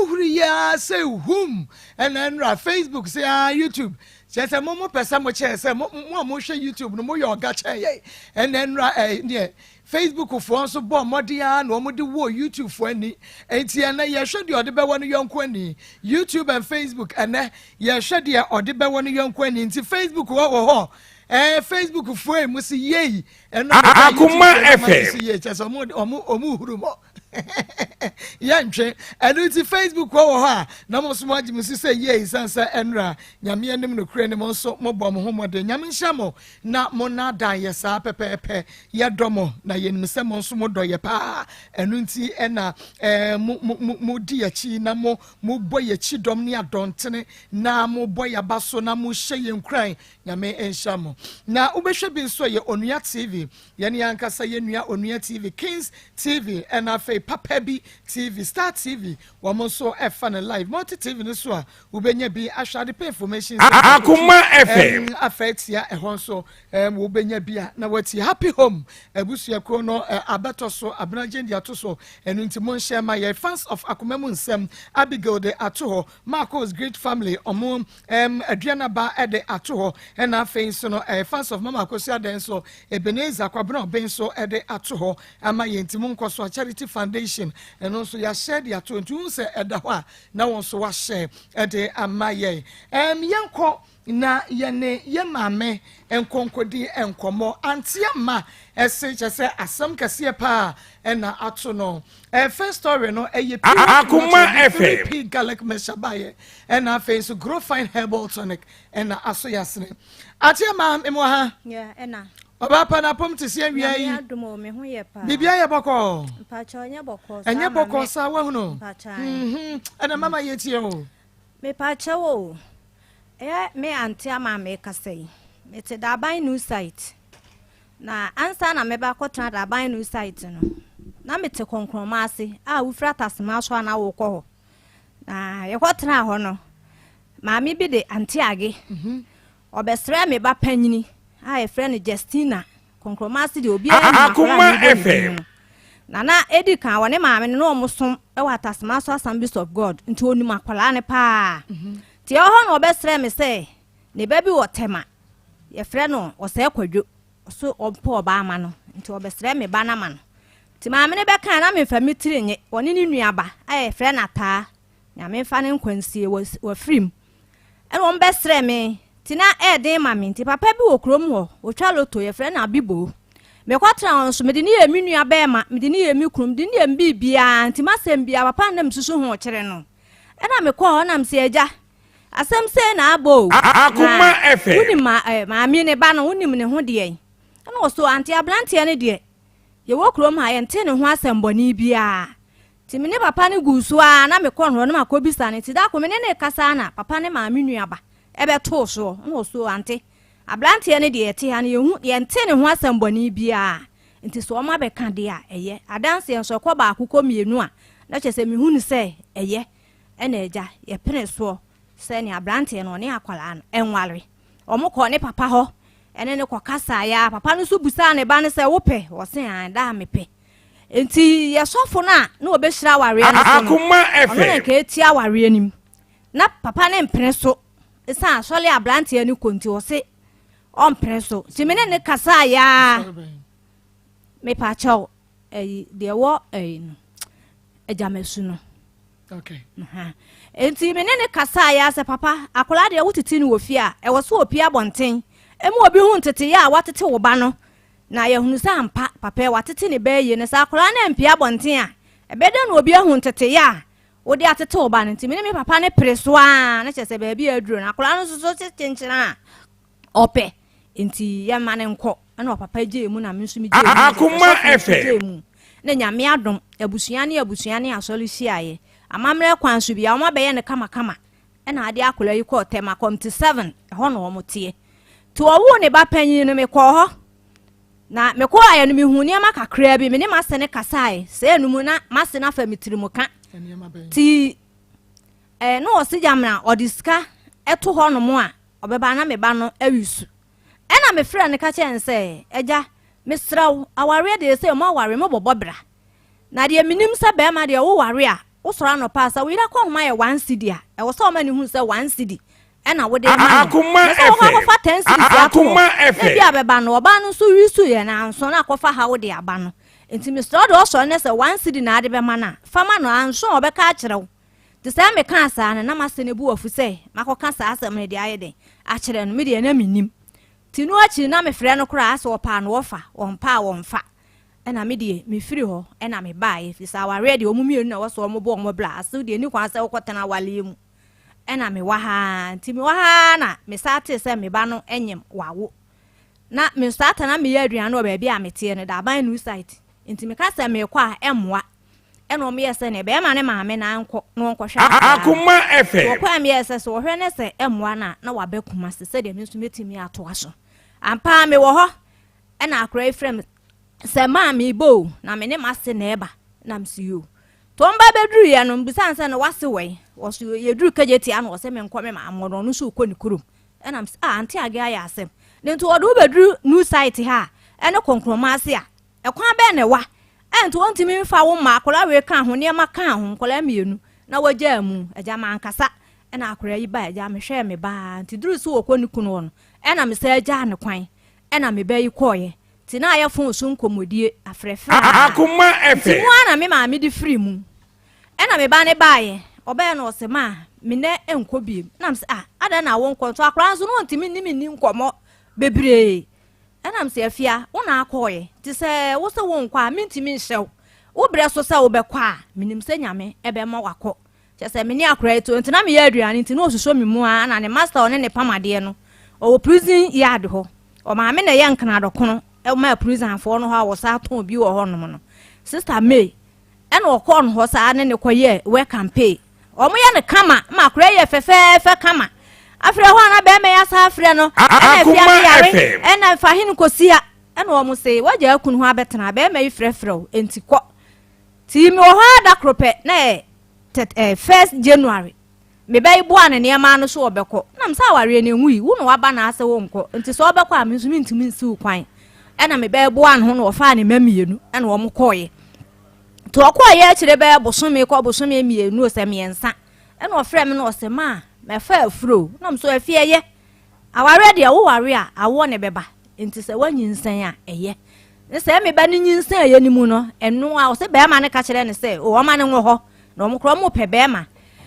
Wohuri yia sɛ hum, ɛna nnura Facebook sɛ ah, YouTube kyerɛ sɛ mo pɛ sɛ mo kyerɛ sɛ mo a mohwɛ YouTube no, moyɛ ɔga kyɛn yɛ. Ɛna nnura neɛ Facebook foɔ nso bɔ mmɔden ara na wɔn de wɔ YouTube foɔ ani. Nti ɛnɛ yɛhwɛ deɛ ɔde bɛwɔ no yɔnko ani, YouTube and Facebook. Ɛnɛ yɛhwɛ deɛ ɔde bɛwɔ no yɔnko ani. Nti Facebook wɔ hɔ, Facebook foɔ yi mo si yie, ɛna Akoma FM. Si yie kyerɛ sɛ ɔmo huru mɔ yɛntwe ɛno. Nti Facebook wɔ hɔ a, na mo nso mo agye mo si sɛ yie, san sɛ ɛnra Nyame anim no kure ne mo nso mo bɔ mo ho mmɔden. Nyame nhyɛ mo na mo naadan yɛ saa pɛpɛɛpɛ. Yɛdɔ mo na yɛnim sɛ mo nso mo dɔ yɛ paa. Ɛno nti ɛna mo di akyi na mo bɔ yɛ akyi dɔm ne adɔntene na mo bɔ yɛ aba so na mo hyɛ yɛn nkuran. Nyame nhyɛ mo. Na wobɛhwɛ bi nso yɛ Onua TV, yɛne ankasa yɛ nua Onua TV, Kings TV, ɛna afei Papa Bi TV, Star TV, wɔn nso ɛfa no live. Multi TV no so a, wobɛnya bi ahwɛ. Ade Information Akoma FM. Afa tia ɛhɔ nso wobɛnya bi a na watie. Happy Home abusuakuo no abɛtɔ so abenagye de ato so. Ɛno nti monhyɛ ma yɛ fans of Akoma Mu Nsɛm. Abigail de ato hɔ, Marcos Great Family, ɔmo aduanaba de ato hɔ. Ɛna afei nso no fans of Mama Akosi Adan nso, Ebenezer Kwabena Ɔbɛn nso de ato hɔ ama yɛn. Nti mo nkɔ so a, Charity Foundation, ɛno nso yɛahyɛ de ato. Nti wohu sɛ ɛda hɔ a, na wɔn nso wahyɛ de ama yɛn. Yɛnkɔ na yɛne yɛ maame nkɔnkɔdi nkɔmmɔ. Ante ama ɛse kyɛ sɛ asɛm kɛseɛ paa ɛna ato no. First story no ɛyɛ Akoma FM. P garlic mixture baayɛ, ɛna afei nso Grow Fine herbal tonic ɛna aso yɛ asene. Ate ama mmɔ ha. Yeah, ɛna. Ɔbaa pa na apɔm te sɛ awia Nyame yi. Adom o, me ho yɛ paa. Biribia yɛ bɔkɔɔ? Mpakyɛ, ɔnyɛ bɔkɔɔ saa ɛnyɛ ma bɔkɔɔ me. saa wahunu. Mpakyɛ. Ɛna mama yɛtie o. Mepakyɛ wo o. Ɛyɛ me ante ama me kasa yi. Mete Daban New Site. Na ansa na meba akɔtena Daban New Site no, na mete Kɔnkrɔma ase a wofiri Atasema so a na wokɔ hɔ. Na yɛkɔtena hɔ no, maame bi de ante age. Ɔbɛsrɛ me ba panyini a yɛfrɛ no Justina. Kɔnkrɔma ase deɛ, obiara nim akwadaa a Akoma mebɔ ne din FM. no. Na edi kan wɔ ne maame no na ɔmo som wɔ Atasema so Assemblies of God, nti onim akwadaa no paa. Nti ɛwɔ hɔ na ɔbɛsrɛ me sɛ ne ba bi wɔ Tɛma, yɛfrɛ no Ɔsɛe Kwadwo so, ɔmpɛ ɔbaa ama no, nti ɔbɛsrɛ me ba no ama no. Nti maame no bɛka na memfa me tiri nye ɔne ne nuaba a yɛfrɛ no Ataa, Nyame mfa ne nkwansie, wafirim, ɛna wɔn bɛsrɛ me. Nti na ɛɛden ma me. Nti papa bi wɔ kurom hɔ, otwa loto, yɛfrɛ no Abibo. Mekɔtena hɔ nso, mede ne yɛ me nua bɛrima, mede ne yɛ me kunu, mede ne yɛ me biribiara. Nti masɛm biara papa no na mesusu ho kyerɛ no. Ɛna mekɔɔ hɔ nam sɛ, "Agya, asɛm sei na abɔ o." Akoma Na FM. wonim maame ne ba no, wonim ne ho deɛ? Ɛna ɔso ante aberanteɛ no deɛ, yɛwɔ kurom ha, yɛnte ne ho asɛm bɔne biara. Nti me ne papa no gu so a, na mekɔ no hɔ na makɔbisa no. Nti da ko me ne ne kasa na papa ne maame nuaba ɛbɛtoo soɔ, na ɔso ante aberanteɛ no deɛ, yɛte ha no, yɛhu yɛnte ne ho asɛm bɔne biara. Nti sɛ ɔma bɛka deɛ a, ɛyɛ adanseɛ nso ɛkɔ baako kɔ mmienu a, na kyerɛ sɛ mehu no sɛ ɛyɛ. Ɛna agya yɛpene soɔ sɛ ne aberanteɛ no ɔne akwalaa no ɛnware. Ɔmo kɔ ne papa hɔ ɛne ne kɔ kasa ya. Papa no nso busaa ne ba no sɛ, "Wopɛ?" Ɔse, "An daa mepɛ." Nti yɛsɔfo no a na wɔbɛhyira awareɛ no so no, Akoma ɔno na FM. nka ɛti awareɛ no mu, na papa ne mpene so ɛsiane asɔre aberanteɛ no kɔ nti, ɔse ɔmpene so. Nti me ne ne kasa yaa. Sorry, bɛn. Mepakyɛw, ɛyi deɛ ɛwɔ ɛyi no, Agyamasu no. Aha. Nti me ne ne kasa ya sɛ, "Papa, akwadaa deɛ, wotete no wɔ fie a, ɛwɔ so opie abɔnten emu obi hu nteteyɛ a watete wo ba no na yɛhunu sɛ ampa papa yi watete ne ba yie. No sɛ akwadaa no ampie abɔnten a, ɛbɛda na obi ahu nteteyɛ a wode atete wo ba no." Nti me ne me papa ne pere so a, na kyerɛ sɛ baabi a aduro no, akwadaa no nso so kyenkyenkyene a ɔpɛ, nti yɛma no nkɔ. Ɛna ɔpapa gyee mu na me nso me gyee mu na kyerɛ sɛ Akoma sɔfo nso FM. gyee mu na Nyame adom, abusua ne abusua ne asɔre hyiaeɛ amammerɛ kwan so bia wɔn abɛyɛ no kamakama. Ɛna ade akwadaa yi kɔɔ Tɛma Community 7, ɛhɔ na wɔn teɛ. Nti ɔwoo ne ba panyin no, mekɔɔ hɔ na mekɔɔ ayɛ no, mehu nneɛma kakraa bi. Me ne m'ase ne kasaeɛ sɛ ɛno mu na m'ase no afa me tiri mu ka. Nneɛma bɛn? Ti na ɔsi gyamina ɔde sika ɛto hɔ nom a ɔbɛba na me ba no awi su. Ɛna mefrɛ no ka kyerɛ no sɛ, "Agya, mesrɛ wo, awareɛ deɛ, sɛ mo aware mo bɔbɔ bra na deɛ menim sɛ bɛrima deɛ woware a Wosɔre anɔpa a, sɛ wo yere akɔnhoma yɛ one cedi a, ɛwɔ sɛ ɔma no hu sɛ one cedi ɛna wode ma no. Akoma Na sɛ wɔkɔ FM. akɔfa ten cedis ato hɔ, Akoma na FM. bi a bɛba no, ɔbaa no nso wisu yɛ na anso na akɔfa ha wode aba no. Nti mesrɛ wo deɛ ɔsɔre ne sɛ one cedi na ade bɛma no a, fa ma no, anso a ɔbɛka akyerɛ wo. Nti sɛ mekaa saa no, na m'ase no bo afu sɛ makɔka saa asɛm no de ayɛ dɛn akyerɛ no. Me deɛ na mennim. Nti no akyiri na mefrɛ no koraa sɛ ɔpɛ a na ɔfa, ɔmpɛ a ɔmfa. Ɛna me deɛ mefiri hɔ ɛna mebaeɛ, firi sɛ awareɛ deɛ wɔn mmienu na ɛwɔ sɛ wɔn bɔ wɔn bra, asew deɛ ɛni kwan sɛ wokɔtena awareɛ mu. Ɛna mewɔ ha, nti mewɔ ha na mesan tee sɛ me ba no nyem wawo. Na me nso ata na meyɛ aduane wɔ baabi a meteɛ no, Daban New Site. Nti meka sɛ merekɔ a ɛmmoa. Ɛna wɔn yɛɛ sɛ neɛ bɛrima ne maame na nkɔ na wɔnkɔhwɛ akwadaa no. Akoma Nti FM. wɔkɔɛ meyɛɛ sɛ sɛ wɔhwɛ ne sɛ ɛmmoa no a na waba Kumasi sɛdeɛ me nso mɛtumi atoa so. Ampa ara mewɔ hɔ ɛna akwadaa yi frɛ me sɛ maa meba o, na me ne m'ase na ɛba. Na mese yoo. Nti wɔn ba bɛduruiɛ no, mebisa no sɛ na w'ase wɔ he? Wɔso yɛduru Kejetia na ɔsɛ menkɔ me maame hɔ na ɔno nso rekɔ ne kurom. Ɛna mese ah, Auntie Age ayɛ asɛm. Ne nti wɔde wo bɛduru new site ha a ɛne Kɔnkrɔma ase a, ɛkwan bɛn na ɛwa? Ɛnti wɔntumi mfa wo mma, akwadaa wei ka ho, nneɛma ka ho, nkwadaa mmienu na wɔgyaa mu. Agya mankasa. Ɛna akwadaa yi bae, agya mehwɛɛ me ba ara. Nti duru sɛ wɔkɔ ne kunu hɔ no, ɛna mesan gyaa no kwan. Ɛna me ba yi kɔeɛ. Nti na ayɛ fon so nkɔmmɔdie, afrɛfrɛ ara. Akoma Nti FM. mu ara na me maame de firi mu. Ɛna me ba no baeɛ, ɔbaeɛ no ɔse ma me nɛ nkɔ biem. Ɛna mese ah, adɛn na wonkɔ? Nso akwadaa nso no ɔntumi ne me nni nkɔmmɔ bebree. Ɛna mese Afia, wo na akɔeɛ, nti sɛ wo se wonkɔ a mentumi nhyɛ wo. Wo berɛ so sɛ wobɛkɔ a, menim sɛ Nyame ɛbɛma wakɔ. Kyerɛ sɛ me ne akwadaa yi to nti na meyɛ aduane nti na ɔsosɔ me mu ara na ne master ɔne ne pam adeɛ no ɔwɔ prison yard hɔ. Ɔmaame na ɛyɛ nkenadɔkono ma prisonfoɔ no hɔ a wɔsan tɔn bi wɔ hɔnom no. Sister May ɛna ɔkɔɔ no hɔ saa ne ne kɔyɛɛ work and pay. Wɔn yɛ no kama ma akwadaa yi yɛ fɛfɛɛfɛ kama. Afei ɛhɔ a na bɛrima yi asa afrɛ no ɛna afia Akoma no yare FM. ɛna fa hene kɔsia ɛna wɔn se wagya akunu hɔ abɛtena bɛrima yi frɛfrɛ wo enti kɔ. Nti mewɔ hɔ ara da koro pɛ na ɛyɛ tɛt ɛɛ first January me ba yi boa ne nneɛma ano so ɔbɛkɔ na me sɛ awareɛ no enwui wo na waba na ase wo nkɔ nti sɛ ɔbɛkɔ a me nso mentumi nsi wo kwan ɛna me ba yi boa ne ho na ɔfaa ne mma mmienu ɛna wɔn kɔɔeɛ nti ɔkɔɔeɛ akyire bɛyɛ bosome kɔ bosome mmienu sɛ mmiɛnsa ɛna ɔfrɛ me na ɔsɛ maa mɛfa afuro na me so afie yɛ Awareɛ deɛ wo ware a awoɔ na ɛbɛba nti sɛ woanyinsɛn a ɛyɛ ne sɛ me ba no nyinsɛn ɛyɛ no mu no ɛno a ɔsɛ bɛrima no ka kyerɛ no sɛ o ɔma no nwɔ hɔ na ɔmo korɔ ɔmo pɛ bɛrima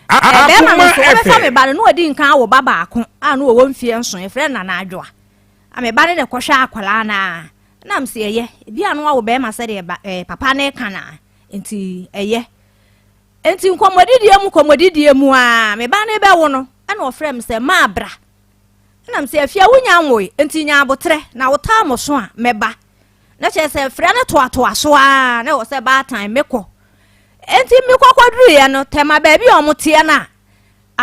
ɛɛ bɛrima no so ɔbɛfa me ba no na ɔdi nkan awo ba baako a na ɔwɔ mfie nson yɛfrɛ no Nana Adwoa a me ba no na ɛkɔhwɛ akwadaa no a na m sɛ ɛyɛ ebi a no awo bɛrima sɛdeɛ ba ɛɛ papa no ka na nti ɛyɛ nti nkɔmmɔdidie mu nkɔmmɔdidie mu a me ba no bɛwo no ɛna ɔfrɛ me sɛ maa bra. Ɛna mesɛ afia wonya nwoe nti nya aboterɛ na wotaa mo so a mɛba. Na kyerɛ sɛ frɛ no toatoa so ara na ɛwɔ sɛ baatan mekɔ. Enti mekɔkɔduruiɛ no Tɛma baabi a wɔn teɛ no a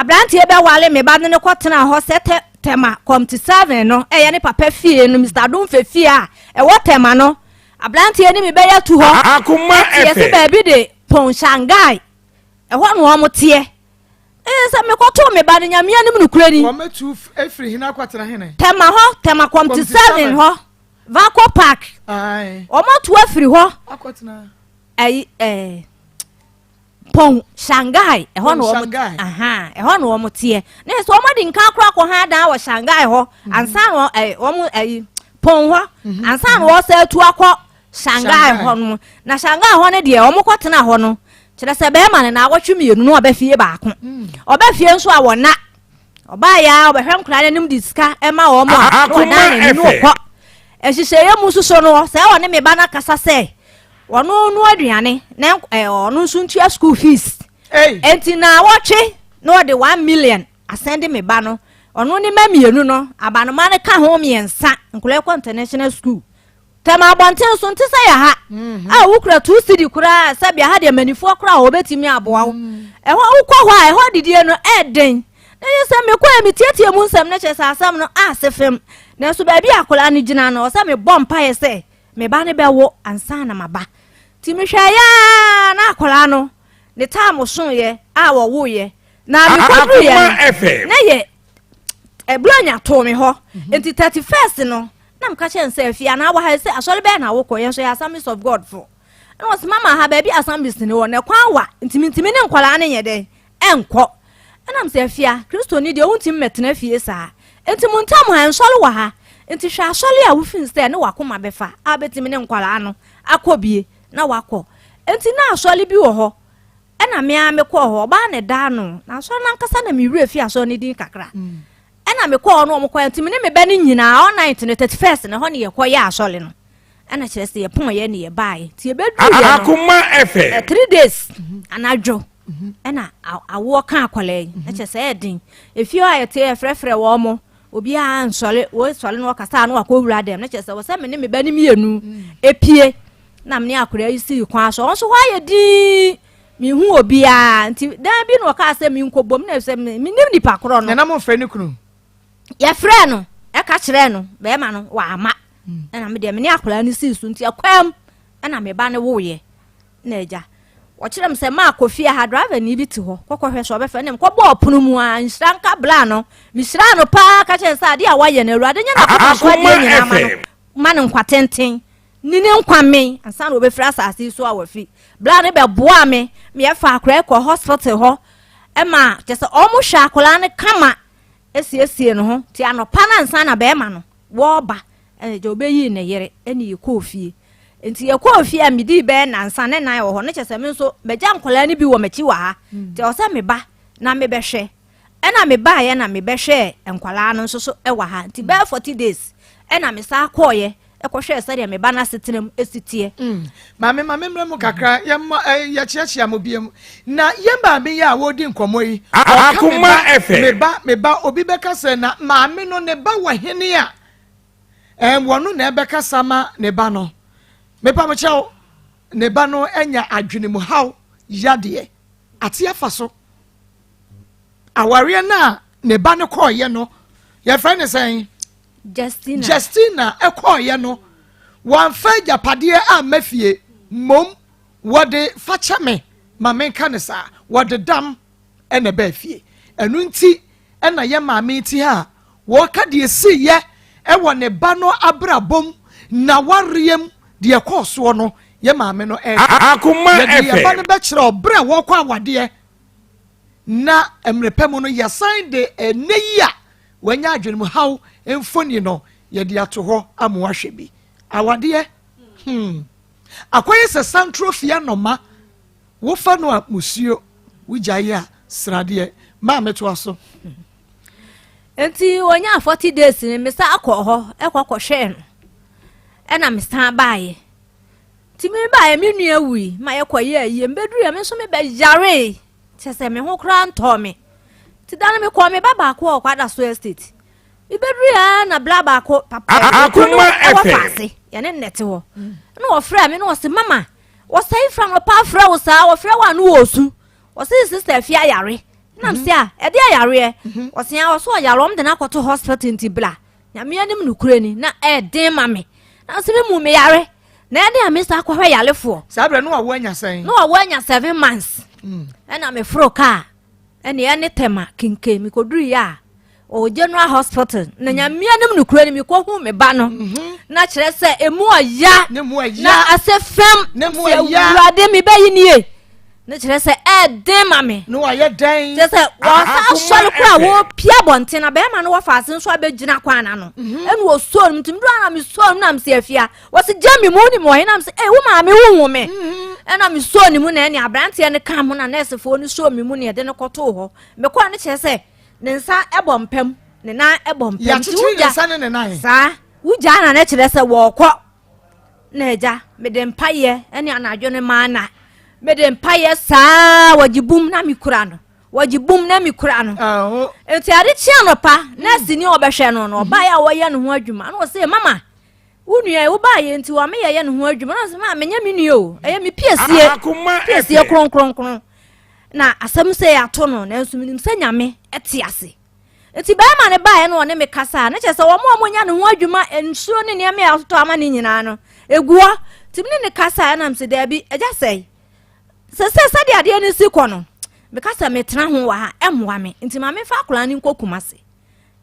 aberanteɛ bɛwale me ba no ne kɔtena hɔ sɛ tɛ Tɛma Comte 7 no ɛyɛ ne papa fie no Mr. Domfe fie a ɛwɔ Tɛma no aberanteɛ ne me bɛyɛ tu hɔ. Akoma Ɛte yɛse FM. baabi de Pon Shanghai ɛhɔ na wɔn teɛ. Ee, sɛ mekɔtoo me ba no, Nyame anim nokorɛ ni. Wɔmɛtu afiri hene akɔtena hene? Tɛma hɔ, Tɛma Kɔmte 7 hɔ, Vaco Park. Wɔatu afiri hɔ. Akɔtena. Ɛyi ɛɛ Pɔn Shanghai ɛhɔ na wɔn aha ɛhɔ na wɔn teɛ. Ne sɛ wɔn adi nkan akora akɔ ha dan wɔ Shanghai hɔ mhm. ansa na ɛɛ wɔn ɛyi Pɔn hɔ mhm. ansa na wɔsɛ atu akɔ Shanghai hɔ no na Shanghai hɔ no deɛ wɔn kɔ tena hɔ no kyerɛ sɛ bɛrima no naawɔtwe mmienu no ɔbɛ fie baako hmm. ɔbɛ fie nso a wɔna ɔbaa yɛ a ɔbɛhwɛ nkwadaa n'anim de sika ɛma wɔn a na ɔdan n'ani no ɔkɔ nhyehyɛeɛ mu nso no sɛ ɔne me ba no akasa sɛ ɔno no aduane na ɔno nso ntua school fees nti naawɔtwe na ɔde 1 million asɛnde me ba no ɔno ne ma mmienu no abanoma no ka ho mmiɛnsa nkwadaa kɔ international school. Tɛm abɔnten so nte sɛ yɛ ha mhm. a wokura 2 cedi koraa sɛbea ha deɛ manifoɔ koraa a wɔbɛtumi aboa wo mm. ɛhɔ wokɔ hɔ a ɛhɔ didie no ɛɛden na yɛ sɛ mekɔɛ metietie mu nsɛm no kyerɛ sɛ asɛm no ase fam nanso baabi a akwadaa no gyina no ɔsɛ mebɔ mpaeɛ sɛ me ba no bɛwo ansa na maba nti mehwɛ yɛa na akwadaa no ne taam soeɛ a wɔwoeɛ na mekɔduruiɛ no na yɛ ɛburo too me hɔ mhm. nti 31st no na meka kyerɛ no sɛ afie anaa wɔ ha sɛ asɔre bɛyɛ na wokɔ yɛn nso yɛ Assemblies of God fo. Ɛna ɔse mama ha baabi assemblies ne wɔ no ɛkwan wa nti mentumi ne nkwadaa no nyɛ dɛn ɛnkɔ. Ɛna mesɛ Afia, Kristoni deɛ wontumi mmɛtena fie saa. Nti mo ntam ha nsɔre wɔ ha. Nti hwɛ asɔre a wofin sɛ ne wakoma bɛfa a bɛtumi ne nkwadaa no akɔ bie na wakɔ. Nti na asɔre bi wɔ hɔ ɛna me ara mekɔɔ hɔ, ɔbaa na ɛda ano. Na asɔre no ankasa na me werɛ fi asɔre no din kakra. Ɛna mekɔɔ hɔ na wɔn kɔɛ nti me ne me ba no nyinaa all night no 31st no hɔ ne yɛkɔ yɛ asɔre no. Ɛna kyerɛ sɛ yɛpɔn yɛ ne yɛbaeɛ. Nti yɛbɛduru yɛ no, Akoma FM. 3 days anadwo ɛna awoɔ ka akwadaa yi. Na kyerɛ sɛ ɛyɛ den. Efie hɔ a yɛte yɛfrɛfrɛ wɔn mo, obiara nsɔre, wɔsɔre na wɔkasa na wakɔ wura dɛm. Na kyerɛ sɛ wɔ sɛ me ne me ba no mmienu epie na me ne akwadaa yi sii kwan so. Ɔno nso hɔ ayɛ dinn, mehu obiara. Nti dan bi na ɔkaa sɛ menkɔ bom na sɛ menim nipa korɔ no. Nana mo mfrɛ ne kunu? Yɛfrɛ no, ɛka kyerɛɛ no, bɛrima no wama. Ɛna me deɛ me ne akwadaa no sii so nti ɛkwam ɛna me ba no woeɛ. Na agya wɔkyerɛ me sɛ maa kɔ fie ha driver ni bi te hɔ kɔkɔhwɛ sɛ ɔbɛfɛ ne mekɔbɔɔ pono mu a nhyira nka bla no mehyira no paa ka kyerɛ sɛ adeɛ a wayɛ no Awurade nyɛ n'akoma so adeɛ nyinaa ma no ma no nkwa tenten ne ne nkwa men ansa na wɔbɛfiri asase yi so a wafi bla no bɛboa me meyɛfa akwadaa kɔ hospital hɔ ɛma kyɛ sɛ ɔmo hwɛ akwadaa no kama esiesie ne ho nti anɔpa no ansa na bɛrima no wɔreba ɛna gya ɔbɛyii ne yere ɛne yɛkɔɔ fie nti yɛkɔɔ fie a medii bɛyɛ nansa ne nan wɔ hɔ no kyɛ sɛ me nso magya nkwadaa no bi wɔ m'akyi wɔ ha nti ɛwɔ sɛ meba na mebɛhwɛ ɛna mebaeɛ na mebɛhwɛɛ nkwadaa no nso so ɛwɔ ha nti bɛyɛ 40 days ɛna mesan kɔɔyɛ ɛkɔhwɛɛ sɛdeɛ meba no asetena mu esi teɛ. Maame ma memmrɛ mu kakra yɛmmɔ yɛkyeakyea mo biam na yɛn maame yi a wɔredi nkɔmmɔ yi ɔka me ba me ba me ba obi bɛka sɛ na maame no ne ba wɔ hene a wɔno na ɛbɛkasa ma ne ba no mepa mo kyɛw ne ba no anya adwene mu haw yadeɛ ate afa so awareɛ no a ne ba no kɔɔyɛ no yɛfrɛ ne sɛn Justina. Justina kɔeɛ no, wɔamfa agyapadeɛ amma fie, mmom wɔde fakyɛ me ma menka no saa, wɔde dam na ɛbaa fie. Ɛno nti na yɛn maame yi te ha a wɔreka deɛ ɛsiiɛ wɔ ne ba no abrabɔ mu, n'awareɛ mu, deɛ ɛkɔɔ soɔ no, yɛn maame no reka. Yɛde yɛn ba no bɛkyerɛ wo berɛ a wɔrekɔ awadeɛ, na mmerɛ pa mu no yɛsan de ɛnnɛ yi a Wanya adwenemhaw mfoni no, yɛde ato hɔ ama woahwɛ bi. Awadeɛ, hmm. Akɔyɛ sɛ santro fie anɔma, wofa no a musuo, wogyae a sradeɛ. Maame toa so. Nti onyaa 40 days no, mesa akɔ hɔ ɛkɔ kɔhwɛɛ no, ɛna mesan baeɛ. Nti me baeɛ, me nua wui ma yɛkɔyɛɛ ayie, mbɛduruiɛ me nso mebɛyaree. Kyerɛ sɛ me ho koraa ntɔɔ me. Nti da no mekɔɔ me ba baako wɔ Kwadaso Estate. Mebɛdurui ara na bra baako papa kuro no wɔ faase yɛne nnɛ te hɔ. Na wɔfrɛ me na wɔse mama wɔsɛe fra no pa frɛ wo saa wɔfrɛ wo a no wɔ su. Wɔse sister afi ayare. Na mse a ɛde ayareɛ. Wɔse a wɔso ɔyare wɔn de no akɔto hospital nti bra. Nyame anim nokorɛ ni na ɛɛden ma me. Na nso me mu me yare. Na ɛde a me sa akɔhwɛ yarefoɔ. Saa berɛ no wawo anya sɛn? Na wawo anya 7 months. Ɛna me foro kaa ɛne ɛne Tɛma kenken mekɔduru yɛ a ɔwɔ general hospital na Nyame anim nokorɛ ni mekɔhu me ba no na kyerɛ sɛ emu ɔya na ase fam sɛ Awurade me bɛyi nie ne kyerɛ sɛ ɛɛden ma me. Ne wayɛ dɛn? Kyerɛ sɛ wɔsa asɔre kora a wɔpia abɔnten na bɛrima no wɔfa ase nso abɛgyina kwan n'ano. Ɛna wɔsuo no nti mduru na mesuo no na mesɛ afia wɔsi gya mi mu wonim wɔhe na mesɛ ee wo maame wo hu me. Ɛna mesuo ne mu na ɛne aberanteɛ no ka ho na nɛɛsefoɔ no suo me mu na yɛde no kɔtoo hɔ. Mekɔɔ no kyerɛ sɛ ne nsa ɛbɔ mpam ne nan ɛbɔ mpam. Yɛakyekyere ne nsa ne ne nan. Saa wogyaa na ne kyerɛ sɛ wɔɔkɔ. Na agya, mede mpaeɛ ne anadwo no maa na mede mpaeɛ saa wɔgye bum na mekura no wɔgye bum na mekura no nti ade kye anɔpa nɛɛse ni ɔbɛhwɛ no no ɔbaeɛ a wɔyɛ ne ho adwuma na ɔsɛ mama wo nua yi wobaeɛ nti wɔn yɛyɛ ne ho adwuma na ɔsɛ maa menyɛ me nua o ɛyɛ me piesie piesie kronkronkron na asɛm sɛ yɛato no nanso menim sɛ Nyame te ase. Nti bɛrima no baeɛ na ɔne me kasa a, na kyerɛ sɛ wɔn a wɔnya ne ho adwuma, nsuo ne nneɛma a wɔtotɔ ama ne nyinaa no, egu hɔ. Nti me ne ne kasa a, ɛna mese daabi, agya sɛe. Sɛ sɛdeɛ adeɛ no si kɔ no, meka sɛ metena ho wɔ ha, ɛmmoa me. Nti ma memfa akwadaa no nkɔ Kumasi.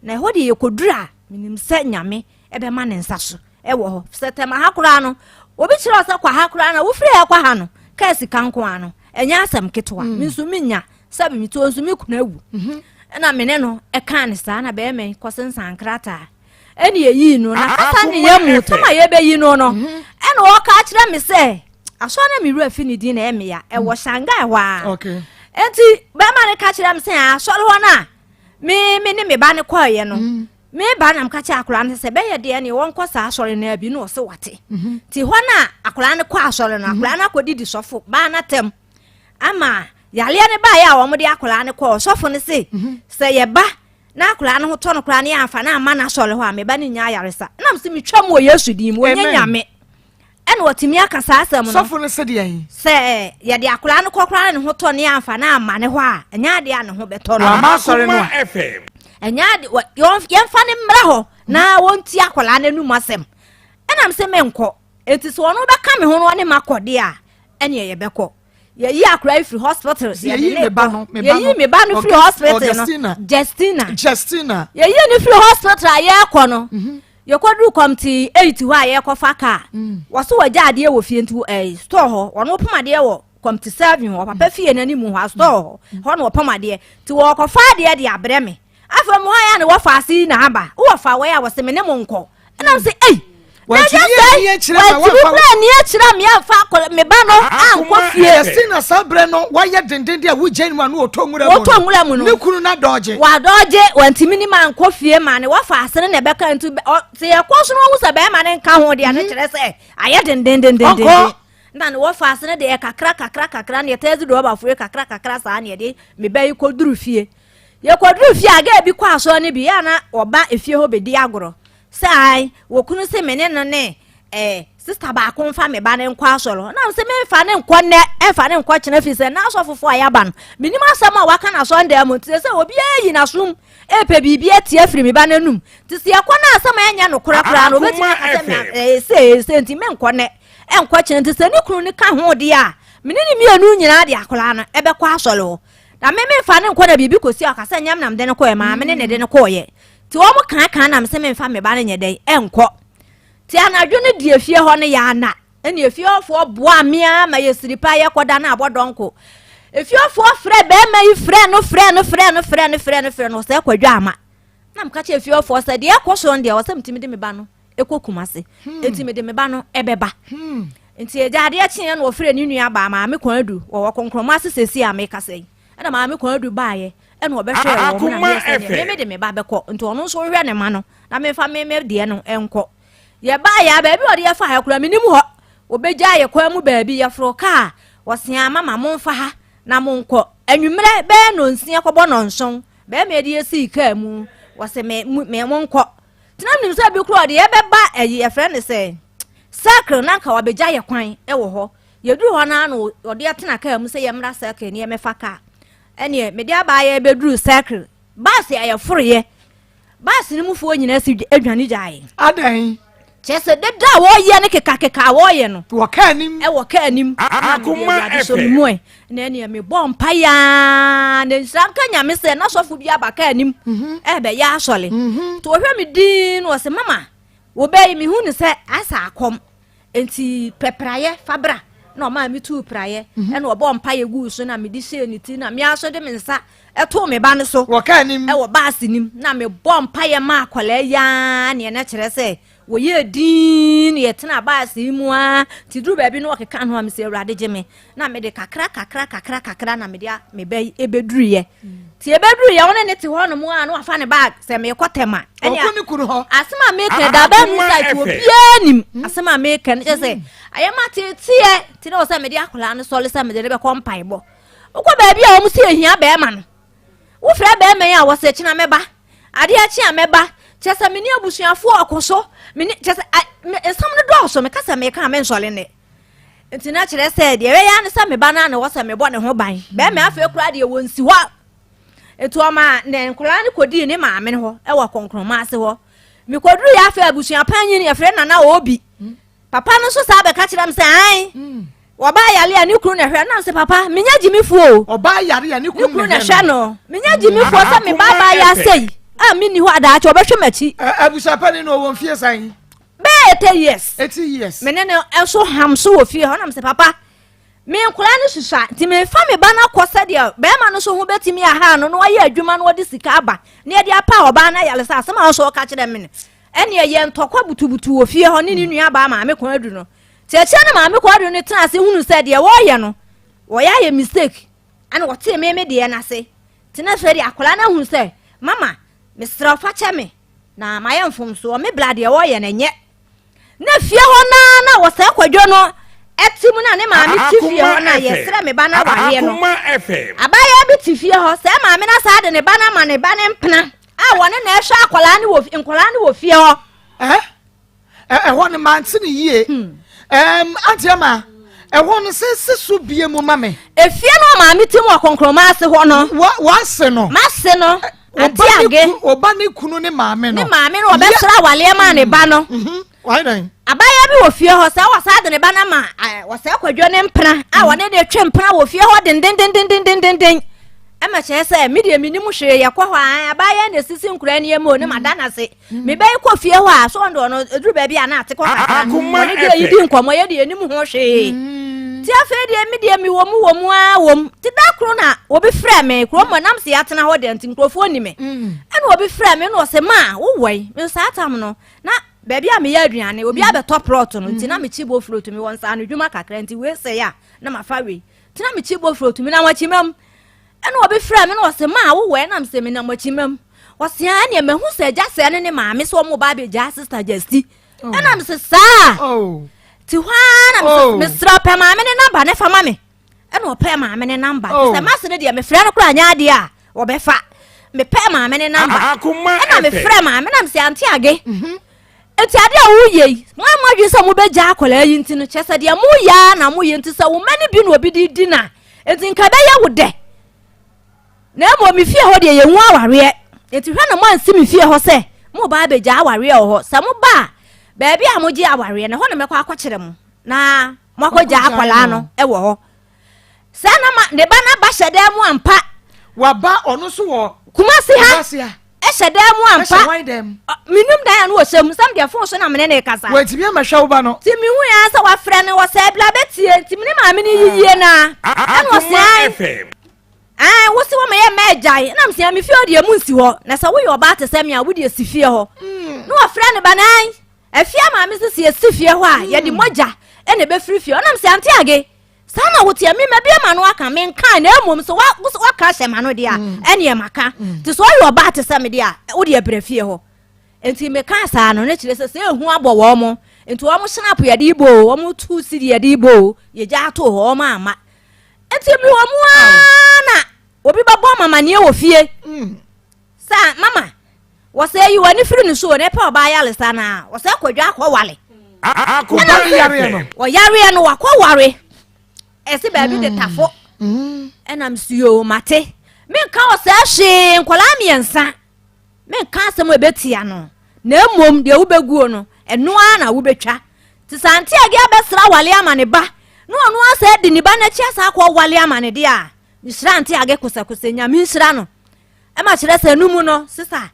Na ɛhɔ deɛ yɛkɔduru a, menim sɛ Nyame ɛbɛma ne nsa so ɛwɔ hɔ. Sɛ tɛma ha koraa no, Obi kyerɛ wo sɛ kɔ ha koraa na wofiri ha kɔ ha no, kaa sika nko ara no, ɛnyɛ asɛm ketewa. Me nso menya sɛbi me tuo nso me kunu awu. Ɛna me ne no ɛkaa ne saa na bɛrima yi kɔsensan nkrataa. Ɛne yɛyii no na kasa ne yɛ mu tam a yɛbɛyi no no. Ɛna ɔka kyerɛ me sɛ asɔre na me wura fi ne din na ɛyɛ meya ɛwɔ Shanghai hɔ a. Enti bɛrima no ka kyerɛ me sɛ asɔre hɔ no a me me ne me ba no kɔeɛ no. Me ba na meka kyerɛ akwadaa no sɛ bɛyɛ deɛ ne wɔnkɔ saa asɔre no bi na ɔse wate. Nti hɔ no a akwadaa no kɔ asɔre no, akwadaa no akɔdidi sɔfo baa no atɛm ama yareɛ no baeɛ a wɔde akwadaa no kɔɔ sɔfo no se sɛ yɛba na akwadaa no ho tɔ no koraa ne yɛamfa no amma no asɔre hɔ a me ba no nya ayaresa. Nam sɛ metwa mu wɔ Yesu din mu, ɔnyɛ Nyame. Ɛna ɔtumi aka saa asɛm no. Sɔfo no se deɛn? Sɛ yɛde akwadaa no kɔ koraa na ne ho tɔ ne yɛamfa no amma ne hɔ a, ɛnyɛ adeɛ a ne ho bɛtɔ no. Wamma asɔre no a. Ɛnyɛ ade yɛmfa no mmra hɔ na wɔnti akwadaa no anum asɛm. Ɛnam sɛ menkɔ. Enti sɛ ɔno bɛka me ho no ɔne makɔ deɛ a, ɛneɛ yɛbɛkɔ. Yɛyi akwadaa yi firi hospital. Yɛyi me ba no. Yɛyi me ba no firi hospital no. Justina. Justina. Yɛyi no firi hospital a yɛrekɔ no. Mhm. Yɛkɔduru kɔmte eight hɔ a yɛrekɔfa kaa. Mm. Wɔso wɔgya adeɛ wɔ fie nti ɛɛ eh, store hɔ. Wɔn wɔpam adeɛ wɔ kɔmte seven hɔ. Papa mm. fie n'anim hɔ a store hɔ. Mm. Hɔ na wɔpam adeɛ. Nti wɔkɔfa adeɛ de abrɛ me. Afei mo hɔ yɛ na wɔfa ase yi na aba. Wowɔ fa wɔ yɛ a wɔse me ne mo nkɔ. Ɛnam sɛ ei. Wantumi ani akyerɛ ma wamfa. Wantumi kura ani akyerɛ me amfa akɔla me ba no ankɔ fie. Yɛsi na saa berɛ no wayɛ denden de a wogya ne mu a na ɔtɔ nwura mu no. Ɔtɔ nwura mu no. Ne kunu no adɔgye. Wadɔgye wantumi ne ma ankɔ fie ma ne wɔfa ase no na ɛbɛka nti sɛ yɛkɔ so no wɔhu sɛ bɛrima no nka ho deɛ no mhm. kyerɛ sɛ ayɛ denden denden denden. Na ne wɔfa ase no deɛ kakra kakra kakra ne yɛtɛ dze dɔɔbafoɔ kakra kakra saa ne yɛde me ba yi kɔduru fie. Yɛkɔduru fie a gɛɛ bi kɔ asɔre no bi yɛ a na ɔba efie hɔ bɛdi agorɔ. Sɛ ae, wɔ kunu se me ne no ne eh, sista baako mfa me ba no nkɔ asɔre hɔ. Na se memfa no nkɔ nnɛ, ɛmfa no nkɔ kyena firi sɛ na asɔfofoɔ a yɛaba no, menim asɛm a waka no asɔredan mu. Nti sɛ obiara yi n'asom ɛpɛ biribi atie afiri me ba no anum. Nti sɛ yɛkɔ no asɛm a ɛnyɛ nokorɛ koraa no, obɛtumi aka sɛ ɛsɛ ɛsɛ nti menkɔ nnɛ, ɛnkɔ kyena. Nti sɛ ne kunu no ka ho deɛ a, me ne ne mmienu nyinaa de akwadaa no ɛbɛkɔ asɔre hɔ. Na me memfa no nkɔ na biribi kɔsi a ɔka sɛ nyɛ me na mede no kɔɛ, maame ne ne de no kɔɔyɛ. Nti wɔn kaakaa na mese memfa me ba no nyɛ dɛn ɛnkɔ. Nti anadwo no deɛ fie hɔ no yɛ ana ɛne efie hɔfoɔ boa me ara ma yɛsiri pa yɛkɔda no abɔ dɔnko. Efie hɔfoɔ frɛ bɛrima yi frɛ no frɛ no frɛ no frɛ no frɛ no frɛ no sɛ kwadwa ama. Na meka kyerɛ efie hɔfoɔ sɛ deɛ ɛkɔ soɔ no deɛ wɔ sɛ metumi de me ba no ɛkɔ Kumase. Hmm. Nti mede me ba no ɛbɛba. Hmm. Nti agya adeɛ kyeeɛ na wɔfrɛ ne nua baa maame kwan adu wɔwɔ kɔnkrɔmɔ ase sɛsi a mekasa yi. Ɛna maame kwan adu baeɛ ɛna ɔbɛhwɛɛ wɔn na meyɛ sɛ deɛ me mede me ba bɛkɔ nti ɔno nso nhwɛ ne ma no na memfa me me deɛ no nkɔ yɛbaa yɛ a baabi ɔde yɛfa ha kura menim hɔ wɔbɛgya yɛ kwan mu baabi yɛforo kaa wɔsea mama momfa ha na monkɔ anwummerɛ bɛyɛ nonsia kɔbɔ nɔnson bɛrima yɛde yɛsii kaa mu wɔse me me monkɔ tena menim sɛ bi kora ɔde yɛbɛba ayi yɛfrɛ no sɛ circle na nka wabɛgya yɛ kwan wɔ hɔ yɛduru hɔ no ano ɔde yɛtena kaa mu sɛ yɛmmra circle ne yɛmɛfa kaa Ɛneɛ mede abaayewa yi bɛduru circle bus a yɛforoeɛ bus no mufoɔ nyinaa si adwane gyaeɛ. Adɛn? Kyerɛ sɛ deda a wɔyɛ ne kekakeka a wɔyɛ no. Wɔ kaa anim. Ɛwɔ kaa anim. Akoma FM. Me mu ɛ na ɛneɛ mebɔ mpa yaa na nhyira nka nyame sɛ na sɔfo bi aba kaa anim mhm. ɛbɛyɛ asɔre. Mhm. Nti wɔhwɛ me din na wɔsɛ mama wɔbɛyi mehu ne sɛ asa akɔm. Enti pɛ praeɛ fa bra. Na ɔmaa me tuu praeɛ, mhm. ɛna ɔbɔɔ mpaeɛ guu so na mede hyɛɛ ne ti na me ara nso de me nsa ɛtoo me ba no so. Wɔ kaa nim. Ɛwɔ baase nim na mebɔ mpaeɛ maa akwadaa yi ara neɛ na kyerɛ sɛ wɔyɛɛ dinn na yɛtena baase yi mu ara nti duru baabi na ɔkeka ho a mesɛ awurade gye me na mede kakra kakra kakra kakra na mede me ba yi ɛbɛduruiɛ. Nti ɛbɛduru yɛ wo ne ne te hɔ nom a na wafa ne bag sɛ meekɔ tɛm a. Ɛne ɔkɔ ne kunu hɔ. Asɛm a meka da bɛn nu site obiara nim. Hmm. Asɛm a meka no kyerɛ sɛ hmm. ayɛ ma teteɛ nti na wɔ sɛ mede akwadaa no sɔre sɛ mede ne bɛkɔ mpaebɔ. Wokɔ baabi a wɔn si ehia bɛrima no. Wofrɛ bɛrima yi a wɔsɛ kyena mɛba. Adeɛ akye a mɛba. Kyerɛ sɛ me ne abusuafoɔ ɔko so. Me ne kyerɛ sɛ nsɛm no dɔɔso meka sɛ meka a mensɔre nnɛ. Nti na kyerɛ sɛ deɛ ɛbɛyɛ ara ne sɛ me ba no a na ɛwɔ sɛ mebɔ ne ho ban. Bɛrima afei koraa deɛ wɔnsi hɔ. Nti ɔma ne nkwadaa no kɔdii ne maame no hɔ wɔ kɔnkrɔma ase hɔ. Mekɔduru yɛ afei abusua panyin yɛfrɛ Nana Obi. Papa no nso saa bɛka kyerɛ me sɛ ae wɔbaa yare a ne kunu na ɛhwɛ nam sɛ papa menya gyimifoɔ o. Ɔbaa yare a ne kunu na ɛhwɛ no. Menya gyimifoɔ sɛ me ba baa yɛ asɛi a menni hɔ adaakye ɔbɛhwɛ m'akyi. Abusua panyin no ɔwɔ mfie sɛn? Bɛɛ. bɛyɛ 80 years. 80 years. Me ne no nso ham so wɔ fie hɔ na mesɛ papa me nkwadaa no susua nti mefa me ba no akɔ sɛdeɛ bɛrima no so ho bɛtumi aha no na wayɛ adwuma na wɔde sika aba na yɛde apa ɔbaa no ayale sɛ asɛm a ɔso ɔka kyerɛ me no ɛneɛ yɛ ntɔkwa butubutu wɔ fie hɔ ne ne nua baa maame kɔn adu no nti akyire no maame kɔn adu no tena ase hunu sɛ deɛ wɔreyɛ no wɔyɛ ayɛ mistake ɛna wɔtee me me deɛ no ase nti na afei deɛ akwadaa no ahunu sɛ mama mesrɛ wo fa kyɛ me na mayɛ mfomsoɔ me bla deɛ wɔreyɛ no ɛnyɛ na fie hɔ naa na wɔsɛe kwadwo no ɛte mu na ne maame te fie hɔ na yɛsrɛ me ba no awareɛ no abaayewa bi te fie hɔ sɛ maame no saa de ne ba no ama ne ba ne mpena a wɔne na ɛhwɛ akwadaa no wɔ nkwadaa no wɔ fie hɔ. Ɛhɔ no mante no yie. Auntie Ama, ɛhɔ no sɛ si so bie mu ma me. Efie no maame ti mu wɔ kɔnkrɔnma ase hɔ no. W'ase no. M'ase no. Auntie Age. Ɔba ne kunu ne maame no. Ne maame no ɔbɛsrɛ awaleɛ maa ne ba no. Wayɛ dɛn? Abaayewa bi wɔ fie hɔ sɛ wɔsaa de ne ba no ma wɔsɛ kwadwo ne mpena a wɔne ne twe mpena wɔ fie hɔ dendendendendendenden. Ɛma kyerɛ sɛ me deɛ menim hwee yɛkɔ hɔ a abaayewa na esisi nkura nneɛma o ne ma da n'ase. Mebɛyi kɔ fie hɔ a so ɔno ɔno eduru baabi a na ate kɔ kakra. Ɔne deɛ yi di nkɔmmɔ yɛ deɛ anim ho hwee. Ti afei deɛ me deɛ mewɔ mu wɔ mu ara wɔ mu. Ti da koro na obi frɛ me kurom hɔ nam sɛ yɛatena hɔ deɛ nti nkurɔfoɔ ni me. Ɛna obi frɛ me na ɔsɛ ma wowɔ yi me saa tam no na baabi a meyɛ aduane obi abɛtɔ plot no nti na mekyi bofuro tumi wɔ nsa ano dwuma kakra nti wei sɛ a na mafa wei nti na mekyi bofuro tumi na wakyima mu. Ɛna obi frɛ me na ɔsɛ ma wowɔ ɛnam sɛ menam akyima mu. Ɔsɛ a ɛneɛ mahu sɛ agya sɛɛ ne ne maame sɛ ɔmo ba abɛgyaa sista gyasti. Ɛna mesɛ saa. Ti hɔ ara na mesɛ mesrɛ ɔpɛ maame ne namba ne fa ma me. Ɛna ɔpɛ maame ne namba. Sɛ mase no deɛ mefrɛ no koraa nyɛ adeɛ a wɔbɛfa. Mepɛ maame ne namba. Ɛna mefrɛ maame na mesɛ ante age. Nti adeɛ a woyɛ yi, mo a moadwene sɛ mobɛgya akwadaa yi nti no, kyerɛ sɛ deɛ moyɛ ara na moyɛ nti sɛ wo mma no bi na obi de di no a, nti nka ɛbɛyɛ wo dɛ. Na mmom me fie hɔ deɛ yɛnwu awareɛ. Nti hwɛ na moansi me fie hɔ sɛ moba abɛgya awareɛ wɔ hɔ. Sɛ moba a, baabi a mogye awareɛ no, ɛhɔ na mɛkɔ akɔkyerɛ mo na moakɔgya akwadaa no wɔ hɔ. Sɛ na ma ne ba no aba hyɛ dan mu ampa. Waba ɔno nso wɔ Kumasi ha. Kumasi ha. Ɛhyɛ dan mu ampa. Ɛhyɛ wan dan mu? Menim dan a no wɔhyɛ mu. Sɛm deɛ fon so na mene ne kasa. Wɔntumi amɛhwɛ wo ba no. Nti mehu ya sɛ wafrɛ no wɔ sɛ bla bɛtie. Nti mene maame no yiyie na. Ɛna ɔsɛ FM. Ɛn wo se wɔma yɛ mma agyae. Ɛna mesɛ me fie hɔ deɛ mu nsi hɔ. Na sɛ woyɛ ɔbaa te sɛ me a wo deɛ si fie hɔ. Na wɔfrɛ no ba nan. Afie maame sɛ sɛ yɛsi fie hɔ a yɛde mogya ɛna ɛbɛfiri fie hɔ. Ɛna mesɛ ante age. Saa na woteɛ me mabie m'ano aka menkae na mmom sɛ woaka ahyɛ m'ano deɛ a mm. ɛneɛ maka mm. nti sɛ ɔyɛ ɔbaa te sɛ me deɛ a wode abrɛ fie hɔ nti meka saa no ne kyerɛ sɛ sɛ ehu abɔ wɔn mo nti wɔn hyɛnap yɛde bɔ o wɔn tu sidi yɛde bɔ o yɛgya ato hɔ wɔn ama nti mi wɔ mu ara na obi bɛbɔ mamaneɛ wɔ fie mm. Sɛ mama wɔsɛ yi w'ani firi ne so o na ɛpɛ ɔbaa yaresa no a wɔsɛ kwadwa akɔ wale. Akoma yareɛ no. Ɔyareɛ no wakɔ ware. Ɛsi baabi de tafo. Ɛna msi o mate. Menka ɔsɛ hwee nkwadaa mmiɛnsa. Menka asɛm a ɛbɛtia no. Na mmom deɛ wobɛguo no ɛno ara na wobɛtwa. Te sɛ ante agi abɛsra wale ama ne ba na ɔno asɛ di ne ba n'akyi asa akɔ wale ama ne deɛ a mehyira ante age kosɛkosɛ nyame nhyira no. Ɛma kyerɛ sɛ no mu no sesa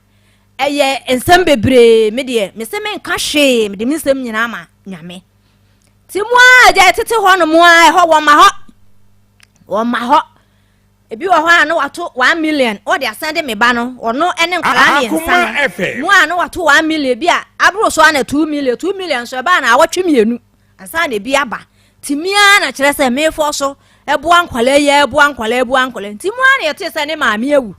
ɛyɛ nsɛm bebree me deɛ me se menka hwee mede me nsɛm nyinaa ma nyame ti mu a agya ɛtete hɔ no mu a ɛhɔ wɔn ma hɔ wɔn ma hɔ ebi wɔ hɔ a no wato 1 million ɔde asɛn de me ba no ɔno ɛne nkwadaa mmiɛnsa no mu a no wato 1 million bi a aboro so ana 2 million 2 million nso ɛbaa na awɔtwe mmienu ansa na ebi aba ti mia na kyerɛ sɛ mefɔ so ɛboa nkwadaa yi ɛboa nkwadaa ɛboa nkwadaa nti mu a na yɛte sɛ ne maame awu.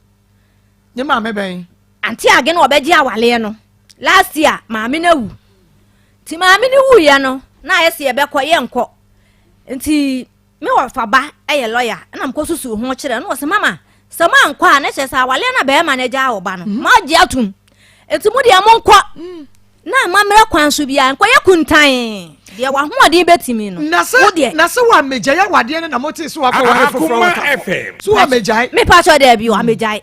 Ne maame bɛn. Ante age na ɔbɛgye awaleɛ no last year maame no awu nti maame no wuyɛ no na ayɛ sɛ yɛbɛkɔ yɛnkɔ nti me wɔ fa ba yɛ lɔya ɛna mekɔ susu ho kyerɛ no wɔ sɛ mama sɛ mo ankɔ a na kyerɛ sɛ awaleɛ na bɛrima no agya wɔ ba no mo agye atum nti mo deɛ monkɔ na amammerɛ kwan so biara nkɔyɛ kuntan deɛ wahoɔden bɛtumi no na sɛ na sɛ wamegyae awadeɛ no na mote so wakɔ ware foforɔ wɔ tafo so wamegyae mepa kyɛ daabi wamegyae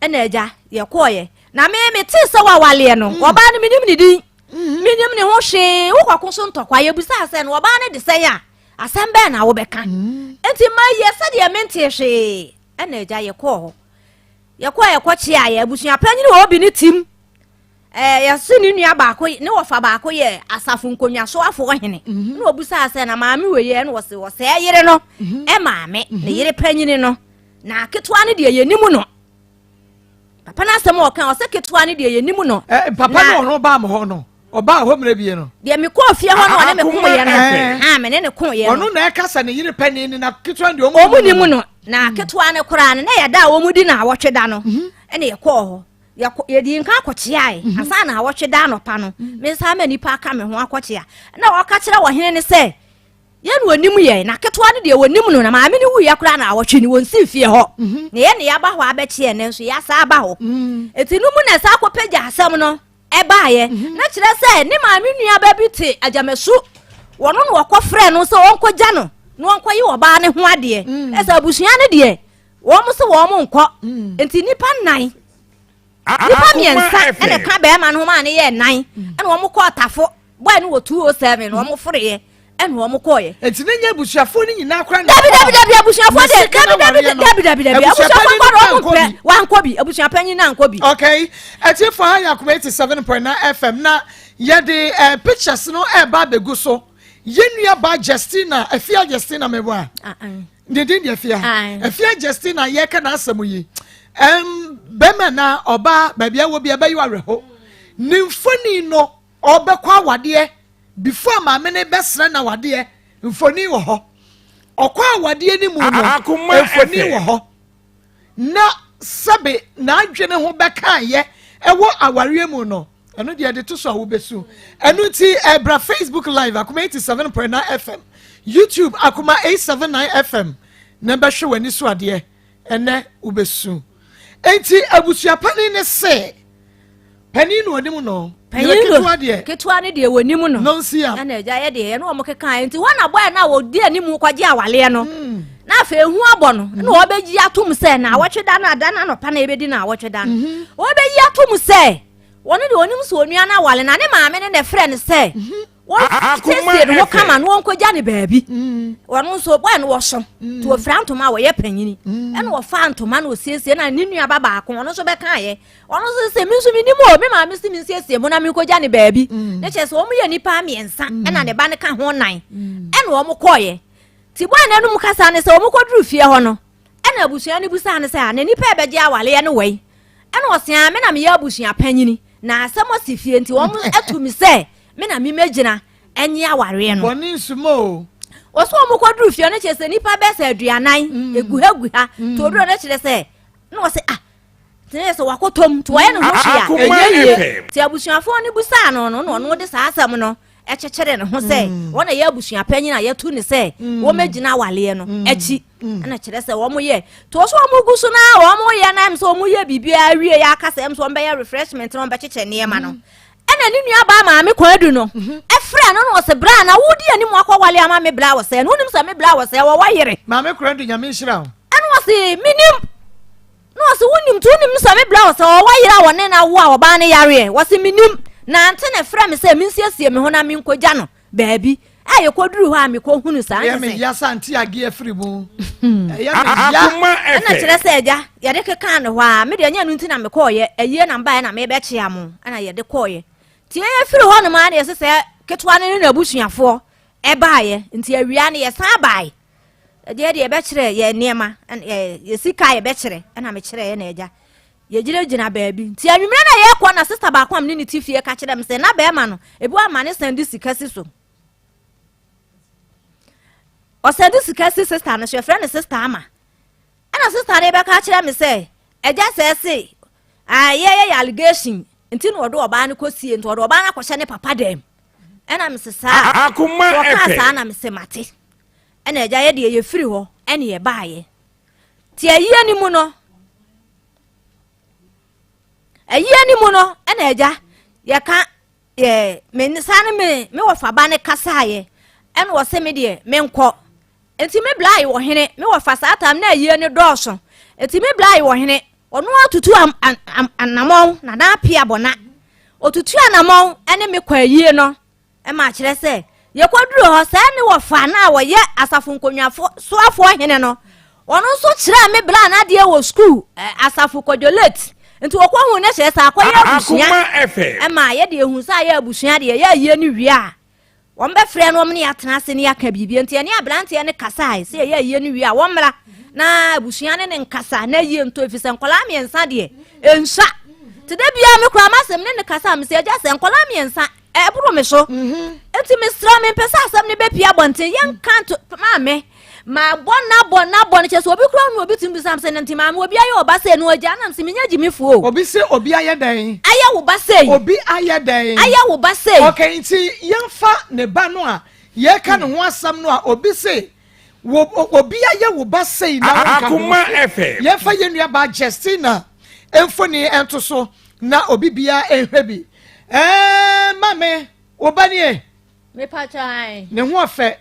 ɛna agya yɛkɔɔyɛ na me mete sɛ wawaleɛ no ɔbaa no menim ne din menim ne ho hwee wokɔko so ntɔkwa yɛbusaa sɛ no ɔbaa no de sɛn a asɛm bɛn na wobɛka nti mayɛ sɛdeɛ mente hwee ɛna agya yɛkɔɔ hɔ yɛkɔɔ yɛkɔkyeaeɛ abusua panyini wɔ obi ne tim. Ɛɛ, yɛse ne nua baako, ne wɔfa baako yɛ asafo nkonnwasoafoɔ hene. Mhm. Na ɔbisaa sɛ, na maame wei yɛ? Na wɔse wɔsɛɛ yere no mhm. maame, ne mhm. yere panyini no. Na ketewa no deɛ yɛnim no. Papa no asɛm a ɔka, ɔsɛ ketewa no deɛ yɛnim no. Eh, papa no ɔno baa mo hɔ no, ɔbaa hɔ mmerɛ bie no. Deɛ mekɔɔ fie hɔ no ɔne me koeɛ no. Ha, me ne ne koeɛ no. Ɔno na ɛka sɛ ne yere panin no na ketewa no deɛ ɔmo nim no. Na ketewa no koraa no, na yɛda a wɔn di na awɔtwe da no, ɛna yɛkɔɔ hɔ. Yɛkɔ yɛdii nka kɔkyeae mhm. ansa na awɔtwe da anɔpa no mhm. me nsa ama nipa aka me ho akɔkyea na wɔka kyerɛ ɔhene no sɛ yɛn na onim yɛn na ketewa no deɛ wɔnim no na maame no wuyɛ koraa na awɔtwe ni wɔnsi fie hɔ mhm. na yɛn na yɛaba hɔ abɛkyeɛ ne nso yɛasa aba hɔ eti no mu na ɛsa akɔpɛgya asɛm no ɛbaayɛ na kyerɛ sɛ ne maame nuaba bi te agyamasu wɔn na wɔkɔfrɛ no sɛ wɔnkɔgya no na wɔnkɔyi ɔbaa no ho adeɛ ɛsɛ abusua no deɛ Wɔn se wɔn nkɔ. Mm. Nti nipa nnan. Nipa mmiɛnsa ɛna ɛka bɛrima no ho maa ne yɛ nnan. Mm. Ɛna wɔn kɔɔ tafo. Bɔyɛ no wɔ 207 na wɔn foroyɛ ɛna wɔn kɔɔyɛ. Nti ne nyɛ abusuafoɔ no nyinaa kora na ɛkɔɔ. Dabi dabi dabi abusuafoɔ de dabi dabi dabi dabi dabi abusuafoɔ kɔ na wɔn mpɛ wankɔ bi abusuapanyin na nkɔ bi. Okay, ɛtiefo ha yɛ akoma 87.9 FM na yɛde eh, pictures no ɛreba abɛgu so. Yɛn nua ba Justina, Afia Justina meboa. Ah, ah. Ne din de Afia. Afia Justina yɛka n'asɛm yi. Ɛm bɛrima na ɔbaa baabi a wɔ bi ɛbɛyɛ awerɛho. Ne mfoni no ɔbɛkɔ awadeɛ before maame no bɛsrɛ na awadeɛ mfoni wɔ hɔ. Ɔkɔ awadeɛ no mu no mfoni wɔ hɔ. Na sɛbe n'adwene ho bɛkaeɛ ɛwɔ awareɛ mu no ɛno deɛ ɛde to so a wobɛsu ɛno nti ɛbra facebook live akoma 87.9 fm youtube akoma 879 fm na bɛhwɛ w'ani so adeɛ ɛnɛ wobɛsu enti abusuapani ne se Panin na onim no. Panyin ketewa deɛ. Ketewa no deɛ wɔnim no. Nonsi a. Ɛna agya yɛ deɛ ɛna wɔn keka nti wɔn na bɔyɛ na wɔdi anim kɔgye awaleɛ no. Hmm. Na afei ehu abɔ no na hmm. wɔbɛgye atom sɛ na awɔtwe da no ada na anɔpa na ebedi na awɔtwe da no. Hmm. Wɔbɛyi atom sɛ wɔn deɛ onim sɛ onua no awale na ne maame ne na ɛfrɛ no sɛ. Wɔnsiesie ne ho kama na wɔnkɔgya ne baabi. Mm. Wɔn nso bɔɛ no wɔso. Mm. Nti wɔfira ntoma a wɔyɛ panyini. Mm. Ɛna wɔfa ntoma na wɔsiesie na ne nua ba baako ɔno nso bɛkaeɛ. Ɔno nso sɛ me nso menim o me maame si me nsiesie mu na menkɔgya ne baabi. Ne kyerɛ sɛ wɔn yɛ nnipa mmiɛnsa ɛna ne ba no ka ho nan. Ɛna wɔn kɔɔeɛ. Nti bɔɛ no anum kasa ne sɛ wɔn kɔduru fie hɔ no ɛna abusua no busaa no sɛ a na nipa ɛbɛgye awaleɛ no wɔ yi. Ɛna ɔse a me na meyɛ abusua panyini na asɛm ɔsi fie nti wɔn atu me sɛ me na memɛgyina ɛnye awareɛ no. Bɔne nsuma o. Wɔsɛ wɔn kɔduru fie no kyerɛ sɛ nipa bɛyɛ sɛ aduanan mm. egu ha gu ha mm. nti oduro no kyerɛ sɛ na wɔsɛ ah tene sɛ wakɔtɔm nti wɔyɛ ne ho hwee a ɛnyɛ yie nti abusuafoɔ no busaa no no na ɔno de saa asɛm no ɛkyekyere ne ho sɛ mm. wɔn na ɛyɛ abusua panyin a yɛtu ne sɛ wɔmɛgyina awaleɛ no akyi ɛna kyerɛ sɛ wɔn yɛ to so wɔn gu so na wɔn yɛ na ɛm sɛ wɔn yɛ biribiara wie yɛ aka sɛ ɛm sɛ wɔn bɛyɛ refreshment na wɔn bɛkyekyɛ nneɛma no Ɛna ne nua baa maame Kwadu no ɛfrɛ no na ɔsɛ bra na wodi anim akɔwale ama me bra wɔ sɛ no wonim sɛ me bra wɔ sɛ wɔwɔ yere. Maame Kwadu nyame nhyira wo. Ɛna ɔsɛ menim na ɔsɛ wonim nti wonim sɛ me bra wɔ sɛ wɔwɔ yere a wɔne no awo a ɔbaa no yareɛ wɔsɛ menim na ante na ɛfrɛ me sɛ mensiesie me ho na menkɔgya no baabi a yɛkɔduru hɔ a mekɔhunu saa ɛyɛ me ya sa nte ageɛ firi mu ɛyɛ me ya ɛna kyerɛ sɛ agya yɛde kekaa no hɔ a me deɛ ɛnyɛ no nti na mekɔɔyɛ ayie na mbaeɛ na mebɛkyea mo ɛna yɛde kɔɔyɛ nti yɛyɛ firi hɔ nom a na yɛsɛ sɛ ketewa no ne n'abusuafoɔ ɛbaeɛ nti awia no yɛsan bae ɛdeɛ deɛ yɛbɛkyerɛ yɛ nneɛma yɛ sika yɛbɛkyerɛ ɛna mekyerɛ na agya Yɛgyinagyina baabi. Nti anwummerɛ na yɛrekɔ na sista baako a me ne ne te fie ka kyerɛ me sɛ na bɛrima no ebi wɔ ama ne san de sika si so. Ɔsan de sika si sista no so yɛfrɛ no sista ama. Ɛna sista no bɛka kyerɛ me sɛ agya sɛ ɛse yɛyɛ yɛ allegation nti na ɔde ɔbaa no kɔsie nti ɔde ɔbaa no akɔhyɛ ne papa dɛm. Ɛna mese saa. Ɔkaa saa na mese mate. Ɛna agya yɛ deɛ yɛfiri hɔ ɛne yɛbaayɛ. Nti ayie no mu no, ayie no mu no ɛna agya yɛka yɛ me saa ne me me wɔfa ba ne kasaayɛ ɛna ɔsɛ me deɛ menkɔ nti me bla ayɛ ɔhene me wɔfa saa tam na ayie no dɔɔso nti me bla ayɛ ɔhene ɔno atutu am, am, am, anamɔn na na apia bɔna otutu anamɔn ɛne me kɔ ayie no Ɛma kyerɛ sɛ, yɛkɔduruu hɔ, sɛɛ ne wɔfa no a wɔyɛ asafo nkonnwafo soafoɔ hene no, ɔno nso kyerɛɛ me bra n'adeɛ wɔ sukuu, asafo Kwadwo Late. Nti wɔkɔhu no kyerɛ sɛ akɔyɛ abusua. Akoma FM. Ɛma yɛde ehu sɛ ayɛ abusua deɛ yɛ ayie no wie a wɔn bɛfrɛ no wɔn ne yɛatena ase ne yɛaka biribi. Nti ɛne aberanteɛ no kasae sɛ yɛyɛ ayie no wie a wɔmmra na abusua ne ne nkasa na ayie ntɔ ɛfiri sɛ nkwadaa mmiɛnsa deɛ ɛnsua. Nti da biara me koraa m'asɛm ne ne kasa me sɛ agya sɛ nkwadaa mmiɛnsa ɛboro me so. Nti mesrɛ mempɛ sɛ asɛm no bɛpie abɔnten yɛnka nto maame mabɔ nabɔ nabɔ no kyɛ sɛ obi kura no obi tumi bisa sɛ nti maame obi ayɛ ɔba sɛ no agya nam sɛ menya gyimifoɔ o. Obi sɛ obi ayɛ dɛn? Ayɛ wo ba sɛ. Obi ayɛ dɛn? Ayɛ wo ba sɛ. Okay, nti yɛmfa ne ba no a yɛka ne ho asɛm no a obi sɛ obi ayɛ wo ba sei na wonka ho. Akoma FM. Yɛmfa yɛn nua ba Justina mfoni nto so na obi biara nhwɛ bi. Ɛɛ maame, wo ba nie. Mepa kyɛw ae. Ne ho ɔfɛ.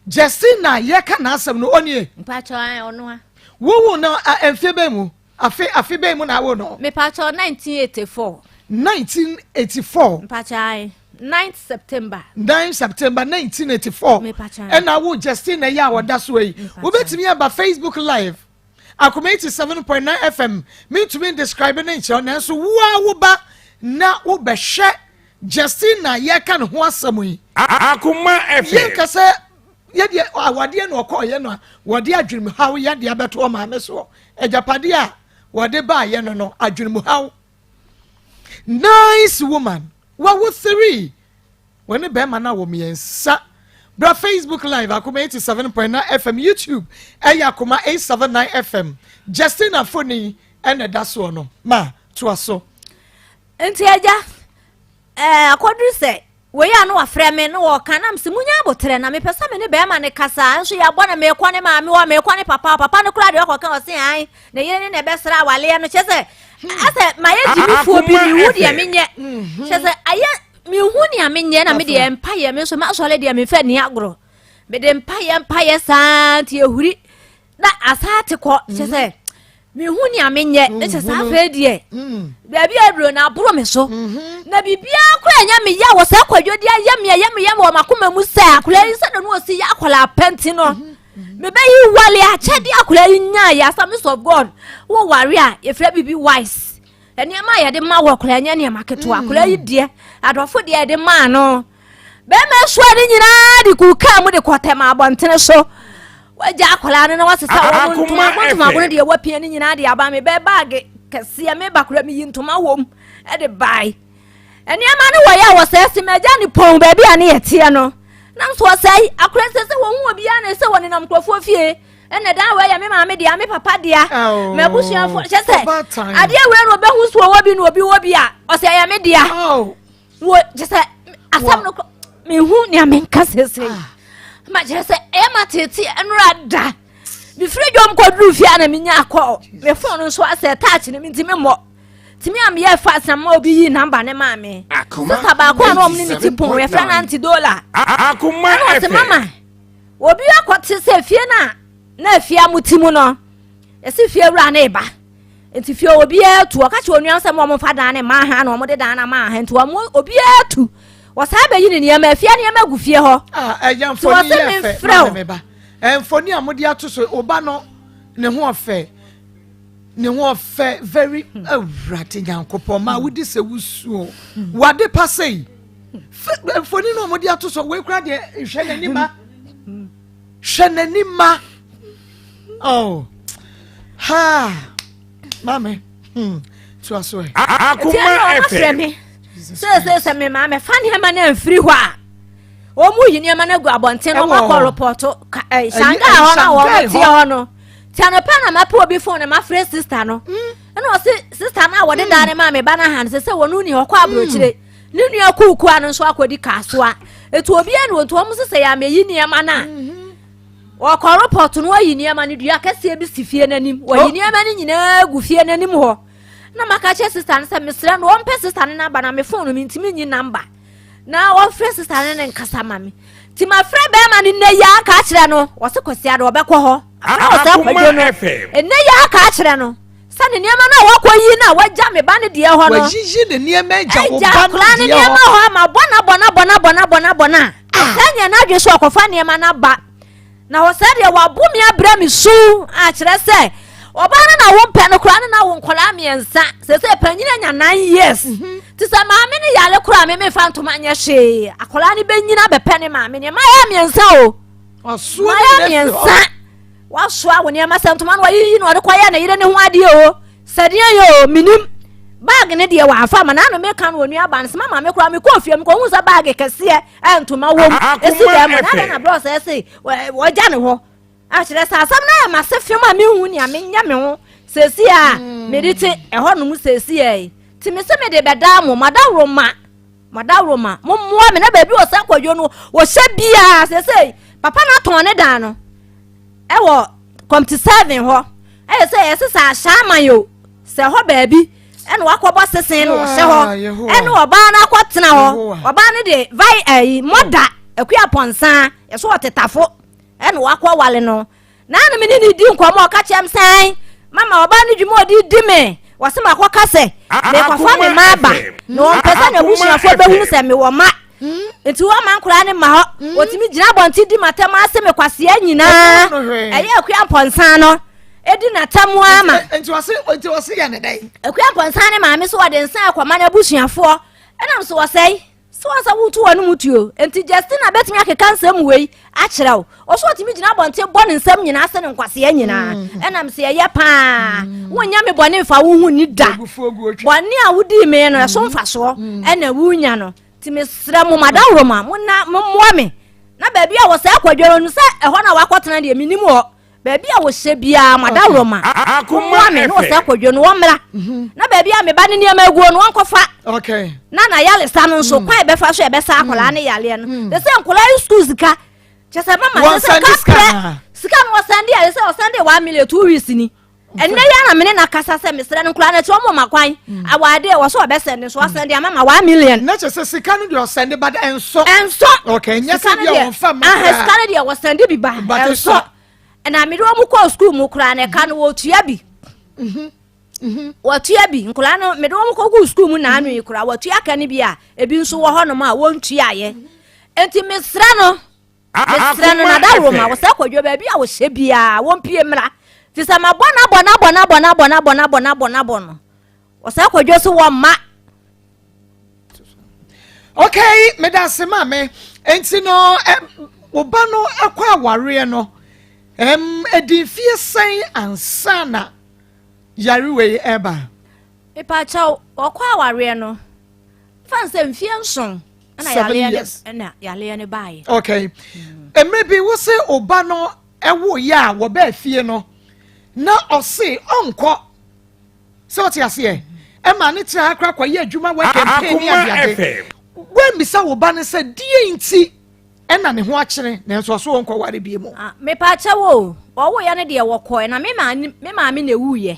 Justina yɛka n'asɛm no ɔnie. Mepa kyɛw ae ɔno a. Wowo no mfe bɛn mu? Afe afe bɛn mu na awo no? Mepa kyɛw 1984. 1984. Mepa kyɛw ae. 9 September. 9 September 1984. Mepa kyɛw ae. Ɛna awo Justina yi a ɔda so yi. Wobɛtumi aba Facebook live. Akoma 87.9 FM. Mentumi describe ne nkyerɛw nanso wo a wo ba na wobɛhwɛ Justina yɛka ne ho asɛm yi. Akoma FM. Yɛnka sɛ yɛdeɛ awadeɛ na ɔkɔɔyɛ no a wɔde adwenemhaw yɛde abɛto ɔmaame soɔ. Agyapadeɛ a wɔde baayɛ no no adwenemhaw. Nice woman. Wawo 3. Wɔne bɛrima no a wɔ mmiɛnsa. Bra Facebook live Akoma 87.9 FM, YouTube ɛyɛ Akoma 879 FM. Justina Foni ɛna ɛda soɔ no. Ma toa so. Nti agya, ɛɛ akɔduru sɛ wei a na wafrɛ me na wɔka nam sɛ munya abotrɛ na mepɛ sɛ me ne bɛrima no kasa nso yɛabɔ no meekɔ ne maame hɔ meekɔ ne papa hɔ papa no koraa deɛ ɔkɔka ɔse an ne yere ne na ɛbɛsra awaleɛ no kyɛ sɛ asɛ mayɛ gyimifoɔ bi mehu deɛ menyɛ kyɛ sɛ ayɛ mehu nea menyɛ na medeɛ mpayɛ me nso masɔre deɛ memfa ni agorɔ mede mpayɛ mpayɛ saa nti ɛhuri na asaa te kɔ kyɛ sɛ mehu nea menyɛ ne kyɛ saa afei deɛ baabi a aduro no aboro me so na biribiara kora ɛnyɛ me ya wɔ saa kwadwo de ayɛ me ɛyɛ me yɛ wɔ m'akoma mu sɛ akwadaa yi sɛ na no ɔsi yɛ akwadaa pɛnti no mebɛyi wale akyɛde akwadaa yi nyaa yɛ Assemblies of God wo ware a yɛfrɛ biribi wise nneɛma a yɛde ma wɔ akwadaa nyɛ nneɛma ketewa akwadaa yi deɛ adɔfo deɛ yɛde maa no bɛrima soa ne nyinaa de kuu kaa mu de kɔ tɛm abɔntene so wagya akwadaa no na wasesa wɔn ntoma mo ntoma bono deɛ wapia ne nyinaa de aba me bɛɛ baage kɛseɛ me ba kora meyi ntoma wom de bae nneɛma no wɔyɛ a wɔsɛe se magya ne pɔn baabi a ne yɛteɛ no nam so wɔsɛe akora sɛ sɛ wɔn ho obiara na sɛ wɔnenam nkurɔfoɔ fie ɛna dan wei yɛ me maame dea me papa dea m'abusuafoɔ kyɛ sɛ adeɛ wei na ɔbɛhu so ɔwɔ bi na obi wɔ bi a ɔsɛ ɛyɛ me dea wɔ kyɛ sɛ asɛm no mehu nea menka sese ah. ma kyerɛ sɛ ɛyɛ ma tete ɛnora da mefiri dwom kɔduru fie a na menya akɔ me fon no nso asɛ touch no mentimi mmɔ tumi a meyɛ fast na ma obi yi namba ne maa me sista baako a na ɔmo ne ne ti pon yɛfrɛ no anti dola ɛna ɔse mama obi akɔte sɛ fie no a na afie a mo ti mu no yɛsi fie wura ne ba nti fie obiara tu ɔka kyerɛ onua sɛ mo ɔmo fa dan ne mmaa ha na ɔmo de dan na maa ha nti ɔmo obiara tu wɔsan bɛyi ne nneɛma afie nneɛma gu fie hɔ. Ah, ɛyɛ mfoni yɛ fɛ maame me ba mfoni a mode ato so ɔba no ne ho ɔfɛ ne ho ɔfɛ very awurade nyankopɔn ma wodi sɛ wusuo wade pa sɛ yi mfoni no a mode ato so wei kora deɛ hwɛ n'anim a hwɛ n'anim ma oh ha maame hmm toa so ɛ. Akoma FM. Sɛ sɛ me maame fa nneɛma no amfiri hɔ a wɔn mu yi nneɛma no agu abɔnten na wɔn akɔ repɔto ɛɛ shanghai hɔ na wɔn te hɔ no tí anɔpɛ na ma pɛ obi fon na ma frɛ sista no ɛna ɔsi sista no a wɔde dan ne maa me ba no ha no sɛ sɛ wɔn ni ɔkɔ aburokyire. Ne nua kuukua no nso akɔdi kasoa. Etu obiara na wɔntu wɔn sɛ yɛ amɛyi nneɛma no a. Mhm. Wɔkɔ repɔt no wɔyi nneɛma no dua kɛseɛ bi si fie n'anim. Wɔyi oh. nneɛma no nyinaa gu fie n'anim hɔ. Na maka kyerɛ sista no sɛ mesrɛ no wɔmpɛ sista no namba na me fon no mentumi nyi namba. Na wɔmfrɛ sista no ne nkasa ma me. Nti mafrɛ bɛrima no nnɛ yi aka akyerɛ no wɔse kwasiada wɔbɛkɔ hɔ. Afrɛ wɔ sɛ kwadwo no. Nnɛ yi aka akyerɛ no. Sɛ ne nneɛma no a wakɔyi no a wagya me ba no deɛ hɔ no. Wayiyi ne nneɛma agya wo ba no deɛ hɔ. Agya akwadaa no nneɛma hɔ ama bɔna bɔna bɔna bɔna bɔna bɔna. Ah. Sɛ nyɛ n'adwene so ɔkɔfa nneɛma no aba. Na wɔ sɛ deɛ wabo me abrɛ me su akyerɛ sɛ Ɔbaa no na wompɛ no koraa no na wo nkwadaa mmiɛnsa. Sɛsɛ panyin anya 9 years. Nti sɛ maame no yare koraa, me memfa ntoma nyɛ hwee. Akwadaa no bɛnyina bɛpɛ ne maame nneɛma yɛ mmiɛnsa o. Ɔsoa mayɛ ne nyinaa firi hɔ. mmiɛnsa. Wasoa wo nneɛma sɛ ntoma no wayiyi na ɔde kɔyɛ ne yere ne ho adeɛ o. Sɛdeɛ yɛ o, minim bag ne deɛ wamfa ma naano. Meka no wɔ nua ba no sɛ mama me koraa mekɔɔ fie mekɔhu sɛ bag kɛseɛ ɛ ntoma wɔ mu ɛsi Akoma dɛm na FM. adɛn na berɛ sɛ ɛse wɔgya ne hɔ akyerɛ sɛ asɛm no ayɛ mase fem a mehu nea menyɛ me ho seesi a mede te ɛhɔ nom seesi a yi nti me sɛ mede bɛdaa mo madaworo ma madaworo ma mommoa me na baabi wɔ sɛ kwadwo no wɔhyɛ biaa. Seesei papa no atɔn ne dan no ɛwɔ Community 7 hɔ, ɛyɛ sɛ yɛsɛ sɛ ahyɛ aman o sɛ hɔ baabi ɛna wakɔbɔ sesen no wɔhyɛ hɔ. Ah, Yehowa. Ɛne ɔbaa no akɔtena hɔ. Yehowa. Ɔbaa no de vai ɛyi mɔda akua pɔnsa yɛso ɔtetafo ɛna wakɔ wale no naanu. Mi ne ne di nkɔmɔ, ɔka kyerɛ m sɛn mama ɔbaa no dwuma ɔde di me wɔsɛ ma akɔka sɛ mekɔfa me ma aba na ɔmpɛ sɛ n'abusuafoɔ bɛhunu sɛ mewɔ ma, nti wɔma nkoraa ne ma hɔ wɔtumi gyina abɔnten di m'atɛm ase me kwasea nyinaa. Ɔno hwee. Ɛyɛ akua mpɔnsa no edi n'atɛm ama. Nti ɔse yɛ ne dɛn? Akua mpɔnsa ne maame so wɔde nsa akɔma n'abusuafoɔ ɛnam so wɔsɛe sɛ wɔn sɛ wotu wɔn mu tuo. Nti Justina bɛtumi akeka nsɛm wei akyerɛ wo, ɔso ɔtumi gyina abɔnten bɔ ne nsɛm nyinaa sɛ ne nkwasea nyinaa ɛnam sɛ ɛyɛ paa wonyɛ me bɔne mfa wo ho ni da. Abufuo gu otwa. Bɔne a wodii me no ɛso mfasoɔ ɛna wonya no. Nti mesrɛ mo madaworo ma mona mommoa me na baabi a wɔsɛ akwadwa no sɛ ɛhɔ na wakɔtena deɛ menim hɔ baabi a wɔhyɛ biara, madaworo ma Akoma mommoa me na wɔsɛ FM. akwadwa no wɔmmra na baabi a meba ne nneɛma aguo no wɔnkɔfa na na yalesa no nso kwan bɛfa so yɛbɛsa akwadaa ne yaleɛ no te sɛ nkwadaa yi sukuu sika kyɛ sɛ mama Wɔn kyɛ sɛ send sika kaprɛ na? Sika no wɔsend a yɛ sɛ ɔsend 1 million 2 weeks ni. Ɛnɛ yɛ na mene na kasa sɛ mesrɛ no nkwadaa no akyi wɔn ma kwan awaade wɔ so ɔbɛsend so ɔsend ama ma 1 million. Na kyerɛ sɛ sika no deɛ ɔsend but ɛnsɔ. Ɛnsɔ. Okay, nyɛ Sika sɛ no bi a deɛ- wɔmfa ma aha, koraa. sika no deɛ wɔsend bi ba. But ɛnsɔ. ɛsɔ. Ɛna mede wɔn kɔɔ sukuu mu koraa na ɛka no wɔtua bi, wɔtua bi. Nkwadaa no mede wɔn kɔgu sukuu mu naanu yi koraa wɔtua ka no bi a ebi nso wɔ hɔnom a wɔntua yɛ. Nti mesrɛ no, mesrɛ no Akoma nadaworo ma FM. wɔsɛ kwadwo baabi a wɔhyɛ biara wɔmpie mmra fi sɛ mabɔ nabɔ nabɔ nabɔ nabɔ nabɔ nabɔ nabɔ nabɔ no wɔsɛ kwadwo so wɔ mma. Okay, meda ase maame. Nti no wo ba no ɛkɔ awareɛ no ɛdi mfie sɛn ansa na yare wei ɛba? Mepakyɛw, wɔkɔ awareɛ no fan sɛ mfie 7 ɛna 7 yareɛ years. no ɛna yareɛ no baeɛ. Okay, mmerɛ bi wo sɛ wo ba no ɛwo yɛ a wɔbɛɛ fie no na ɔse ɔnkɔ sɛ ɔte aseɛ ɛma ne tena ha kora kɔyɛ adwuma wɔ campaign ne Akoma adeade. FM. Woambisa wo ba no sɛ deɛ nti ɛna ne ho akyere nanso ɔso wɔnkɔ ware bie mu? Ah, mepakyɛw o, ɔwoyɛ no deɛ wɔkɔɛ na me maame na ɛwuyɛ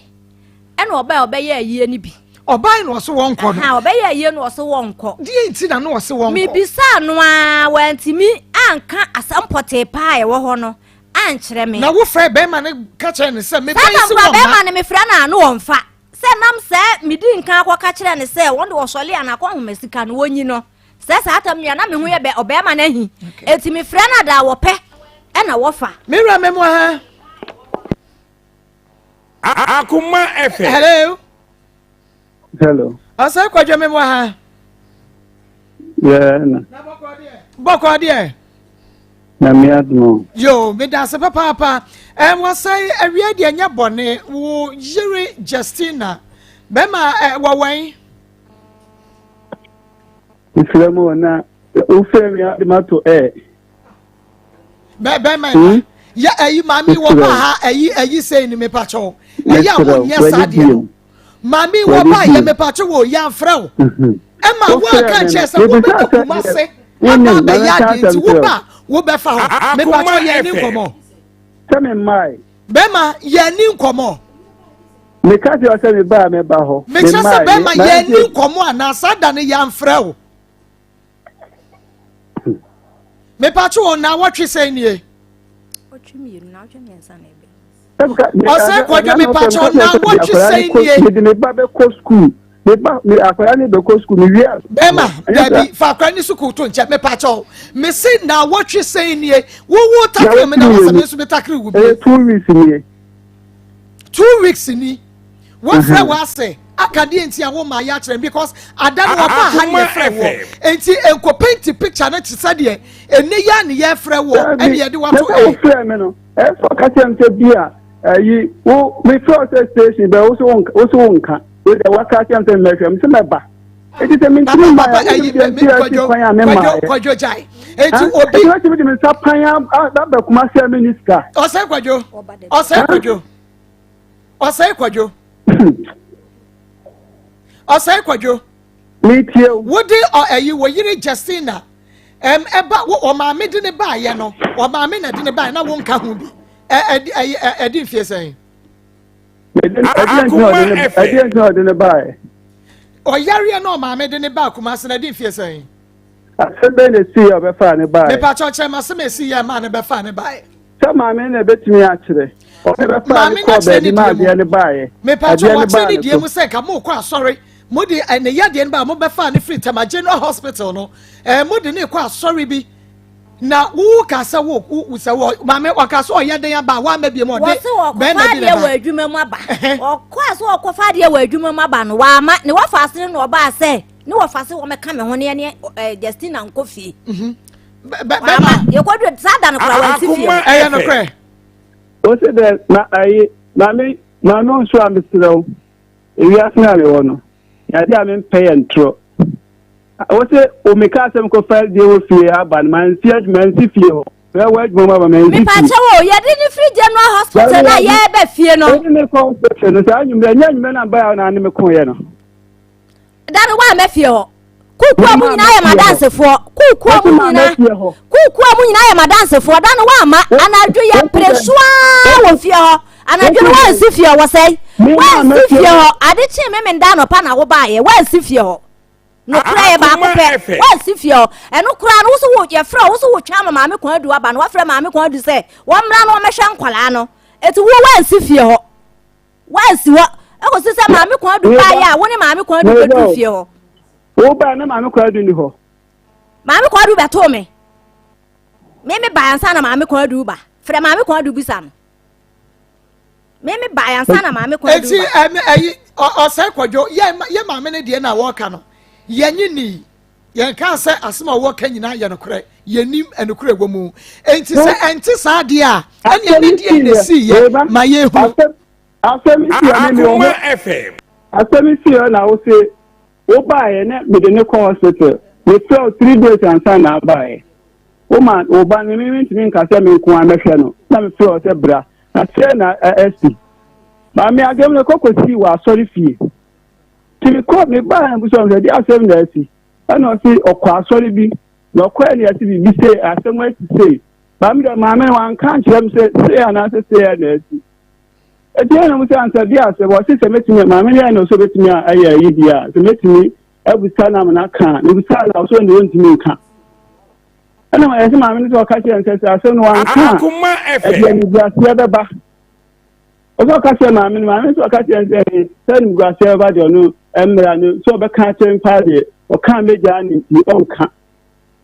ɛna ɔbaa ɔbɛyɛ ayie no bi. Ɔbaa na ɔso wɔnkɔ no? Aha, ɔbɛyɛ ayie no ɔso wɔnkɔ. Deɛ nti na no ɔse wɔnkɔ? Mebisaa no a wantumi anka asɛm pɔtee paa a ɛwɔ hɔ no ankyerɛ me. Na wofrɛ bɛrima no ka kyerɛ ne sɛ saa mebɛyi se na nkora wɔmma? Bɛrima no mefrɛ no a no wɔmfa sɛ nam sɛ medi nka akɔka kyerɛ ne sɛ wɔn de wɔsɔle a nakɔhoma sika no wɔnyi no sɛ saa tam nua na mehu yɛ bɛ ɔbɛrima no ahi enti mefrɛ no ada a wɔpɛ ɛna wɔfa. Mewura mɛmu ha. Akoma FM. Hello. Hello. Ɔsɛ kwadwo mɛmu ha. Yeah, na. Bɔkɔ deɛ? Nyame adom. Yo, meda ase papaapa. Wɔsɛe awie deɛ nyɛ bɔne wo yere Justina bɛma wɔwɛn. Mesrɛ mu na wofrɛ me ade mato ɛ. Bɛma yɛ ɛyi maame wɔ ba ha ɛyi sɛyi ni mepakyɛw ɛyi a wonyɛ saa deɛ no maame wɔ ba yɛ mepakyɛw wɔ yɛ afrɛ wo ɛma wɔn aka nkyɛn sɛ wobɛba Kumase aba abɛyɛ adeɛ nti woba wobɛfa hɔ. Mepakyɛw, yɛn ni nkɔmɔ. Sɛ me mmae. Bɛma yɛn ni nkɔmɔ. Meka kyerɛ sɛ meba a mɛba hɔ. Mekyerɛ sɛ bɛma yɛn ni nkɔmɔ anaa saa da no yɛamfrɛ wo? Mepakyɛw wɔ na wɔtwe sɛn nie? Ɔsɛ kwadwo, mepakyɛw, na wɔtwe sɛn nie? Mede me ba bɛkɔ sukuu, me ba me akwadaa ne bɛkɔ sukuu me wie. Bɛrima, dabi, fa akwadaa ne sukuu to nkyɛn. Mepakyɛw, mese na wɔtwe sɛn nie wowo takiri mi na wɔsɛ mi nso mi takiri wo bi? Ɛyɛ 2 weeks nie. 2 weeks ni wɔfrɛ wɔ ase aka deɛ nti a wo ma yɛ akyerɛ because ada no wɔba ha ne yɛfrɛ wɔ nti nko paint picture no te sɛ deɛ ɛnɛ yɛ a ne yɛfrɛ wɔ ɛne yɛde wato ɛ. Wofrɛ me no ɛfɔ ka kyerɛ m sɛ bi a ɛyi wo mefrɛ sɛ station bɛ wo so wo nka wo deɛ waka kyerɛ m sɛ mɛhwɛ m sɛ mɛba. Eti sɛ mentumi mma yɛ wonim deɛ nti a ɛsi kwan a memma yɛ. Kwadwo gyae. Eti obi. Eti wɔtumi de me nsa pan aba Kumasi a menni sika. Ɔsɛe Kwadwo. Ɔsɛe Kwadwo. Ɔsɛe Kwadwo. Ɔsɛe Kwadwo. Metie o. Wode ɛyi wɔ yere Justina ɛm ɛba wo ɔmaame de ne baayɛ no ɔmaame na de ne baayɛ na wo nka ho bi ɛ ɛdi ɛyi ɛdi mfie sɛn. Akuma FM. Ɛdeɛ nti na ɔde ne baeɛ. Ɔyareɛ na ɔmaame de ne baa Kumasi na ɛde mfie sɛn. Asɛm bɛn na esii yɛ ɔbɛfaa ne baeɛ. Mepakyɛw kyerɛ me asɛm a esii yɛ maa ne bɛfaa ne baeɛ. Sɛ maame na ebetumi akyerɛ. Ɔne bɛfaa ne kɔɔ baabi ma adeɛ ne baeɛ. Mepakyɛw wɔkyerɛ ne deɛ mu sɛ nka mo kɔ asɔre mo de ne yadeɛ no baa mo bɛfaa ne firi Tema General Hospital no ɛɛ mo de ne kɔ asɔre bi. Na wo ka sɛ wo wo sɛ wɔ maame ɔka sɛ ɔyɛ den aba a wamma biem ɔde Wɔse ɔkɔfa bɛrima bi adeɛ na wɔ ɛba. adwuma mu aba. Ɔkɔ a sɛ ɔkɔfa adeɛ wɔ adwuma mu aba no wamma. Ne wɔfa ase no na ɔbaa sɛ ne wɔfa se wɔmɛka me ho ne ɛne eh, Justina nkɔ fie. Mhm. Bɛ- bɛ- Wamma. Bɛrima Yɛkɔduru saa da no koraa wansi fie Akoma hɔ. ɛyɛ FM. nokorɛ. Wo se dɛ ma ayi maame maame nso a mesrɛ wo ewiase no a mewɔ no yade a mempɛ yɛ ntorɔ. Wo se wo meka asɛm kɔfa deɛ wɔ fie aba no mansi adwuma mansi fie hɔ sɛ wɔ adwuma mu aba mansi fie. Mepakyɛ wo yɛde ne firi General Hospital na yɛreba fie no. Wode ne kɔ hospital no saa anwummerɛ ɛnyɛ anwummerɛ na mbaeɛ a na ne me koeɛ no. Da no woamma fie hɔ. Kuukua mu nyinaa yɛ m'adansefoɔ. Kuukua mu nyinaa kuukua mu nyinaa yɛ m'adansefoɔ. Da no woamma anadwo yɛ pere so ara wɔ fie hɔ. Anadwo no woansi fie hɔ wɔsɛe. Woansi fie hɔ ade kyee memenda anɔpa na wobaeɛ woansi fie hɔ. Nokorɛ yɛ baako pɛ. Woansi fie hɔ. Ɛno koraa no, wo so wo yɛfrɛ wo so wotwɛn ama Maame Kwan Adu aba no, woafrɛ Maame Kwan Adu sɛ wɔmmra na wɔmmɛhwɛ nkwadaa no. Eti wo woansi fie hɔ. Woansi hɔ. Ɛkɔsi sɛ Maame Kwan Adu baeɛ a wo ne Maame Kwan Adu bɛduru fie hɔ. Wo baeɛ na Maame Kwan Adu ni hɔ. Maame Kwan Adu bɛtoo me. Me me baeɛ ansa na Maame Kwan Adu ba. Frɛ Maame Kwan Adu bisa no. Me me baeɛ ansa na maame kwan eti ɛmi ɛyi ɔsɛ kwadwo yɛ yɛ maame ne deɛ na wɔka no yɛnye ni yɛn ka sɛ asɛm a wɔka nyinaa yɛ nokorɛ yɛnim ɛnokorɛ wɔ mu enti sɛ ɛnte saa deɛ a ɛne ɛne deɛ na esi yɛ ma yɛ hu. Asɛm si yɛ ne mi wɔ hɔ asɛm si yɛ na wose wobaeɛ ne mede ne kɔ hospital mefrɛ wo 3 days ansa na abaeɛ woma wo ba no me mentumi nka sɛ me nko ara mɛhwɛ no na mefrɛ wo sɛ bra na sɛ na asi maame asɛm no kɔ kɔsii wɔ asɔre fie nti mekɔ mebaa na busua sɛ de asɛm na asi ɛna ɔse ɔkɔ asɔre bi na ɔkɔɛ ne asi biribi sei asɛm asi sei maame dɛ maame no wanka nkyerɛ m sɛ sei anaasɛ sei na asi ɛti ɛna mu sɛ ansa bi asɛm ɔse sɛ mɛtumi maame no yɛ na ɔsɛ bɛtumi ayɛ ayi deɛ a sɛ mɛtumi abusa no amena ka mebusa na ɔsɛ ɔne ɔntumi nka ɛna ma yɛsɛ maame no sɛ ɔka kyerɛ nsɛ sɛ asɛm no wanka a ɛde animguaseɛ bɛba ɔsɛ ɔka kyerɛ maame no maame no sɛ ɔka kyerɛ nsɛ sɛ animguaseɛ bɛba deɛ ɔno mmra no sɛ ɔbɛka akyerɛ mpa deɛ ɔka mɛgyaa ne nti ɔnka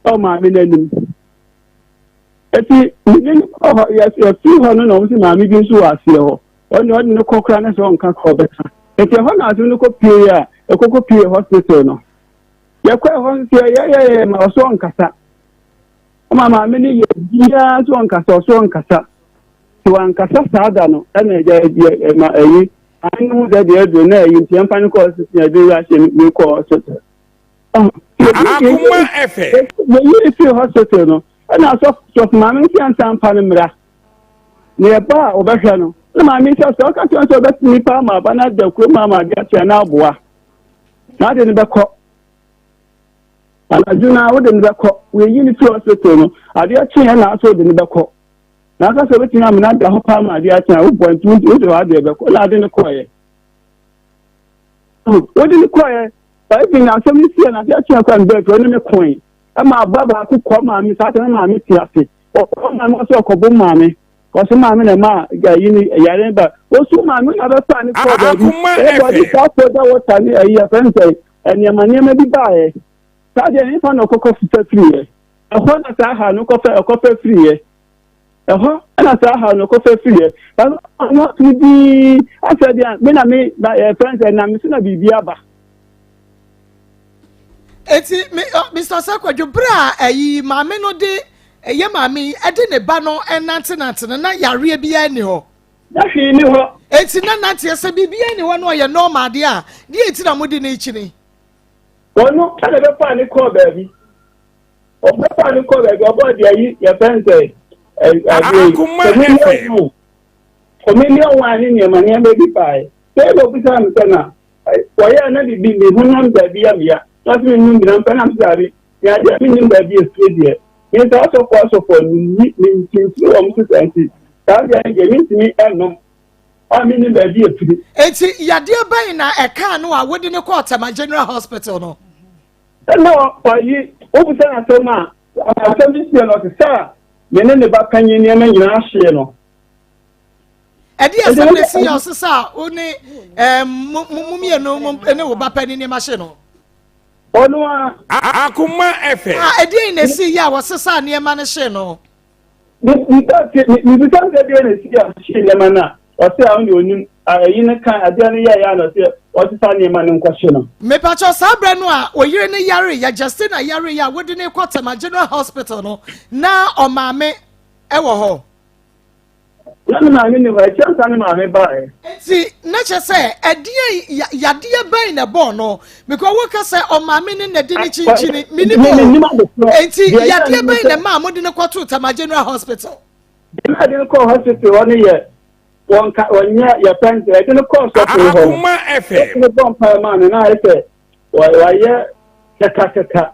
ɔ maame no anim ɛti mene no kɔ hɔ yɛfiri hɔ no na ɔmo sɛ maame bi nso wɔ aseɛ hɔ ɔne ɔde no kɔ koraa ne sɛ ɔnka kɔ ɔbɛka ɛti ɛhɔ na asɛm no kɔ pie a ɛkɔkɔ pie hospital no Yɛkɔɛ hɔ nso yɛyɛyɛyɛ ma ɔso ɔnkasa. Ɔma maame no yɛ biara nso ɔnkasa, ɔso ɔnkasa. Nti wankasa saa da no ɛna ɛgya yɛ ma ɛyi. Maame no hu sɛ deɛ aduro na ɛyi nti yɛmfa no kɔ hospital na ɛde rush no kɔ hospital. Akoma FM. Yɛyi no firi hospital no ɛna asɔfo maame no sɛ yɛnsan mfa no mmra. Na yɛba a wɔbɛhwɛ no. Na maame sɛ sɛ ɔka kyerɛ sɛ ɔbɛtumi paa ma aba no ada kurom ama ade akyɛ na aboa. Na ade no bɛkɔ. Anadwo no a wode no bɛkɔ. Wɔayi no firi hospital no, adeɛ kyeeɛ na asɛ wode no bɛkɔ. Na aka sɛ wobɛtumi amena ada hɔ paa ma adeɛ akye a wobɔ nti wode w'adeɛ bɛkɔ. Na ade no kɔeɛ. Wode no kɔeɛ. Even asɛm no siiɛ na adeɛ kyeeɛ kora no bɛɛ firi ɔne me koe. Ɛma aboa baako kɔ maame saa sɛ na maame te ase. Ɔkɔ maame ɔsɛ ɔkɔbo maame. Ɔsɛ maame na ɛma ayi no yare no ba. Osu maame na bɛfa ne kɔɔ baabi. Ɛyɛ bɔde saa soda water ne ayi afɛn sɛ nneɛma nneɛma bi baeɛ. Saa deɛ ne fa na ɔkɔkɔ fɛ firiɛ. Ɛhɔ na saa ha no kɔfɛ ɔkɔfɛ firiɛ. Ɛhɔ na saa haw no kɔfa firiiɛ. But ɔno ato dinn asɛ deɛ me na me ba yɛfrɛ no sɛ nam me so na biribi aba. Eti me Mr. Sakwadwo bere a ɛyi maame no de ɛyɛ maame yi ɛde ne ba no ɛnantenante no na yareɛ biara nni hɔ. Na hwee nni hɔ. Eti na nanteɛ sɛ biribiara nni hɔ na ɔyɛ normal deɛ a deɛ eti na mode no rekyini. Ɔno ɛna ɛbɛfaa ne kɔɔ baabi. Ɔbɛfaa ne kɔɔ baabi ɔbɔɔ deɛ ayi yɛfrɛ no sɛ adeɛ yi. Akoma FM. Communion wine ne nneɛma nneɛma bi baeɛ. Sɛ na obisaa me sɛ na wɔyɛɛ na biribi me honam baabi yɛ me ya na ɔsɛ menum bi na mpɛ na mesɛ daabi me adeɛ a mennim baabi efiri deɛ me saa asɔfoɔ asɔfoɔ no menni menkyinkyini wɔn so saa nti saa deɛ no deɛ mentumi ɛnom a mennim baabi efiri. Enti yadeɛ bɛn na ɛkaa no a wode no kɔɔ Tema General Hospital no? Ɛna ɔyi wobisa no asɛm a asɛm bi sie no ɔte sɛ a me ne ne ba panyin nneɛma nyinaa hyee no. Ɛde asɛm na esi yɛ ɔsesa a wo ne mo mmienu mo ne wo ba panyin nneɛma hye no. Ɔno a. Akoma FM. A ɛdeɛn na esi yɛ a wɔsesa nneɛma no hye no? Mebisa no sɛ deɛ na esi a ɔhye nneɛma no a ɔsɛ a ɔne onim ɛyi no kan adeɛ no yɛɛyɛ a na ɔsɛ ɔsesa nneɛma no nkɔhye no. Mepakyɛw saa berɛ no a oyere no yare yɛ Justina yare yɛ a wode no kɔ Tema General Hospital no na ɔmaame ɛwɔ hɔ? Na ne maame nni hɔ, akyiri ansa ne maame baeɛ. Nti na kyerɛ sɛ ɛdeɛn yadeɛ bɛn na ɛbɔɔ no because woka sɛ ɔmaame ne na de ne kyinkyini menim o nti yadeɛ bɛn na ɛmaa mode no kɔtoo Tema General Hospital? Deɛ na ɛde no kɔɔ hospital hɔ no yɛ wɔnka wɔnyɛ yɛfrɛ no sɛ ɛde no kɔɔ sɔfo hɔ no Akoma FM. Sɔfo no bɔ mpaeɛ maa no na ayɛ sɛ wayɛ kɛkakɛka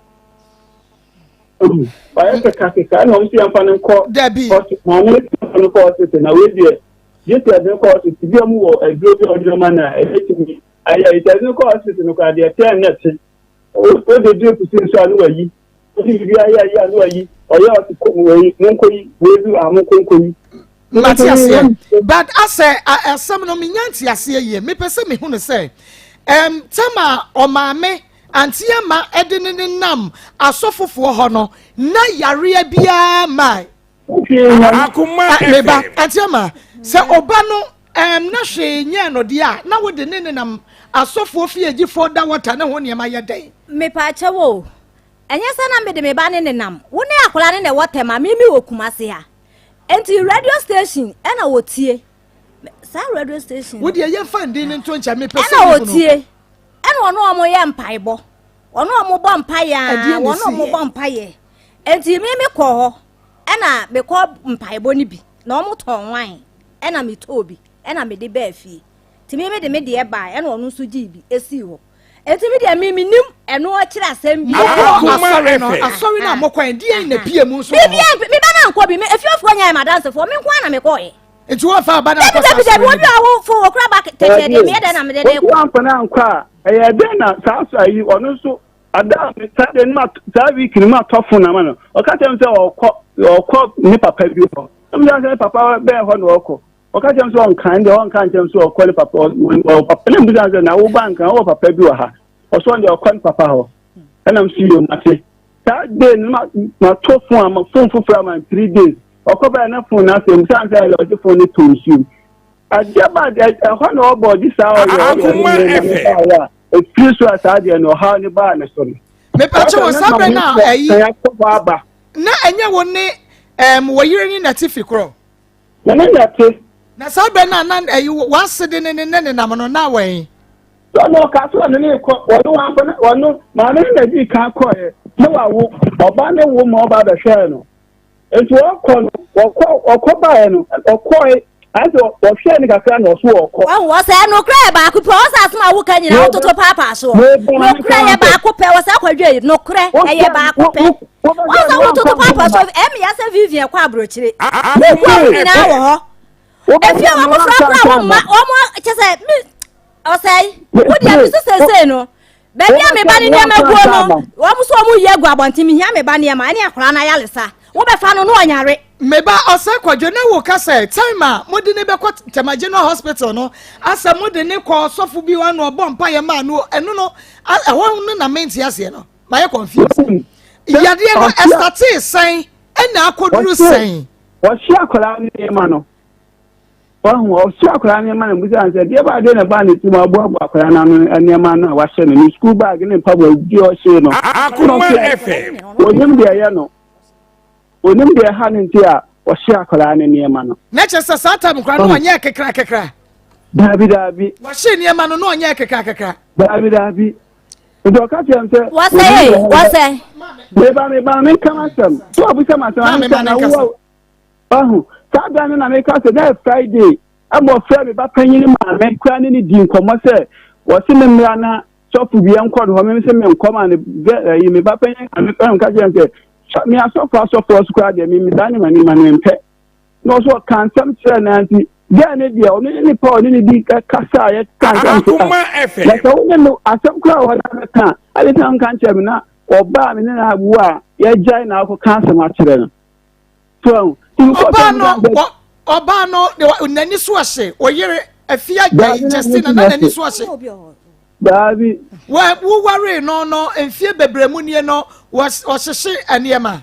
Wayɛ kekakeka ɛna wɔn si yɛn fa no nkɔ. Dabi. Maame no fa no kɔ hospital na wei deɛ gye sɛ ɛde no kɔ hospital bi a wɔn wɔ aduro bi a wɔde ma no a ɛbɛtumi ayɛ ɛsɛ ɛde no kɔ hospital no koraa deɛ tɛn na ɛte o de drip si nso a no wayi o de biribi ayɛ ayɛ a no wayi ɔyɛ ɔte kɔ wei mo nkɔ yi wei bi a mo nkɔ nkɔ yi. Mate aseɛ but asɛ asɛm no menya nte aseɛ yie mepɛ sɛ mehu no sɛ ɛm tɛm a ɔmaame Auntie Ama de ne nenam asɔfofoɔ hɔ no, na yareɛ biara mmae. Akoma Ah, meba, FM. Auntie Ama, sɛ ɔba no um, na hwee nyɛɛ no deɛ a, na wode ne nenam asɔfoɔ fie gye folda water ne ho nneɛma yɛ dɛn? Mepaakyɛw o, ɛnyɛ sɛ na mede me ba no nenam. Wo ne akwadaa no na ɛwɔ Tema, me mewɔ Kumasi ha. Enti radio station ɛna wɔtie. Saa radio station Wo deɛ yɛmfa ndin no nto nkyɛn, mepɛ sɛ ɛna mehunu. wɔtie. Ɛna ɔne wɔn yɛ mpaebɔ. Ɔne wɔn bɔ mpaeɛ aa, Ɛdeɛn na wɔne wɔn ɛsiiɛ? bɔ mpaeɛ. Enti me me kɔ hɔ, ɛna mekɔ mpaebɔ no bi, na wɔn tɔn wine, ɛna metɔɔ bi, ɛna mede baa fie. Nti me mede me deɛ baa, ɛna ɔno nso gyee bi esii hɔ. Enti me deɛ me menim ɛno akyiri asɛm biara. Mokɔ Akoma asɔre no, FM. asɔre no a mokɔ ɛ, deɛn na pie mu nso wɔ hɔ? Biribiara mpe, me ba no ankɔ bi, me efiefoɔ nyinaa yɛ m'adansefoɔ, me nko ara na mekɔɔɛ. Nti wɔmfa aba no ankɔ Dabi saa dabi dabi, asɔre no obi bi? a ɔwofo okura ba tɛtɛ deɛ meyɛ dɛn na mede ne Obi kɔ? amfa no ankɔ a, ɛyɛ dɛn na saa so ayi ɔno nso ada a saa deɛ no ma saa week no ma tɔ fon ama no ɔka kyerɛ me sɛ ɔkɔ ɔkɔ ne papa bi hɔ ɛmu sɛ ne papa bɛɛ hɔ na ɔkɔ ɔka kyerɛ me sɛ ɔnka deɛ ɔnka nkyɛn sɛ ɔkɔ ne papa ɔ papa ne mbisa sɛ na wo ba nka ɔwɔ papa bi wɔ ha ɔsɔ deɛ ɔkɔ ne papa hɔ ɛna m si yɛ mate saa day no ma ma tɔ fon ama fon foforɔ ama 3 days ɔkɔ bɛyɛ na fon no asɛ mu san sɛ ɔgye fon no to nsuom adeɛ ba ɛhɔ na ɔbɔ ɔgye saa ɔyɛ ɔyɛ Akoma ne ne FM. baayɛ a efiri so a saa deɛ no ɔhaw ne baa ne so no. Mepakyɛ wɔ saa berɛ no a ɛyi sɛ yɛakɔ hɔ aba na ɛnyɛ wo ne wɔ yere ne nɛte fi korɔ. Na ne nɛte. Na saa berɛ no a na ɛyi w'ase de ne ne ne nenam no na wɛn. Sɛ ɔno ɔka sɛ ɔno ne kɔ ɔno wankɔ na ɔno maame no na di kan kɔɛ na wawo ɔba ne wo ma ɔba bɛhwɛɛ no nti ɔkɔ no ɔkɔ ɔkɔ baeɛ no ɔkɔe ayɛ sɛ ɔhwɛɛ no kakra na ɔso ɔkɔ. Wahu wɔ sɛ nokorɛ yɛ baako pɛ ɔsɛ asɛm a woka nyinaa wototo paapaa soɔ nokorɛ yɛ baako pɛ wɔ sɛ akwadwa yi nokorɛ ɛyɛ baako pɛ wɔn sɛ wototo paapaa soɔ ɛmea sɛ Vivian kɔ aburokyire wokuo mu nyinaa wɔ hɔ efie wɔn mo fura kura wɔn ma wɔn kyɛ sɛ mi ɔsɛe wo deɛ mi sɛ sɛsɛe no baabi a me ba ne nneɛma guo no wɔn nso wɔn yi agu abɔnten mi hia me ba nneɛma ɛne akwaraa no ayaresa wobɛfa no no ɔnyare. Me ba ɔsɛe kwadwo na wo ka sɛ time a mode ne bɛkɔ Tema General Hospital no asɛ mode ne kɔ ɔsɔfo bi hɔ na ɔbɔ mpaeɛ maa no ɛno no ɛhɔ no na mente aseɛ no mayɛ confused yadeɛ no ɛstartee sɛn ɛna akɔduru sɛn. Ɔhye akwadaa no nneɛma no. Wahu, ɔhye akwadaa no nneɛma no bisa no sɛ, deɛ baa deɛ na ɛbaa ne tirim a ɔboaboa akwadaa no ano nneɛma no a wahyɛ no, ne sukuu baage ne mpaboa bi a ɔhyee no. Akoma FM. Onim deɛ ɛyɛ no. Onim deɛ ɛha no nti a ɔhye akwadaa no nneɛma no. Na kyerɛ sɛ saa tam koraa no ɔnyɛɛ kekra kekra. Daabi daabi. Wɔhye nneɛma no na ɔnyɛɛ kekra kekra. Daabi daabi. Nti ɔka kyerɛ m sɛ. Wɔsɛ ee wɔsɛ. Meba meba menka m'asɛm. So abisa m'asɛm ansa na wowɔ wahu. Saa da no na meka sɛ na yɛ Friday ɛma ɔfrɛ me ba panyin maame koraa ne ne di nkɔmmɔ sɛ wɔse me mmra na sɔfo bi nkɔ no hɔ me sɛ menkɔ ma ne ɛyi me ba panyin maame koraa meka kyerɛ sɛ me asɔfo asɔfoɔ so koraa deɛ me saa ne ma ne ma ne mpɛ. Na ɔso ɔka nsɛm kyerɛ no nti gɛɛ ne deɛ ɔno ne nipa ɔne ne di kasa a yɛka nsɛm kyerɛ na sɛ wo ne no asɛm koraa a wɔde abɛka a ade sɛ nka nkyerɛ me na ɔbaa me ne no awu a yɛgyae na akɔka asɛm akyerɛ no so ɔbaa no ɔbaa no n'ani so ɔhye ɔyere afia Justina na n'ani so ɔhye daabi wowaree no no mfie bebree mu nie no wɔhyehye nneɛma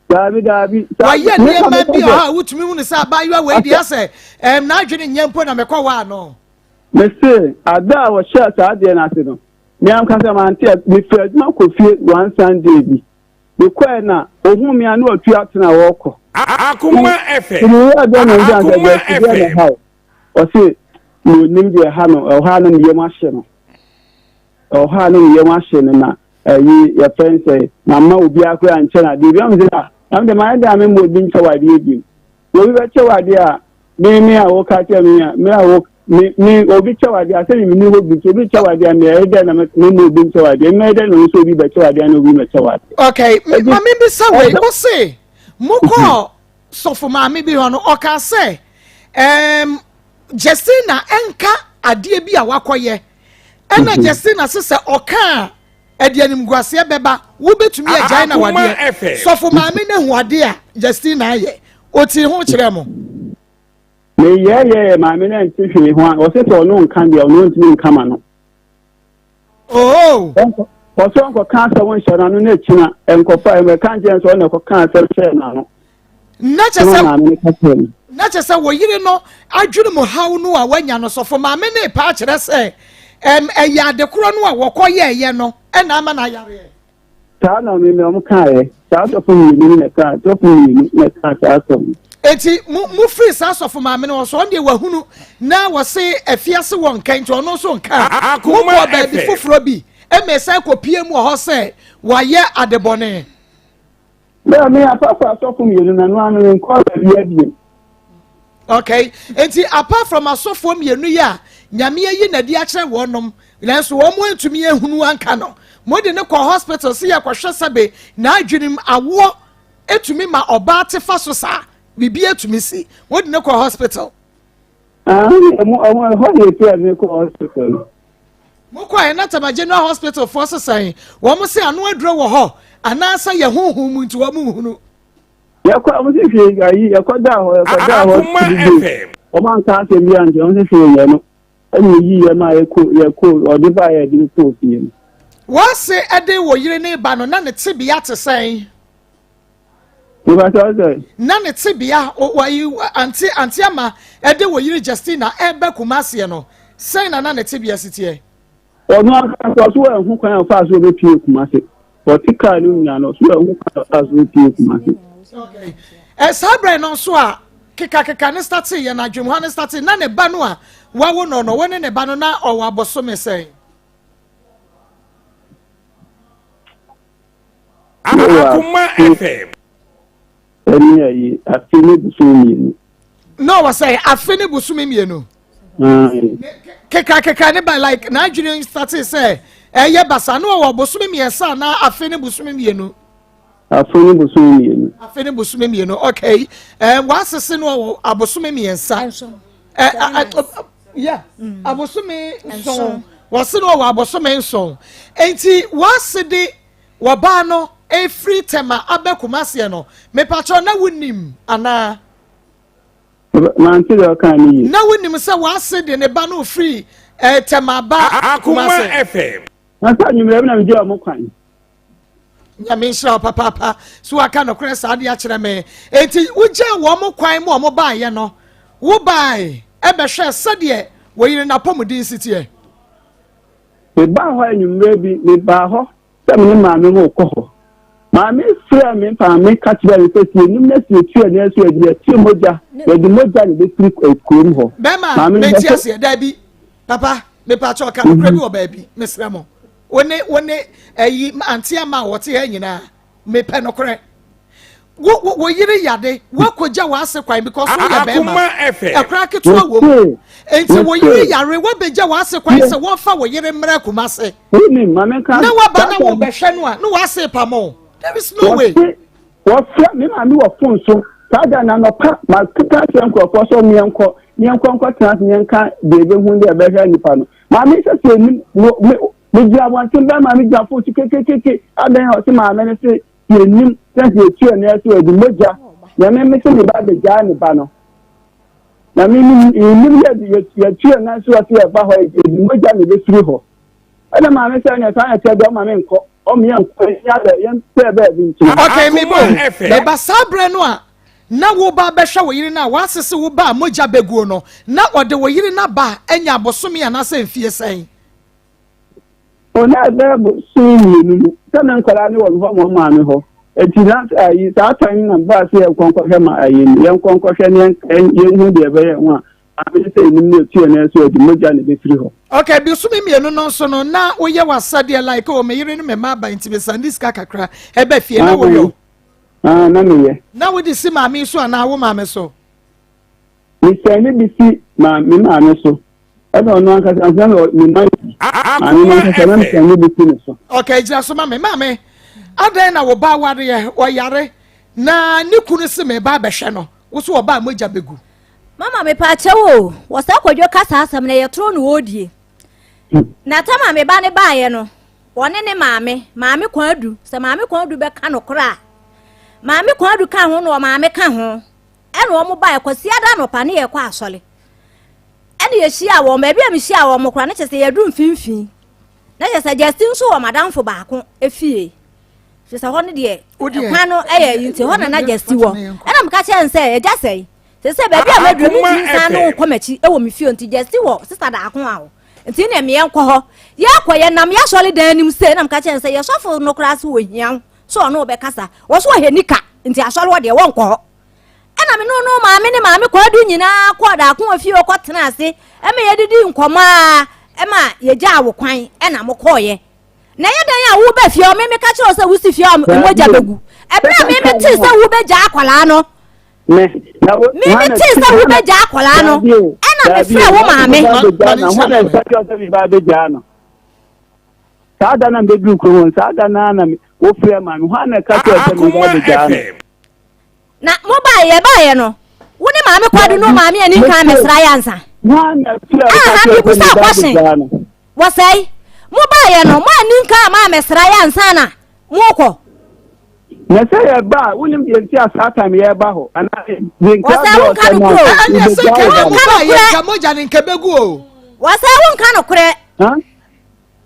Daabi, daabi. Wayɛ nneɛma bi wɔ hɔ a wotumi hu no sɛ abaayewa wei deɛ asɛ ɛm n'adwene nyɛ mpo na mekɔ waa no. Mese ada a wɔhyɛɛ saa adeɛ no ase no, me ankasa mante a mefiri adwuma kɔ fie one Sunday bi. Mekɔɛ na ohun me a na watu atena a ɔrekɔ. Akoma FM. Meyɛ dɛn na nsa sɛ Akoma deɛ na FM. ɛha wo. Ɔse na onim deɛ ɛha no, ɛhɔ a na ne yam ahye no. Ɛwɔ hɔ a na ne yam ahye no na ɛyi yɛfrɛ no sɛ mamma obiara koraa nkyɛ no adeɛ bi ɔmo sɛ ah na me deɛ mayɛ dɛn a memma obi nkyɛ wo adeɛ bio na obi bɛkyɛ wo adeɛ a me me a woka kyerɛ me a me a wo me me obi kyɛ wo adeɛ a sɛ me menni hɔ bi nti obi kyɛ wo adeɛ a meyɛ dɛn na memma obi nkyɛ wo adeɛ mɛyɛ dɛn na ɔno nso obi bɛkyɛ wo adeɛ na obi mɛkyɛ wo adeɛ. Okay, ma me bisa wei wo se mokɔɔ sɔfo maame bi hɔ no ɔka sɛ um, Justina nka adeɛ bi a wakɔyɛ ɛna mhm. Justina se sɛ ɔka a ɛde animguaseɛ bɛba wobɛtumi agyae na wadeɛ sɔfo maame no ahu adeɛ a Justina ayɛ ɔtii ho kyerɛ mo. Meyɛɛyɛɛ maame no nte hwee ho a ɔsɛ sɛ ɔno nka deɛ ɔno ntumi nka ma no. Oh. Ɔsɛ ɔnkɔka asɛm nhyɛ n'ano na akyina nkɔfa ɛmɛka nkyɛn sɛ ɔna ɛkɔka asɛm hyɛ n'ano. Na kyɛ sɛ na kyɛ sɛ wɔyere no adwene mu haw no a wanya no sɔfo maame ne paa kyerɛ sɛ ɛm ɛyɛ ade korɔ no a wɔkɔ yɛɛyɛ no ɛna ama no ayareɛ. Saa na me wɔn kaeɛ. Saa asɔfo mmienu no na ɛkaa asɔfo mmienu na ɛkaa saa asɛm no. Eti mo mo firi saa asɔfo maame no hɔ so ɔno deɛ wahunu na wɔse afiase wɔ nka nti ɔno nso nka. Mo kɔɔ baabi foforɔ bi ɛma ɛsan kɔ pie mu wɔ hɔ sɛ wayɛ adebɔne. Bẹ́ẹ̀ mi apart from asɔfo mmienu na ɛno ano mi nkɔ baabi abiem. Okay, nti apart from asɔfoɔ mmienu yi a nyame ayi n'adi akyerɛ wɔnom nanso wɔn antumi ehunu anka no mo de ne kɔ hospital sɛ yɛkɔhwɛ sɛbe n'adwenem awoɔ etumi ma ɔbaa te fa so saa biribi etumi si mo de ne kɔ hospital. Ɛhɔ na efi ɛde kɔ hospital no. Mo kɔ ɛ na Tema General Hospital foɔ sesan wɔn se ano aduro wɔ hɔ anaasɛ yɛ honhom mu nti wɔn nhunu. Yɛkɔ wɔn se hwee ayi yɛkɔ da hɔ yɛkɔ da hɔ three days wɔn anka asɛm bi ankyerɛ wɔn se hwee yɛ no ɛna eyi yɛ ma yɛkɔ yɛkɔ ɔde ba yɛ de kɔ fie no. Wɔse ɛde wɔ yere ne ba no na ne tebea te sɛn? Mepakyɛw sɛ. Na ne tebea wɔyi ante ante ama ɛde wɔ yere Justina ɛbɛ Kumaseɛ no sɛn na na ne tebea si teɛ? Ɔno ankasa ɔso wanhu kwan a ɔfaa so ɔbɛpie Kumase. Ɔte kaa no nyinaa no ɔso wanhu kwan a ɔfaa so ɔbɛpie Kumase. Okay. Ɛ saa berɛ no nso a kekakeka ne startee yɛ no adwemha ne startee na ne ba no a wawo no no wo ne ne ba no na ɔwɔ abosome sɛn? Akoma FM. Ɛne ayi afe ne bosome mmienu. Na ɔwɔ sɛ afe ne bosome mmienu. Kekra kekra ne ba like n'adwene startee sɛ ɛyɛ basa na ɔwɔ bosome mmiɛnsa na afe ne bosome mmienu. Afe ne bosome mmienu. Afe ne bosome mmienu okay ɛɛ wasese no ɔwɔ abosome mmiɛnsa. Ɛɛ yeah abosome nson wɔse no ɔwɔ abosome nson nti wase de. Wɔbaa no efiri Tema aba Kumaseɛ no, mepakyɛw na wonim anaa? Mante deɛ ɔkaa no yie. Na wonim sɛ w'ase de ne ba no firi eh, Tema ba Akoma Kumase? FM. Na sɛ anwummerɛ bi na megyaa ɔmo kwan. Nyame nhyira wo papaapa so waka nokorɛ saa de akyerɛ me. Enti wogyaa wɔn kwan ma wɔn baeɛ no, wo bae bɛhwɛɛ sɛdeɛ wo yere no apɔmuden si teɛ? Mebaa hɔ anwummerɛ bi, mebaa hɔ sɛ me ne maame mo rekɔ hɔ. Maame frɛɛ me maame ka kyerɛɛ me sɛ sɛ yɛnim na sɛ yɛtu yɛn nan so yɛde yɛte mogya, yɛde mogya na ɛbɛfiri kurom hɔ. Bɛrima, mente aseɛ, daabi, papa, mepakyɛ ɔka nokorɛ bi wɔ baabi, mesrɛ mo. Wo ne wo ne ayi ante ama a wɔte ha nyinaa mepɛ nokorɛ. Wo wo wo yere yade woakɔgya w'ase kwan because woyɛ bɛrima ɛkora ketewa wɔ mu nti wo yere yare woabɛgya w'ase kwan sɛ wɔmfa wo yere mmra Kumase na waba na wɔbɛhwɛ no a na w'ase pamo. There is no way. Wɔfrɛ me maame wɔ fon so saa da no anɔpa. Makeka akyerɛ nkurɔfoɔ sɛ wɔn yɛnkɔ nkɔtena ase yɛnka deɛ ɛbɛhu deɛ ɛbɛhwɛ nipa no. Maame sɛ sɛ nim me megyina abɔnten bɛn maame gyina fon so kekekeke adɛn a ɔse maame no se yɛnim sɛ sɛ yɛtu ɛno ɛso ɛde mogya na me me se me ba bɛgyaa ne ba no na me nim yɛ yɛtu ɛno so ɔse yɛba hɔ ɛde mogya na ɛbɛfiri hɔ. Ɛna maame sɛ ɛnɛ saa na ɛteɛ deɛ ɔma me nkɔ ɔmo yɛn nkɔ yɛn abɛ yɛn pɛ baabi ntena. Okay, me bo. Meba saa berɛ no a na wo ba bɛhwɛ wo yere no a w'asese wo ba a mogya bɛguo no, na ɔde wo yere no aba anya abosome anaasɛ mfie sɛn? O na ɛbɛyɛ bosome mmienu no sɛ me nkwadaa no wɔ me hɔ ma maame hɔ. Eti na ayi saa time na baa sɛ yɛnkɔ nkɔhwɛ ma ayi no yɛnkɔ nkɔhwɛ ne yɛnhu deɛ ɛbɛyɛ ho a maame sɛ enim ne etu yɛn nso yɛde mogya na ebefiri hɔ. Okay, bosome mmienu no nso no na woyɛ w'asɛdeɛ like o me yere ne me mma aba nti mesan de sika kakra ɛbɛ fie na woyɛ o. Ah, na meyɛ. Na wode si maame so anaa wo maame so? Mesɛn ne bi si ma me maame so. Ɛna ɔno ankasa nso na ne ma bi. Maame no ankasa na mesɛn ne bi si ne so. Okay, gyina so ma me. Maame, adɛn na wo ba awareɛ, ɔyare, na ne kunu se me ba abɛhwɛ no, wo so ɔba a mogya bɛgu? Mama mepaakyɛw o, wɔ saa kwadwo ka saa asɛm no ɛyɛ toro na ɔredie. Na tam a me ba no baeɛ no, ɔne ne maame, maame Kwadu, sɛ maame Kwadu bɛka nokorɛ a, maame Kwadu ka ho na ɔmaame ka ho. Ɛna wɔn baeɛ Kwasiada anɔpa ne yɛkɔ asɔre. Ɛna yɛhyia wɔn, baabi a mehyia wɔn koraa no kyerɛ sɛ yɛduru mfimfini. Na kyerɛ sɛ Justin nso wɔ madamfo baako efie. Kyerɛ sɛ hɔ no deɛ kwan no yɛ yi nti hɔ na na Justin wɔ. Ɛna meka kyerɛ no sɛ agya sɛe. Sɛ sɛ baabi a maduru mentumi nsan ne wo nkɔ m'akyi wɔ me fie nti Justin wɔ sista daako a hɔ. Nti ne meɛ nkɔ hɔ. Yɛkɔ yɛnam yɛasɔre dan anim sɛ ɛna meka kyerɛ no sɛ yɛsɔfo no koraa so wɔhia wo sɛ ɔne wo bɛkasa. Wɔ so ɔhɛ nika nti asɔre hɔ deɛ wɔnkɔ hɔ. Ɛna me ne no maame ne maame Kwadu nyinaa kɔɔ daako wɔ fie hɔ kɔtena ase ɛma yɛdidi nkɔmmɔ a ɛma yɛgyaa wo kwan ɛna mokɔɔyɛ. Na ɛyɛ dɛn a woba fie hɔ me meka kyerɛ wo sɛ wosi fie a mogya bɛgu. Ɛberɛ a me metee sɛ wobɛgyaa akwadaa no me metee sɛ wobɛgyaa akwadaa no ɛna mefrɛ wo maame. Saa da na mbɛduru kurom saa da na na wofrɛ maame hɔ a na ɛka kyerɛ sɛ meba abɛgyaa no. Na mo baeɛ yɛbaeɛ no wo ne maame kwadu no maame ani nkan mesra yɛ ansa. Aha bibusa question wɔsɛe mo baeɛ no mo ani nkan maa mesra yɛ ansa na mokɔ. Na sɛ yɛba a wonim deɛ nti a saa time yɛba hɔ anaa de nkra Wɔsɛ brɛ wonka ɔsɛ na nokorɛ o. Ɛne sɛ wobɛgyaa nka wo ba mo no. ba yɛ nka mogya ne nka bɛgu o. Wɔsɛ wonka nokorɛ. Ha?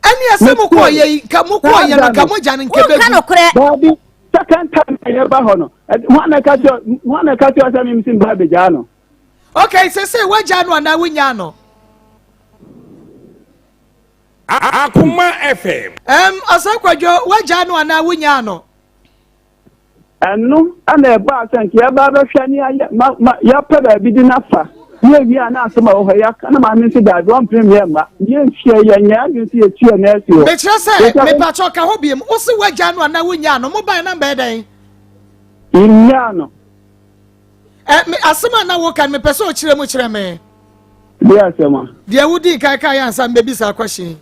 Ɛne sɛ mo kɔɔ yɛ yi nka mo kɔɔ yɛ no nka mogya ne nka Wonka bɛgu. nokorɛ. Daabi, second time a yɛba hɔ no, hwan na ɛka kyerɛ hwan na ɛka kyerɛ sɛ mem si mba abɛgyaa no? Okay, sɛ sɛ woagyaa no anaa wonyaa no? Akoma FM. Um, Ɔsɛ Kwadwo, woagyaa no anaa wonyaa no? Ɛno na ɛbaa sɛ nka yɛba abɛhwɛ ne ayɛ ma ma yɛapɛ baabi de no afa. Ne yɛwie a na asɛm a ɛwɔ hɔ yɛaka na maame nso daabi ɔmpene me yɛmma. Yɛnhwɛ yɛnyɛ adwene sɛ yɛtu yɛn nan asi hɔ. Mekyerɛ sɛ, mepakyɛ ka hɔ biem, wo se woagyaa no anaa wonyaa no? Mobae na mbɛyɛ dɛn? Yɛnnyaa no. Ɛ, me, asɛm a na woka no, mepɛ sɛ ɔkyerɛ mu kyerɛ me. Deɛ asɛm a? Deɛ wodii kan kaeɛ ansa mebɛbisa question yi.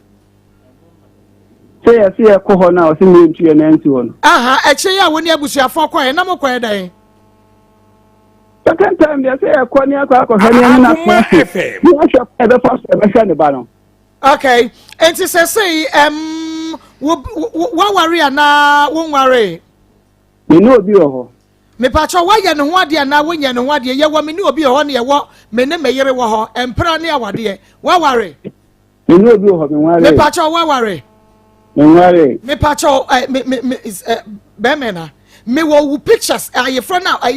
Sɛ yɛse yɛkɔ hɔ no a ɔse meɛntu yɛn nan nsi hɔ no. Aha, akyire yi a wo ne abusuafoɔ kɔɛ na mokɔɛ dɛn? Second time deɛ sɛ yɛkɔ ne akɔ akɔhwɛ ne ɛne n'atena ase ne ahwɛ kwan ɛbɛfa so ɛbɛhwɛ ne ba no. Okay, nti sɛ sei ɛm wo waware anaa wonwaree? Me ne obi wɔ hɔ. Mepakyɛw, woayɛ ne ho adeɛ anaa wonyɛɛ ne ho adeɛ? Yɛwɔ me ne obi wɔ hɔ ne yɛwɔ me ne me yere wɔ hɔ, mpena ne awadeɛ. Woaware? Me ne obi wɔ hɔ, menwaree. Mepakyɛw, woaware? Menwaree. Mepakyɛw ɛ me me me ɛ bɛrima na mewɔ wo pictures ayefrɛ no a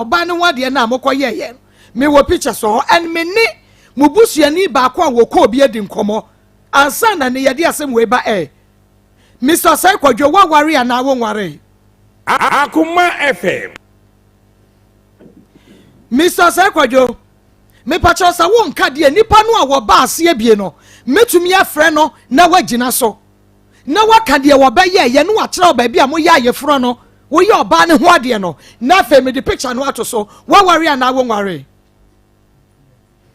ɔbaa no ho adeɛ no a mokɔ yɛɛyɛ no mewɔ pictures wɔ hɔ and me ne mo busuani baako a wɔkɔ obi adi nkɔmmɔ ansa na ne yɛde asɛm wei ba ɛ Mr. Osei Kwadwo woaware anaa wonwaree? Akoma FM. Mr. Osei Kwadwo Mepakyɛw sɛ wo nka deɛ nipa no a wɔba aseɛ bie no mɛtumi afrɛ no na wagyina so na waka deɛ wɔbɛyɛ yɛ ne wakyerɛ wo baabi a moyɛ ayeforɔ no woyɛ ɔbaa no ho adeɛ no na afei mede picture no ato so waware anaa wonwaree?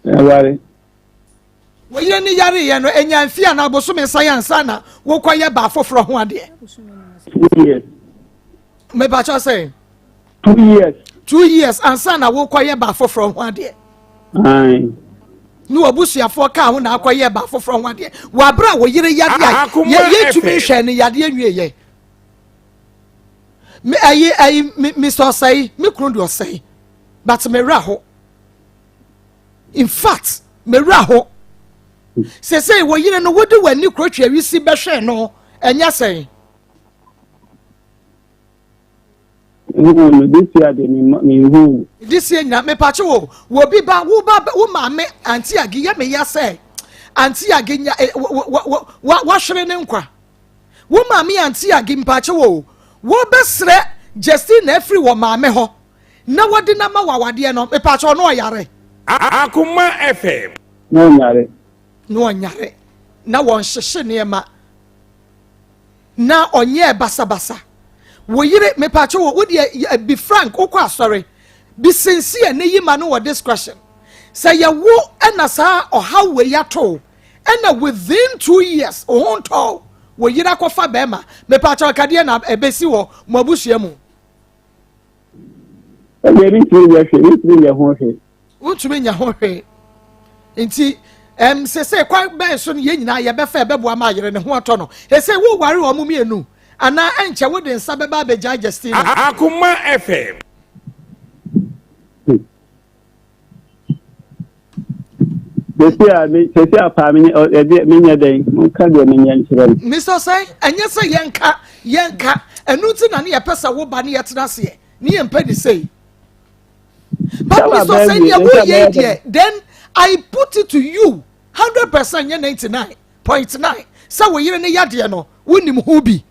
Meware. Wo yere no yareeɛ no ɛnya mfie anaa bosome nsan ansa na wokɔyɛ baa foforɔ ho adeɛ? 2 years. Mepakyɛw sɛ? 2 years. 2 years ansa na wokɔyɛ baa foforɔ ho adeɛ. Aye. Ne wabusuafoɔ kaa ho na akɔyɛ baa foforɔ ho adeɛ wɔ abere a wo yere yadeɛ a yɛntumi nhwɛ ne yadeɛ nwie yɛ. Me ayi ayi me Mr. Ɔsɛe me kunu de ɔsɛe but me werɛ ho. In fact me werɛ ho. Sesei wo yere no wode w'ani kurotwi awisi bɛhwɛ no ɛnyɛ sɛn. Nhuu no this year de menhuu no. This year nyina mepakye wo wɔ bi ba wo ba wo maame auntie agi yɛ me ya sɛ auntie agi nya eh, wa wahwere ne nkwa wo maame auntie agi mpakye wo wo bɛsrɛ Justina afiri wɔ maame hɔ na wɔde na ma wawadeɛ no mepakye ɔno ɔyare. Akoma FM. Na ɔnyare. Na ɔnyare na wɔnhyehye nneɛma. Na ɔnyɛɛ basabasa. Wo yere, mepatwo wo, wo deɛ be frank, wokɔ asɔre, be sincere ne yi ma no wɔ this question. Sɛ yɛ wo ɛna saa ɔhaw wei ato wo, ɛna within 2 years wo ho ntɔ wo, wo yere akɔfa bɛɛma, mepatwo nka deɛ na ɛbɛsi wɔ mo abusua mu? Ɛdeɛ mentumi nyɛ hwee, mentumi nyɛ ho hwee. Wontumi nyɛ ho hwee. Nti ɛm sese kwan bɛn so no yɛn nyinaa yɛbɛfa ɛbɛboa ma ayere ne ho atɔ no. Ese woware wɔn mmienu anaa ɛnkyɛ wode nsa bɛba abɛgyae Justina. Akoma FM. Sese a me sese a paa me ɛdeɛ menyɛ dɛn monka deɛ menyɛ nkyerɛ no. Mr. Sɛn ɛnyɛ sɛ yɛnka yɛnka ɛno nti na ne yɛpɛ sɛ woba ne yɛtena aseɛ ne yɛmpɛ ne sei. But Mr. Sɛ deɛ woyɛ yi deɛ then I put it to you 100% nyɛ 99.9 sɛ wo yere ne yadeɛ no wonim ho bi.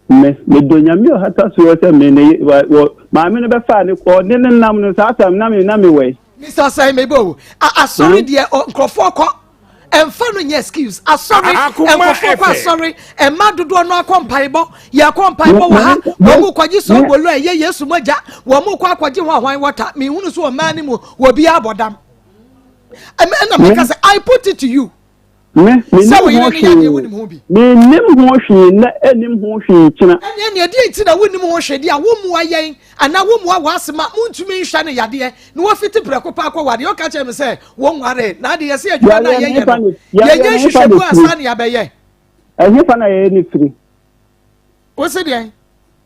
Me medɔ nyame ɔhata soɔ sɛ me ne wɔ maame no bɛfaa ne ɔne ne nam no saa tam na me na me wɔ yi. Mr. Sɛ mebo asɔre deɛ nkurɔfoɔ kɔ ɛnfa no nyɛ excuse asɔre nkurɔfoɔ kɔ asɔre ɛma dodoɔ no akɔ mpaebɔ yɛkɔ mpaebɔ wɔ ha wɔn mu kɔgye sɔbolo a ɛyɛ Yesu mogya wɔn mu kɔ akɔgye ho ahwan wɔta mehunu so wɔ mmaa no mu wɔ bi abɔ dam ɛna meka sɛ I put it to you. Me, mennim Sɛ wo ho yere no yadeɛ hwee. wonim ho bi. Mennim ho hwee nnɛ, ɛnnim ho hwee kyena. Ɛnneɛ neɛ deɛ nti na wonnim ho hwee deɛ a wommoa yɛn anaa wommoa w'ase ma montumi nhwɛ no yadeɛ na wafiti prɛko pɛ akɔ wadeɛ. Ɔka kyerɛ me sɛ wonwaree na adeɛ yɛsɛ adwuma no a Yareɛ no yɛyɛ hefa no ne yareɛ yɛnyɛ no hefa nhwehwɛmu na ansa ɛfiri? na yɛabɛyɛ. Ɛhefa na yareɛ no firi? Wo se deɛn?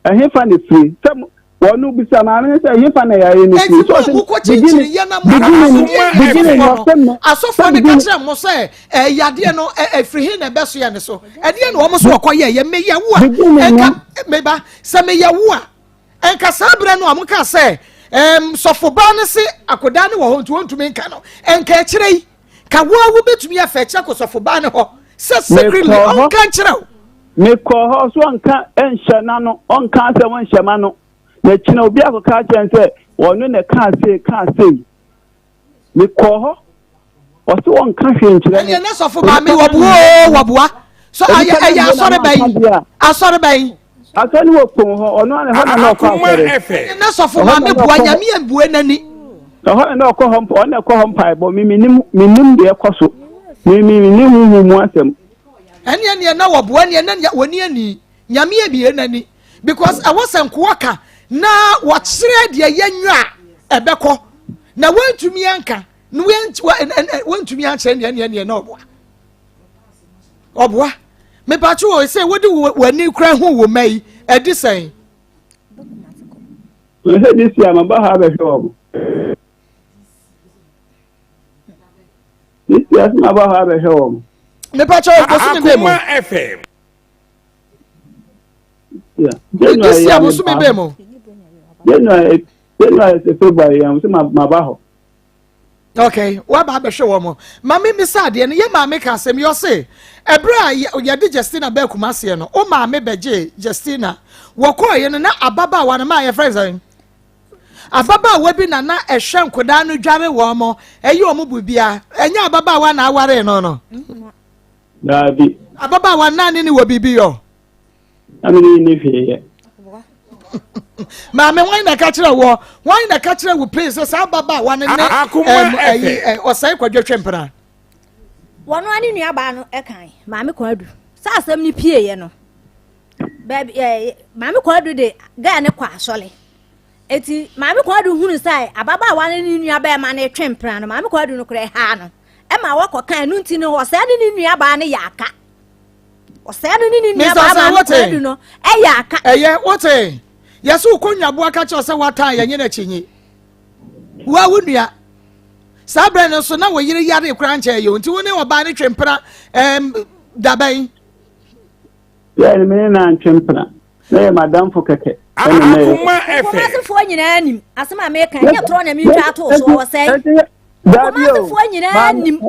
Ɛhefa na ɛfiri? Sɛ mo, wɔn bisa maame no sɛ ɛhefa na yareɛ no firi? Enti mo a mokɔ kyinkyini yɛ na mo beginning, asodeɛ beginning, asɔfoɔ no, ɔsɛ me, asɔfoɔ sɛ no ka beginning, kyerɛ mo sɛ ɛɛ yadeɛ no ɛ ɛfiri he na ɛbɛso yɛ ne so. Ɛdeɛ na wɔn so wɔkɔ yɛ yɛ meyɛ wo a beginning ɛnka no, meba sɛ meyɛ wo a ɛnka saa berɛ no a moka sɛ ɛɛm sɔfobaa no se akodaa no wɔ hɔ nti wɔntumi nka no ɛnka akyerɛ yi Ka wo a wobɛtumi afa akyiri akɔ sɔfobaa no hɔ sɛ secretly mekɔɔ hɔ, ɔnka nkyerɛ wo. mekɔɔ hɔ so ɔnka nhyɛ n'ano, ɔnka asɛm nhyɛ m'ano. Na kyena obi akɔka akyerɛ no sɛ ɔno na ɛkaa sei, kaa sei. Mekɔɔ hɔ, ɔse ɔnka hwee nkyerɛ me. Ɛneɛ na sɔfo maame Onipa no wɔboa ammue oo wɔboa. So Onipa ayɛ no ɛyɛ ammue asɔre n'ano bɛn? anka deɛ a. Asɔre bɛn? Asɔre no wɔ Kpong hɔ, ɔno ara ɛhɔ na na ɔkɔ Akoma asɔre. FM. Ɛneɛ na sɔfo Ɛhɔ na maame na boa ɔkɔ hɔ. Nyame ambue n'ani. Ɛhɔ na na ɔkɔ hɔ ɔno na ɛkɔ hɔ mpaebɔ. Me menim menim deɛ ɛkɔ so. Me me menni honhom mu asɛm. Ɛneɛ neɛ na wɔboa neɛ na wɔni ani Nyame abue n'ani because ɛwɔ sɛ nkoa ka na wɔkyerɛ deɛ yɛnyɛ a ɛbɛkɔ na wɔntumi anka na wɔntumi ankyerɛ neɛ neɛ neɛ na ɔboa ɔboa mepatwe wɔ sɛ wode w'ani kura hu wo mma yi ɛde sɛn. Sɛ de si a maba ha abɛhwɛ wɔn. De si a maba ha abɛhwɛ wɔn. Mepatwe wɔ bosomi bɛɛ mu. Akoma FM. This year bosome bɛn mu? January January sɛ February yɛn sɛ ma ba hɔ. Okay, waba abɛhwɛ wɔn mo. Maame misa adeɛ no, yɛ maame ka asɛm yɛ ɔse, ɛberɛ a yɛde Justina bɛɛ Kumaseɛ no, o maame bɛgye Justina. Wɔkɔɔyɛ no na ababaawa no maa yɛfrɛ sɛn? Ababaawa bi na na ɛhwɛ nkodaa no dware wɔn mo, ɛyɛ wɔn biribiara. Ɛnyɛ ababaawa na awaree no no? Daabi. Ababaawa naa ne ne wɔ biribi yɔ? Na me ne ne hwee yɛ. Maame wɔn na ɛka kyerɛ wɔ wɔn na ɛka kyerɛ wo pay sɛ saa ababaawa no ne ɛyi ɔsɛe kwadwo twɛ mpena. Wɔn ne nuabaa no ɛkan maame kwadu sɛ asɛm no pie yɛ no baabi ɛɛ maame kwadu de gɛɛ ne kɔ asɔle eti maame kwadu hunu sɛ ababaawa no ne nua bɛrima no retwe mpena no maame kwadu no koraa ɛhaa no ɛma wɔkɔ kan no nti no ɔsɛe ne ne nuabaa no yɛ aka. Ɔsɛɛ no ne ne nua baa maame Kwadu no ɛyɛ aka. Ɛyɛ wote yɛsɛ wokɔ nwaboa ka kyerɛ sɛ watan yɛnyɛ no akyinyi woa wo nua saa berɛ no nso na wo yere yare koraa nkyɛn yɛ nti wo ne ɔbaa no twe mpena ɛm dabɛn. Yɛ ne mene na ntwe mpena na yɛ madamfo kɛkɛ ɛna na yɛ. Kumasefoɔ nyinaa nim asɛm a meka nyɛ torɔ na metwa ato so wɔ sɛn. Kumasefoɔ nyinaa nim.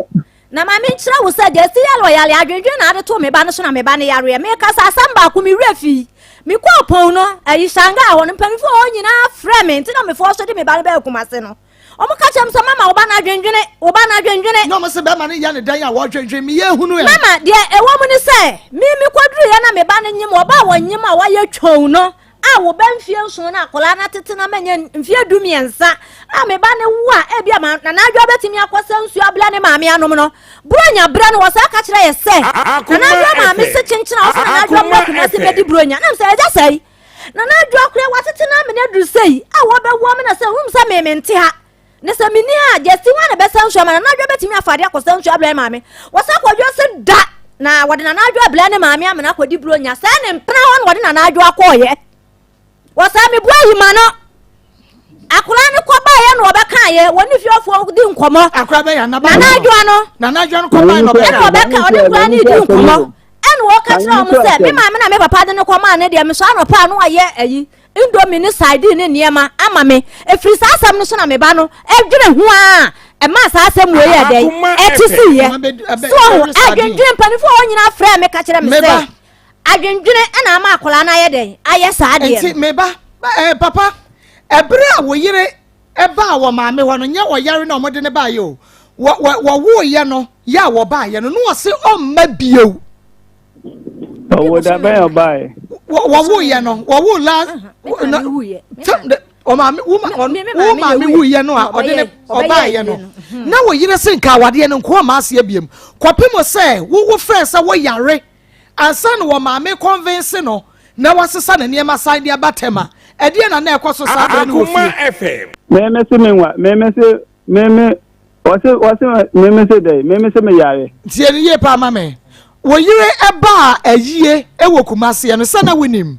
Na ma menkyerɛ wo sɛ, deɛ ɛsi yare ɔyare adwendwen na ade too me ba no so na me ba no yareɛ. Mekasa asɛm baako me werɛ fii. Mekɔɔ pɔn no, ayi Shanghai hɔ no, mpanimfoɔ hɔ nyinaa frɛ me, nti na mefɔɔ so de me ba no bɛɛ Kumase no. Wɔn ka kyerɛ me sɛ, mama wo ba no adwendwene, wo ba no adwendwene. Na wɔn se bɛrima no yɛ ne dɛn a wɔdwendwen, meyɛ ehunu ɛ. Mama, deɛ ɛwɔ mu ne sɛ, me mekɔduruiɛ na me ba no nyem, ɔba a wɔnyem a wayɛ twɔn no, a wo ba mfie nson na akwadaa no atete na manya mfie 13 a me ba no wo a ebi a Nana Adwoa bɛtumi akɔsa nsuo abrɛ ne maame anom no buronya berɛ no wɔsaa ka kyerɛ yɛ sɛ Nana Adwoa maame se kyenkyen a wɔsɛ Nana Adwoa mmra Kumasi bɛdi buronya nam sɛ agya sɛi Nana Adwoa koraa watete no amena duru sɛi a wɔbɛwoa me na sɛ hum sɛ me mente ha Ne sɛ menni a, gyesi hwan na ɛbɛsa nsuo ama no? Nana Adwoa bɛtumi afa adeɛ akɔsa nsuo abrɛ ne maame. Wɔsan kɔdwoa se da na wɔde Nana Adwoa brɛ ne maame amena akɔdi buronya. Sɛɛ ne mpena hɔ na wɔde Nana Adwoa kɔɔyɛ. Wɔsan mebua yi ma no. Akwadaa no kɔbaeɛ na wɔbɛkaeɛ, wɔne fiefoɔ di nkɔmmɔ. Akwadaa bɛyɛ Nana Adwoa no. Nana Adwoa no kɔbaeɛ na ɔbɛka. Ɛna ɔbɛka, ɔne nkwadaa no di nkɔmmɔ. Ɛna wɔka kyerɛ wɔn sɛ, me maame na me papa de no kɔmaa no deɛ, mesɔ anɔpa a na wayɛ ayi. Indomie ne sardine ne nneɛma ama me. Ɛfiri saa asɛm no so na me ba no dwene ho ara ɛmaa saa asɛm wei yɛ dɛn ɛte siiɛ. So ɔho adwendwene mpanimfoɔ hɔ nyinaa frɛ me ka kyerɛ me sɛ adwendwene ɛna ama akwadaa no ayɛ dɛn ayɛ saa adeɛ no. Nti me ba eh, papa ɛberɛ a wo yere ɛbaa wɔ maame hɔ no nyɛ ɔyare na wɔde ne baayɛ o wɔwoeɛ no yɛ a wɔbaayɛ no na ɔse ɔmma bio. Ɔwɔ da bɛn ɔbaeɛ? Wɔwoeɛ no wɔwo la ɔmaame wo maame wuyɛ no a ɔde ne ɔbaeɛ no mhm. na wo yere se nka awadeɛ no nkoa ma aseɛ biam kɔpem sɛ wowo frɛ sɛ woyare ansa na wɔ maame convince no na wasesa ne nneɛma san de aba tɛm a ɛdeɛ na na ɛkɔ so saa berɛ no wɔ fie. Meme se menwa meme se meme Ɔse ɔse me me se dɛn me me se me yare. Tie no yie paa ma me. Wo yere baa ayie wɔ Kumaseɛ no sɛ na wonim?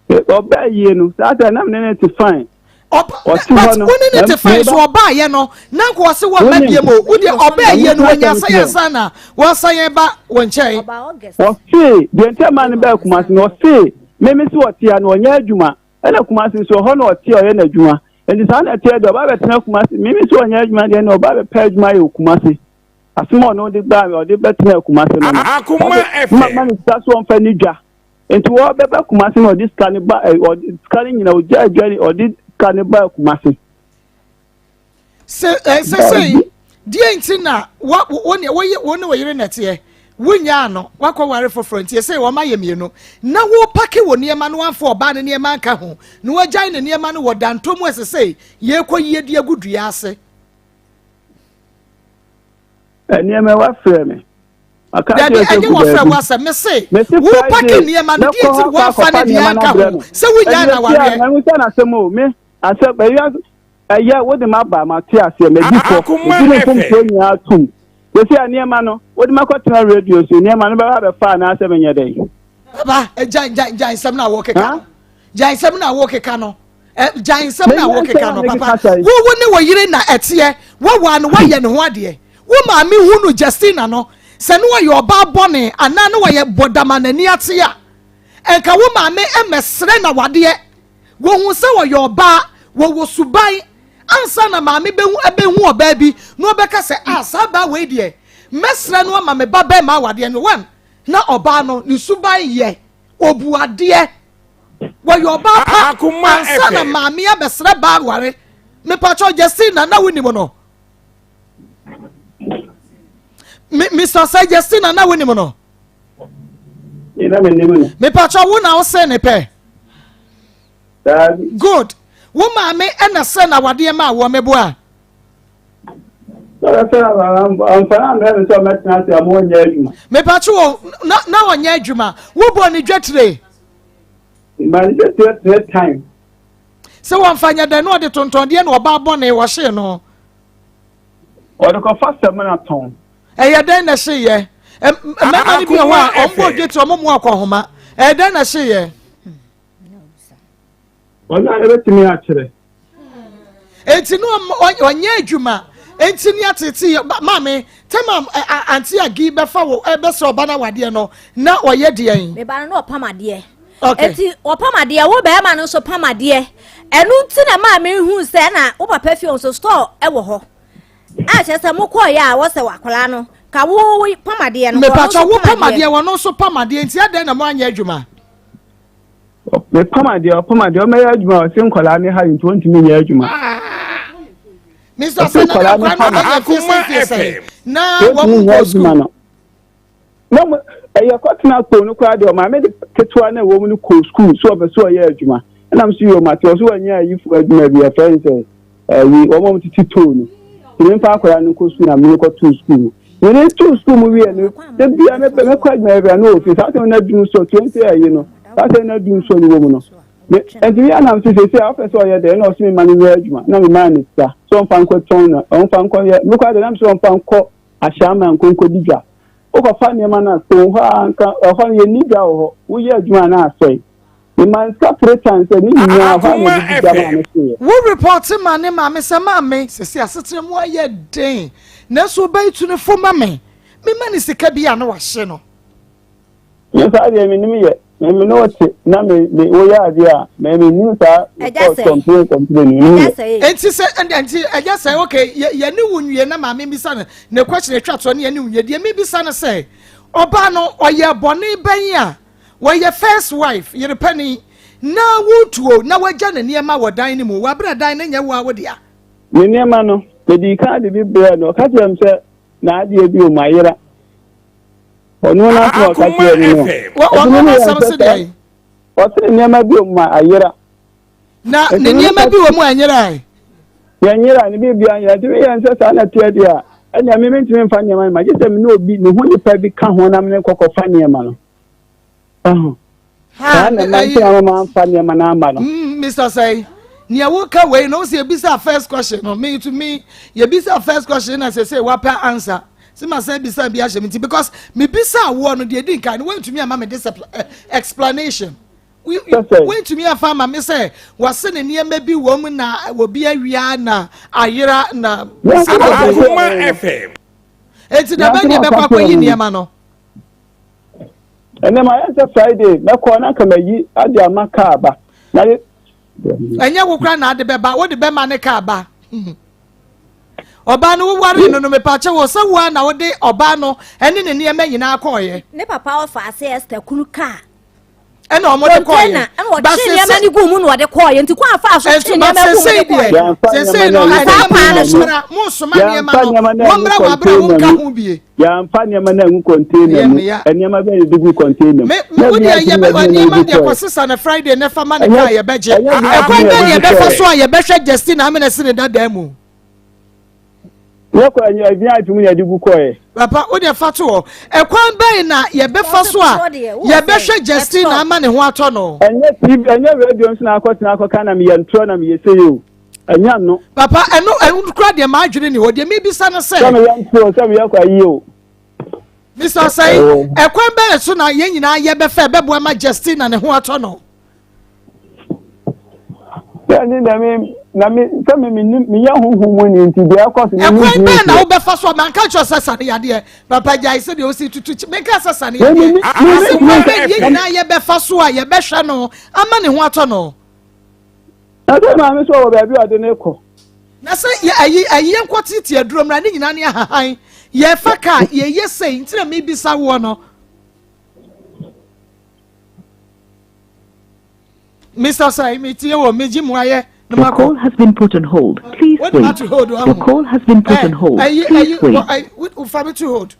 Ɔbaa ayie no saa sɛ na me ne ne te fine. Ɔte hɔ no. Wo ne ne te fine so ɔbaayɛ no na nka ɔse wɔ mma bie mu wo deɛ ɔbaa ayie no wɔnya sɛ yɛn san na wɔsan yɛn ba wɔ nkyɛn. Ɔse deɛ nti ɛma no baa Kumase no ɔse me me se ɔte a na ɔnyɛ adwuma. Ɛna Kumasi nso ɛhɔ na ɔte a ɔyɛ n'adwuma. Nti saa na ɛteɛ deɛ ɔba bɛtena Kumasi. Mimi nso ɔnyɛ adwuma deɛ na ɔba bɛpɛ adwuma yɛ wɔ Kumasi. Asɛm a ɔno de baa ɔde bɛtena Kumasi no no. Akoma FM. Ma ma ne sika so ɔmfa ni dwa. Nti wɔbɛba Kumasi na ɔde sika no ba ɔde sika no nyina ɔgya adwa ne ɔde sika no ba Kumasi. Sɛ ɛ sɛsɛyi deɛ nti na wa wo ne wo wo ne wo yere na ɛteɛ wonyaa no wakɔ ware foforɔ nti ɛsɛ wɔn ayɛ mmienu na wɔpake wɔ nneɛma no amfa ɔbaa ne nneɛma anka ho na wɔagyae ne nneɛma no wɔ dantɔ mu ɛsɛ sɛ yɛkɔ yie de agu dua ase. Nneɛma wafrɛ me. Dabi ɛnyɛ wɔfrɛ wo asɛm me se wopake nneɛma no deɛ nti wɔamfa ne deɛ anka ho sɛ wonyaa na wareɛ. Ɛnu sɛ n'asɛm o me asɛm ɛyɛ Ɛyɛ, wode m'aba, mate aseɛ, madi fɔ, Akoma megye me FM. mfomsoɔ nyinaa tom. Seesei a nneɛma no, wode m'akɔtena radio so, nneɛma no bɛba abɛfa anaasɛ menyɛ dɛn? Papa, gyae gyae gyae nsɛm no a wɔkeka Ha? no. Gyae nsɛm no a wɔkeka no. Gyae nsɛm no a Menya wɔkeka nsɛm a no, mekeka papa. sɛn? Wo wo ne wo yere na ɛteɛ. Wowaa no, woayɛ ne ho adeɛ. Wo maame hu no, Justina no, sɛ ne ɔyɛ ɔbaa bɔne anaa ne ɔyɛ bɔdam a n'ani ate a. Nka wo maame mmɛsrɛ no awadeɛ. Wɔhu sɛ ɔyɛ ɔbaa, wɔwɔ suban. Ansa na maame bɛhu ɛbɛhu ɔbaa bi na ɔbɛka sɛ, ah, saa baa wei deɛ, mɛsrɛ no ama me ba bɛrima awadeɛ no. One, na ɔbaa no, ne suban yɛ, ɔbu adeɛ. Wɔyɛ ɔbaa pa ansa na maame abɛsrɛ baa ware. Mepakyɛw, Justina, na wonim no? Mr. Sɛ Justina, na wonim no? Mepakyɛw, wo na wosɛ ne pɛ? Good. Wo maame ɛna sɛ na wadeɛ ma wɔ meboa? Mepakyɛw, na na ɔnyɛ adwuma. Wobɔ ne dwetire? Sɛ wɔmfa nyɛ dɛn na ɔde tontɔn deɛ na ɔbaa bɔne wɔhyee no. Ɔde kɔfa samina tɔn. Ɛyɛ dɛn na ɛhyeeɛ? Mmarima no bi wɔ hɔ a wɔn bɔ dwetire wɔn mu akɔhoma. Ɛyɛ dɛn na ɛhyeeɛ? Ɔno a ɛbɛtumi akyerɛ. Enti no ɔnyɛ adwuma. Enti ne atete yɛ maame tɛma ante agi bɛfa wo ɛbɛsɛ ɔba no awadeɛ no na ɔyɛ deɛn? Me ba no na ɔpam adeɛ. Okay. Eti ɔpam adeɛ wo bɛrima no nso pam adeɛ. Ɛno nti na maa me hu sɛ na wo papa fie nso store ɛwɔ hɔ. A kyerɛ sɛ mo kɔɔ yɛ a wɔsɛ wakwadaa no ka wo pam adeɛ no. Mepatwa wo pam adeɛ wɔn nso pam adeɛ nti adɛn na mo anyɛ adwuma. Mepam adeɛ ɔpam adeɛ ɔmɛyɛ adwuma ɔse nkwadaa ne ha nti wɔntumi nyɛ adwuma. Mr. Sɛ na nkwadaa no yɛ fie fie sɛ na wɔn nkɔ sukuu. Na mo ɛyɛ kɔtena koo no koraa deɛ ɔmaame de ketewa no ɛwɔ mu no kɔɔ sukuu so ɔpɛ so ɔyɛ adwuma ɛna mo so yɛ ɔmo ate ɔso wɔnyɛ ayifo adwuma bi ɛfɛ ne sɛ ɛyi wɔn a wɔtete too no tìmí nfa akwadaa no nkɔ sukuu na mene kɔ too sukuu mu mene too sukuu mu wie no ebi a mepɛ mɛkɔ adwuma bi a na ofie saa sɛ na dum so 20 ɛyi no saa sɛ na dum so no wɔ mu no me nti mi anam so sɛ sɛ ɔpɛ sɛ ɔyɛ dɛ ɛna ɔso mi ma no nyɛ adwuma na mi maa ne sika so ɔmfa nkɔ tɔn na ɔmfa nkɔ yɛ mekɔ adɛ nam so ɔmfa nkɔ ahyɛ ama nkonko di dwa wokɔfa nneɛma no a so hɔ a nka ɛhɔ no yɛnni dwa wɔ hɔ woyɛ adwuma a na asɛe mema nsa three times sɛ ne nyinaa hɔ a na ɛde di dwa maa no soeɛ. Wo report ma ne maame sɛ maame sɛsi asetena mu ayɛ den nanso ɔbɛyi tu ne fo ma me mema ne sika bi a na wahye no. Me saa deɛ menim yɛ me me ne wo te na me me woyɛ adeɛ a me menim saa report complain complain menim yɛ. Enti sɛ ɛnti ɛyɛ sɛ okay yɛ yɛ ne wo nwie na maame bisa no ne question atwa toɔ ne yɛ ne wo nwie deɛ mebisa no sɛ ɔbaa no ɔyɛ bɔne bɛn a wɔyɛ first wife yere panin na wotuo na wagya ne nneɛma wɔ dan no mu wɔ abere dan no nyɛ wo a wo dea. Ne nneɛma no medii kan de bi brɛɛ no ɔka kyerɛ me sɛ n'adeɛ bi wɔ mu ayera. Ɔno n'asɛm a ɔka kyerɛɛ me no. Ɔno n'asɛm se deɛ. Ɔse ne nneɛma bi wɔ mu a ayera. Na ne nneɛma bi wɔ mu a ɛnyera ɛ. Yɛnyera ne biribi anyera nti meyɛ nsɛ saa na teɛ deɛ a ɛnea me mentumi mfa nneɛma no ma gye sɛ me ne obi ne ho nipa bi ka ho na me ne kɔkɔfa nneɛma no. Ɛho. Saa na ɛma nti na mama mfa nneɛma no ama no. Mr. Sɛi, nea woka wei no, wosɛ yɛbisa first question no, me to me, yɛbisa first question na sɛ sɛ wapɛ answer. Sɛ ma sɛ bisa bi ahyɛ me ti because mebisa awoɔ no deɛ di nkan no woantumi ama me this explanation. Woantumi afa ama me sɛ wɔse ne nneɛma bi wɔ mu na obi awia na ayera na. Akoma FM. Enti da bɛn deɛ bɛkɔ akɔyi nneɛma no? Ɛnɛ ma yɛn sɛ Friday mɛkɔ na nka mayi ade ama kaa ba. Na yɛ. Ɛnyɛ wo kora na ade bɛba wode bɛma ne kaa ba. Ɔbaa no woware no no mepaakyɛ wɔ sɛ woa na wode ɔbaa no ɛne ne nneɛma nyinaa kɔɔyɛ. Ne papa ɔfa ase Esther kunu kaa. Ɛna ɔmo de kɔɔyɛ. Ɛna ɔtwe nneɛma no gu mu na ɔde kɔɔyɛ nti kwan afa so twe nneɛma gu mu de kɔɔyɛ. Sesei no saa kwan no so. Mo nsoma nneɛma no wɔn mmerɛ wɔ abere a wɔn nka ho bie. Yɛamfa nneɛma no angu container mu. Nneɛma bɛn na yɛde gu container mu? Me me wo deɛ yɛ bɛ nneɛma deɛ kɔ sesa no Friday ne fa ma ne kaa yɛbɛgye. Ɛkwan bɛn na yɛbɛfa so a yɛbɛhwɛ Justina Amena si ne dadaa mu? Yɛkɔ ɛnyɛ VIP mu na yɛde gu kɔɛ. Papa wo deɛ fa to hɔ. Ɛkwan bɛn na yɛbɛfa so a yɛbɛhwɛ Justina ama ne ho atɔ no? Ɛnyɛ TV ɛnyɛ radio nso na akɔtena akɔka na meyɛ ntorɔ na meyɛ sei o. Ɛnyɛ no. Papa ɛno ɛno kura deɛ maa adwene ni hɔ deɛ mebisa no sɛ. Sɛ meyɛ ntorɔ sɛ meyɛ kɔ ayi o. Mr. Osei ɛkwan bɛn so na yɛn nyinaa yɛbɛfa ɛbɛboa ma Justina ne ho atɔ no? Sɛ Ɛne dɛ me na me sɛ me me nim meyɛ honhom mu ni nti deɛ ɛkɔ so me Ɛkwan bɛn na wobɛfa so a manka nkyerɛ sɛ sane yadeɛ papa gyae sɛdeɛ wosi tutu kyi menka sɛ sane yadeɛ ase kwan bɛn yɛ nyinaa yɛbɛfa so a yɛbɛhwɛ no ama ne ho atɔ no. Na sɛ maame sɛ ɔwɔ baabi a ɔde ne kɔ. Na sɛ yɛ ayi ayi yɛn kɔ tete aduro mmra ne nyinaa ne ahahan yɛfa kaa yɛyɛ sɛi nti na mebisa woɔ no. Mr. Sai, me tie wo, me gye mu ayɛ na Your makɔ. call has been put on hold. Please Wode ma wait. to hold Your wahu. call has been put Eh, on hold. ayi Please ayi wait. wɔ ayi wo- fa me to hold.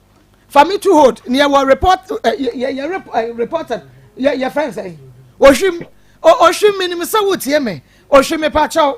Fa me to hold. Neɛ wɔ report eh, yɛ yɛ yɛ rep eh, reporter yɛ yɛ fɛn sɛ. Ohwim o ohwim minim sɛ wotie me. Ohwim me pakyɛw.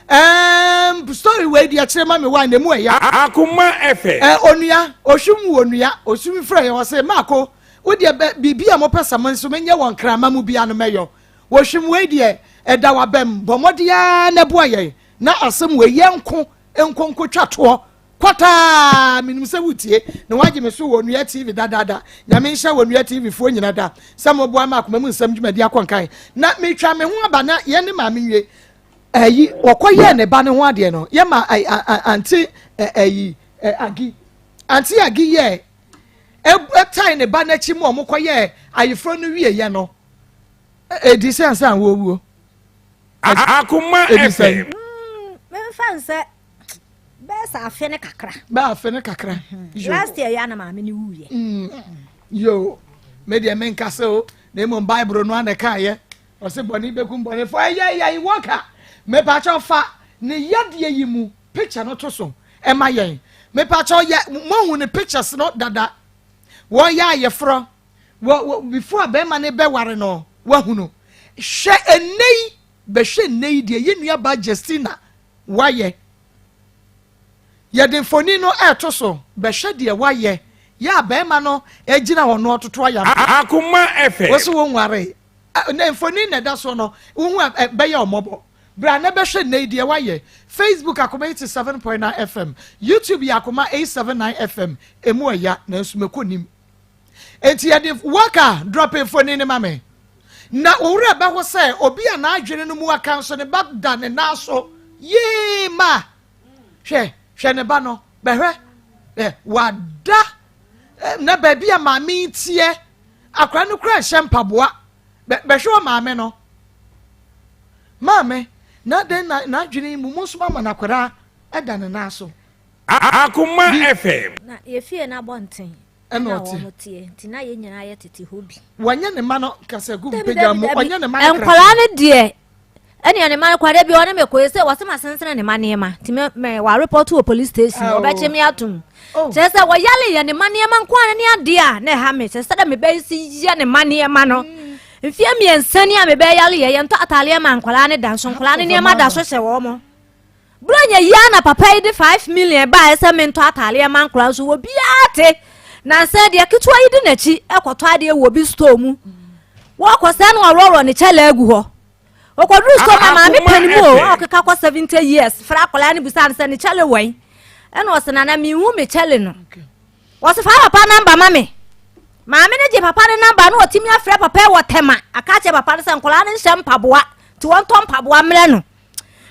Um, story wei deɛ kyerɛ ma me wa na emu ɛya. Akoma FM. Eh, onua, ohwim wɔ onua, ohwim frɛ yɛ wɔ se maako, wo deɛ bɛ biribi a mopɛ sɛ mo nso menyɛ wɔ nkrama mu bia no mɛyɔ. Wɔhwim wei deɛ ɛda w'abam, bɔ mmɔden ara na boa yɛn na asɛm wei yɛnko nko nkotwa toɔ kwataa. Menim sɛ wotie na woagye me so wɔ Onua TV dadaada. Nyame nhyɛ wɔ Onua TV foɔ nyina da sɛ moboa ma akoma mu nsɛm dwumadi akɔ nkan. Na metwa me ho aba na yɛn ne maame nwie ayi wɔkɔ yɛɛ ne ba ne ho adeɛ no yɛ ma ante ayi agi ante agi yɛɛ ɛtae ne ba n'akyi mu ɔmo kɔ yɛɛ ayeforɔ no wie yɛ no Edi sɛ ansa na wɔwuo. Akoma Edi sɛn? FM. Memfa nsɛ bɛyɛ sɛ afe ne kakra. Bɛyɛ afe ne kakra. Mhm. Last year yɛ na maame ne wuiɛ. Mm. Yo, me deɛ menka sɛ o, na mmom Bible no ana ɛkaeɛ. Ɔse bɔne bɛkum bɔnefoɔ. Ɛyɛ yɛn wɔka. Mepakyɛw fa ne yadeɛ yi mu picture no to so ɛma yɛn. Mepakyɛw yɛ moahu ne pictures no dada. Wɔyɛ ayeforɔ. Wɔ wɔ before a bɛrima no bɛware no wahunu. Hwɛ ɛnnɛ yi bɛhwɛ nnɛ yi deɛ yɛn nua baa Justina wayɛ. Yɛde mfoni no ɛɛto so bɛhwɛ deɛ wayɛ yɛ a bɛrima no ɛgyina hɔ no ɔtoto ayam. Akoma FM. Wo so wo nware. Na mfoni na ɛda soɔ no wohu a ɛbɛyɛ ɔmɔbɔ. Bra na bɛhwɛ nnɛ yi deɛ wayɛ. Facebook Akoma 87.9 FM, YouTube yɛ Akoma 879 FM. Emu ɛya nanso mɛkɔ nim. Enti yɛde worker drop mfoni no ma me. Na wo werɛ bɛho sɛ obi a n'adwene no mu aka nso ne ba da ne nan so. Yee ma! Hwɛ, hwɛ ne ba no. Bɛhwɛ. Ɛ, wada na baabi a maame yi teɛ. Akwadaa no kura nhyɛ mpaboa. Bɛ, bɛhwɛ wɔ maame no. Maame, na dɛn na n'adwene mu mo nso mama no akwadaa da ne nan so. Akoma FM. Na yɛfie no abɔnten. Ɛna Ɛna ɔte. wɔn teɛ nti na yɛn nyinaa yɛ tete hɔ bi. Wɔnyɛ ne mma no kasagu Dabi mpagya dabi mu dabi. ɔnyɛ ne mma no Nkwadaa no deɛ ɛnea ne mma no kɔ da bi ɔne me kɔ sɛ wɔsɛ ma sensene ne mma nneɛma nti me me wɔarepɔto wɔ police station Oh. wɔbɛkye me atom. Oh. Kyerɛ sɛ wɔyale yɛ ne mma nneɛma nko ara ne adeɛ a na ɛha me kyerɛ sɛ dɛ mebɛyɛ si yɛ ne mma nneɛma no. Mm. Mfeɛ mmiɛnsa ni a mebɛyale yɛ yɛntɔ ataadeɛ ma nkwadaa no da nso nkwadaa no nneɛma da so hyɛ wɔn. Buronya yi ara na papa yi de 5 million baeɛ sɛ mentɔ ataadeɛ ma nkwadaa nso obiara te. Nansa deɛ ketewa yi di n'akyi kɔtɔ adeɛ wɔ obi store mu. Wɔkɔ sɛ no ɔworɔworɔ ne kyɛlɛ agu hɔ. Ɔkɔduru store mu a maame panin mu o a ɔkeka kɔ 70 years frɛ akwadaa no bisa no sɛ ne kyɛlɛ wɛn. Ɛna ɔsɛ nana menhu me kyɛlɛ no. Wɔse fa papa namba ma me. Maame no gye papa no namba na ɔtumi afrɛ papa yi wɔ Tema aka akyerɛ papa no sɛ nkwadaa no nhyɛ mpaboa nti wɔntɔ mpaboa mmerɛ no.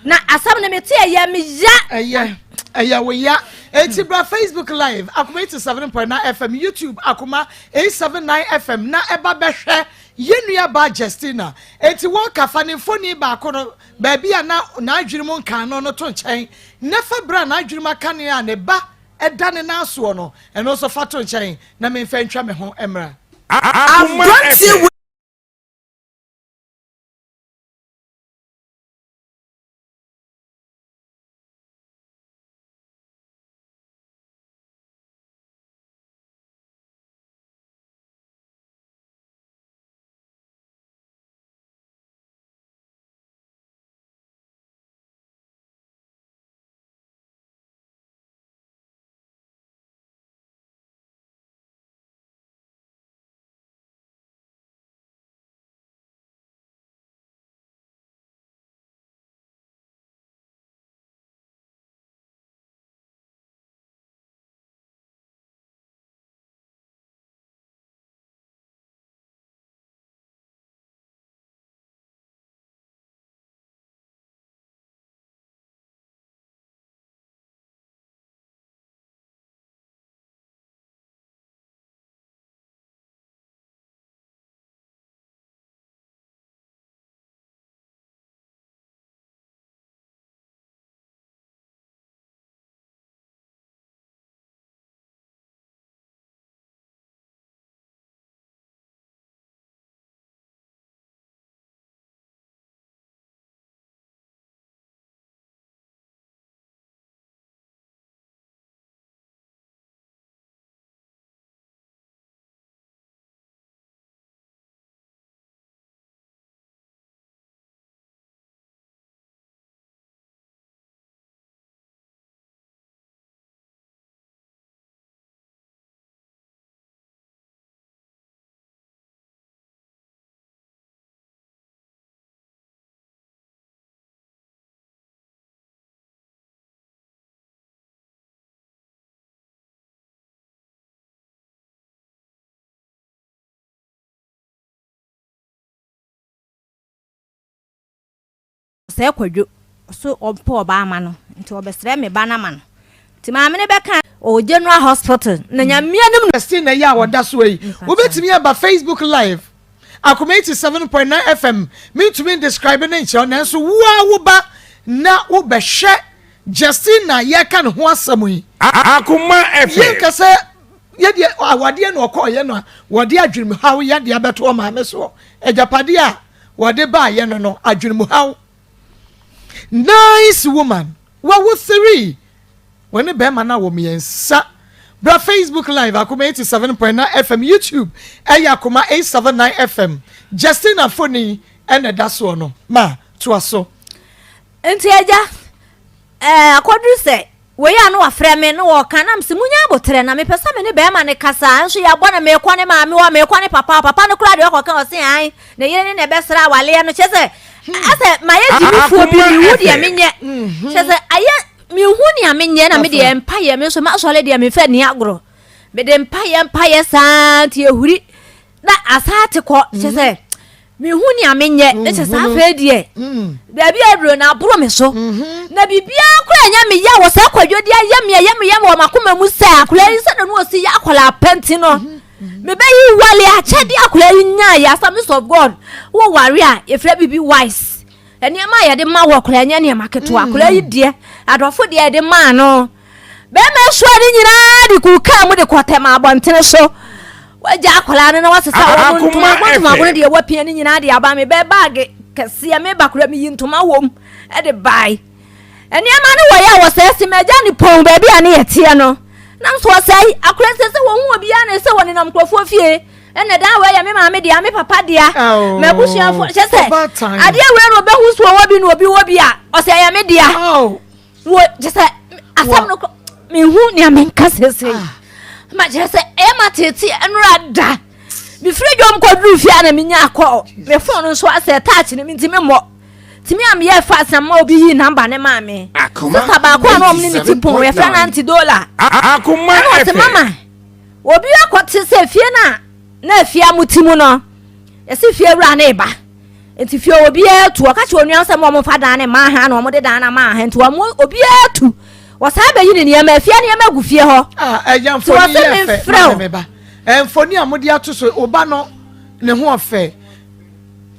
Na asɛm no mete ɛyɛ me ya. Ɛyɛ ɛyɛ wo ya. Eti bra Facebook live Akoma 87.9 FM, YouTube Akoma 879 FM na ɛba bɛhwɛ yɛn nua baa Justina. Eti wɔka fa ne mfoni baako no baabi a na n'adwene mu nkan no no to nkyɛn na fa bere a n'adwene mu aka ne a ne ba ɛda ne nan soɔ no ɛno nso fa to nkyɛn na memfa ntwa me ho mmra. Akoma Aberanteɛ FM. Ɔsɛe Kwadwo, ɔso ɔmpɛ ɔbaa ma no, nti ɔbɛsrɛ me ba no ama no. Nti maame no bɛka. Ɔwɔ General Hospital, na Nyame anim no. Justina yi a ɔda so yi, wobɛtumi aba Facebook live, Akoma 87.9 FM, mentumi ndescribe no nkyerɛ wo, nanso wo ara wo ba na wobɛhwɛ Justina a yɛreka ne ho asɛm yi. Akoma FM. Yɛnka sɛ yɛdeɛ awadeɛ na ɔkɔɔyɛ no a wɔde adwenemhaw yadeɛ abɛto ɔmaame soɔ, agyapadeɛ a wɔde baayɛ no no adwenemhaw. Nice woman, wawo three, wɔne bɛrima no awo mmiɛnsa. Bra Facebook live Akoma 87.9 FM, YouTube ɛyɛ Akoma 879 FM. Justina Foni ɛna ɛda soɔ no, ma toa so. Nti agya, ɛɛ akɔduru sɛ wei a na wafrɛ me na wɔka na mese munya aboterɛ na mepɛ sɛ me ne bɛrima no kasa nso yɛabɔ no meekɔ ne maame hɔ meekɔ ne papa hɔ papa no koraa deɛ ɔkɔka ɔse an ne yere ne na ɛbɛsra awaleɛ no kyɛ sɛ hmm. asɛ mayɛ gyimifoɔ bi mehu deɛ menyɛ mhm. kyɛ sɛ ayɛ mehu nea menyɛ na medeɛ mpayɛ me nso masɔre deɛ memfa ni agorɔ mede mpayɛ mpayɛ saa nti ɛhuri na asaa te kɔ kyɛ sɛ mhm. mehu nea menyɛ ne kyɛ saa afei deɛ mm. baabi aduro na aboro me so mhm. na biribiara kora ɛnyɛ me yɛ wɔ saa kwadwo de ayɛ me ɛyɛ me yɛ wɔ m'akoma mu sɛ akwadaa yi sɛ na no ɔsi yɛ akwadaa pɛnti no mhm. mebɛyi wale akyɛde akwadaa yi nyaa yɛ assemblies of god wɔ ware a yɛfrɛ biribi wise nneɛma a yɛde ma wɔ akwadaa nyɛ nneɛma ketewa akwadaa yi deɛ adɔfo deɛ yɛde maa no Bɛrima soa ne nyinaa de guu kaa mu de kɔ Tema abɔntene so. Wagya akwadaa no na wasesa wɔn ntoma. Ntoma no deɛ wapia ne nyinaa de aba me bɛɛ baage kɛseɛ me ba koraa meyi ntoma wom de bae. Nneɛma no wɔyɛ a wɔsɛe si m'agya ne pɔn baabi a ne yɛteɛ no. Nam so wɔsɛe akora sɛ sɛ wɔn ho obiara na sɛ wɔnenam nkurɔfoɔ fie. Ɛna dan wei yɛ me maame dea, me papa dea, m'abusuafoɔ kyɛ sɛ adeɛ wei na ɔbɛhu so ɔwɔ bi na obi wɔ bi a ɔsɛ ɛyɛ me dea. Wɔ kyɛ sɛ asɛm no mehu nea menka seesei ah. ma kyerɛ sɛ ɛyɛ ma tete ɛnora da mefiri dwom kɔduru fie a na menya akɔ me fon no nso asɛ touch no mentimi mmɔ tumi a meyɛ fast na ma obi yii namba ne maa me sista baako a na ɔmo ne ne ti pɔn yɛfrɛ no anti dola ɛna ɔse mama obi akɔte sɛ fie no a na afie a mo ti mu no yɛse fie wura ne ba Nti fie obiara tu ɔka kyerɛ onua sɛ mo ɔmo nfa dan ne mmaa ha na ɔmo de dan na maa ha nti ɔmo obiara tu wɔsan bɛyi ne nneɛma afie nneɛma gu fie hɔ. Ah, ɛyɛ mfoni yɛ fɛ maame me ba mfoni a mode ato so ɔba no ne ho ɔfɛ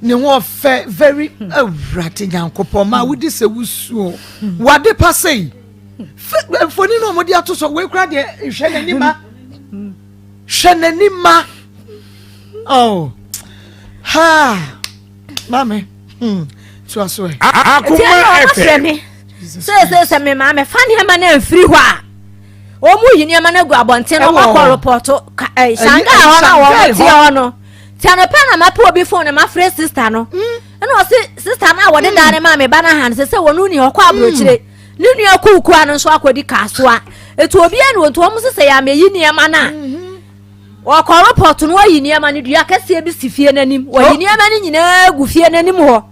ne ho ɔfɛ very hmm. awurade nyankopɔn maa wodi sɛ wusuo hmm. wade pa sɛ yi mfoni no a mode ato so wei kora deɛ hwɛ n'anim a hmm. Hwɛ n'anim ma. Oh. Ha. Maame. Hmm. Toa so ɛ. Akoma FM. Sɛ sɛ sɛ me maame fa nneɛma no amfiri hɔ a wɔn mu yi nneɛma no agu abɔnten na wɔn akɔ repɔto ɛɛ shanghai hɔ na wɔn te hɔ no tí anɔpɛ na ma pɛ obi fon na ma frɛ sista no hmm. ɛna ɔsi sista no a wɔde dan ne maame ba no ha no sɛ sɛ wɔn ni ɔkɔ aburokyire. Hmm. Ne nua kuukua no nso akɔdi kasoa. Etu obiara ne wɔn nti wɔn sesɛ yɛ ameyi nneɛma no a. Mhm. Wɔkɔ repɔt no wɔyi nneɛma no dua kɛseɛ bi si fie n'anim. Wɔyi oh. nneɛma no nyinaa gu fie n'anim hɔ.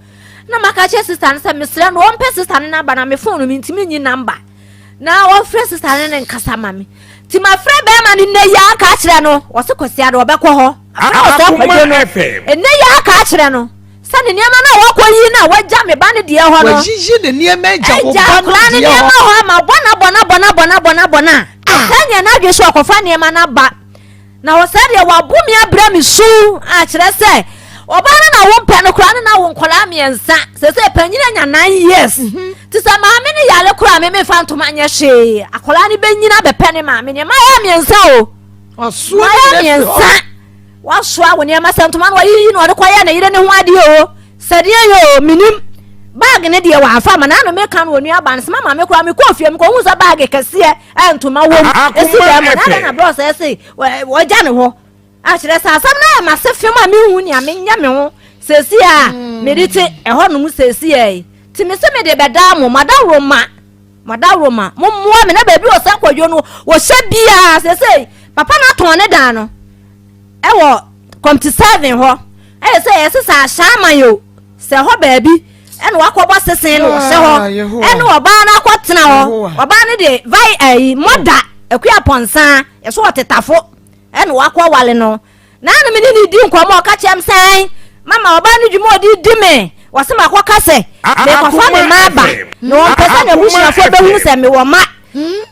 Na maka kyerɛ sista no sɛ mesrɛ no wɔmpɛ sista no namba na me fon no mentumi nyi namba. Na wɔmfrɛ sista no ne nkasa ma me. Nti mafrɛ bɛrima no nnɛ yi aka akyerɛ no wɔse Kwasiada ɔbɛkɔ hɔ. Afrɛ wɔ saa kwadwo no nnɛ yi aka akyerɛ no. Sɛ ne nneɛma no a wakɔyi no a wagya me ba no deɛ hɔ no. Wayiyi ne nneɛma agya wo ba no deɛ hɔ. Agya akwadaa no nneɛma hɔ ama bɔna bɔna bɔna bɔna bɔna bɔna. Ah. Sɛnea n'adwene so ɔkɔfa nneɛma no aba. Na wɔ sɛ deɛ wabo me abrɛ me su akyerɛ sɛ ɔbaa no na wo mpɛ no koraa no na wo nkwadaa mmiɛnsa sɛ sɛ panyin anya nine years. Mhm. Te sɛ maame no yare koraa me mefa ntoma nyɛ hwee akwadaa no bɛnyina bɛpɛ ne maame nneɛma yɛ mmiɛnsa o. Ɔsoa mmiɛnsa. Wasoa wo nneɛma sɛ ntoma no wayiyi na ɔde kɔyɛ ne yere ne ho adeɛ o sɛdeɛ yɛ o menim baage ne deɛ wamfa ma naano meka no onua ba no sɛ mama me koraa mekɔɔ fie mekɔhu sɛ baage kɛseɛ a ntoma wom ɛsi dɛm na adɛn na brɛ sɛ ɛse wɔgya ne hɔ akyerɛ sɛ asɛm no ayɛ mase fem a menhu nea menyɛ me ho sɛsi a mm. mede te ɛhɔ nom sɛsi ɛ nti me se mede bɛdaa mo madaworo ma Madaworoma, mommoa me na baabi wɔ saa kwadwo no wɔhyɛ biara sɛsɛ papa no atɔn ne dan no ɛwɔ kɔmti seven hɔ ɛyɛ sɛ yɛsɛ sɛ ahyɛ ama yi o sɛ hɔ baabi ɛna wakɔbɔ sesen no wɔhyɛ hɔ ah, ɛna ɔbaa no akɔtena hɔ ɔbaa no de vai ayi mɔda akua pɔnsa yɛsɛ ɔtetafo ɛna wakɔ wale no Na na me ne no redi nkɔmmɔ, ɔka kyerɛɛ me sɛ, Mama, ɔbaa no dwuma a ɔde redi me. Wɔse makɔka sɛ mekɔfa me mma aba na wɔmpɛ sɛ n'abusuafoɔ bɛhunu sɛ mewɔ mma.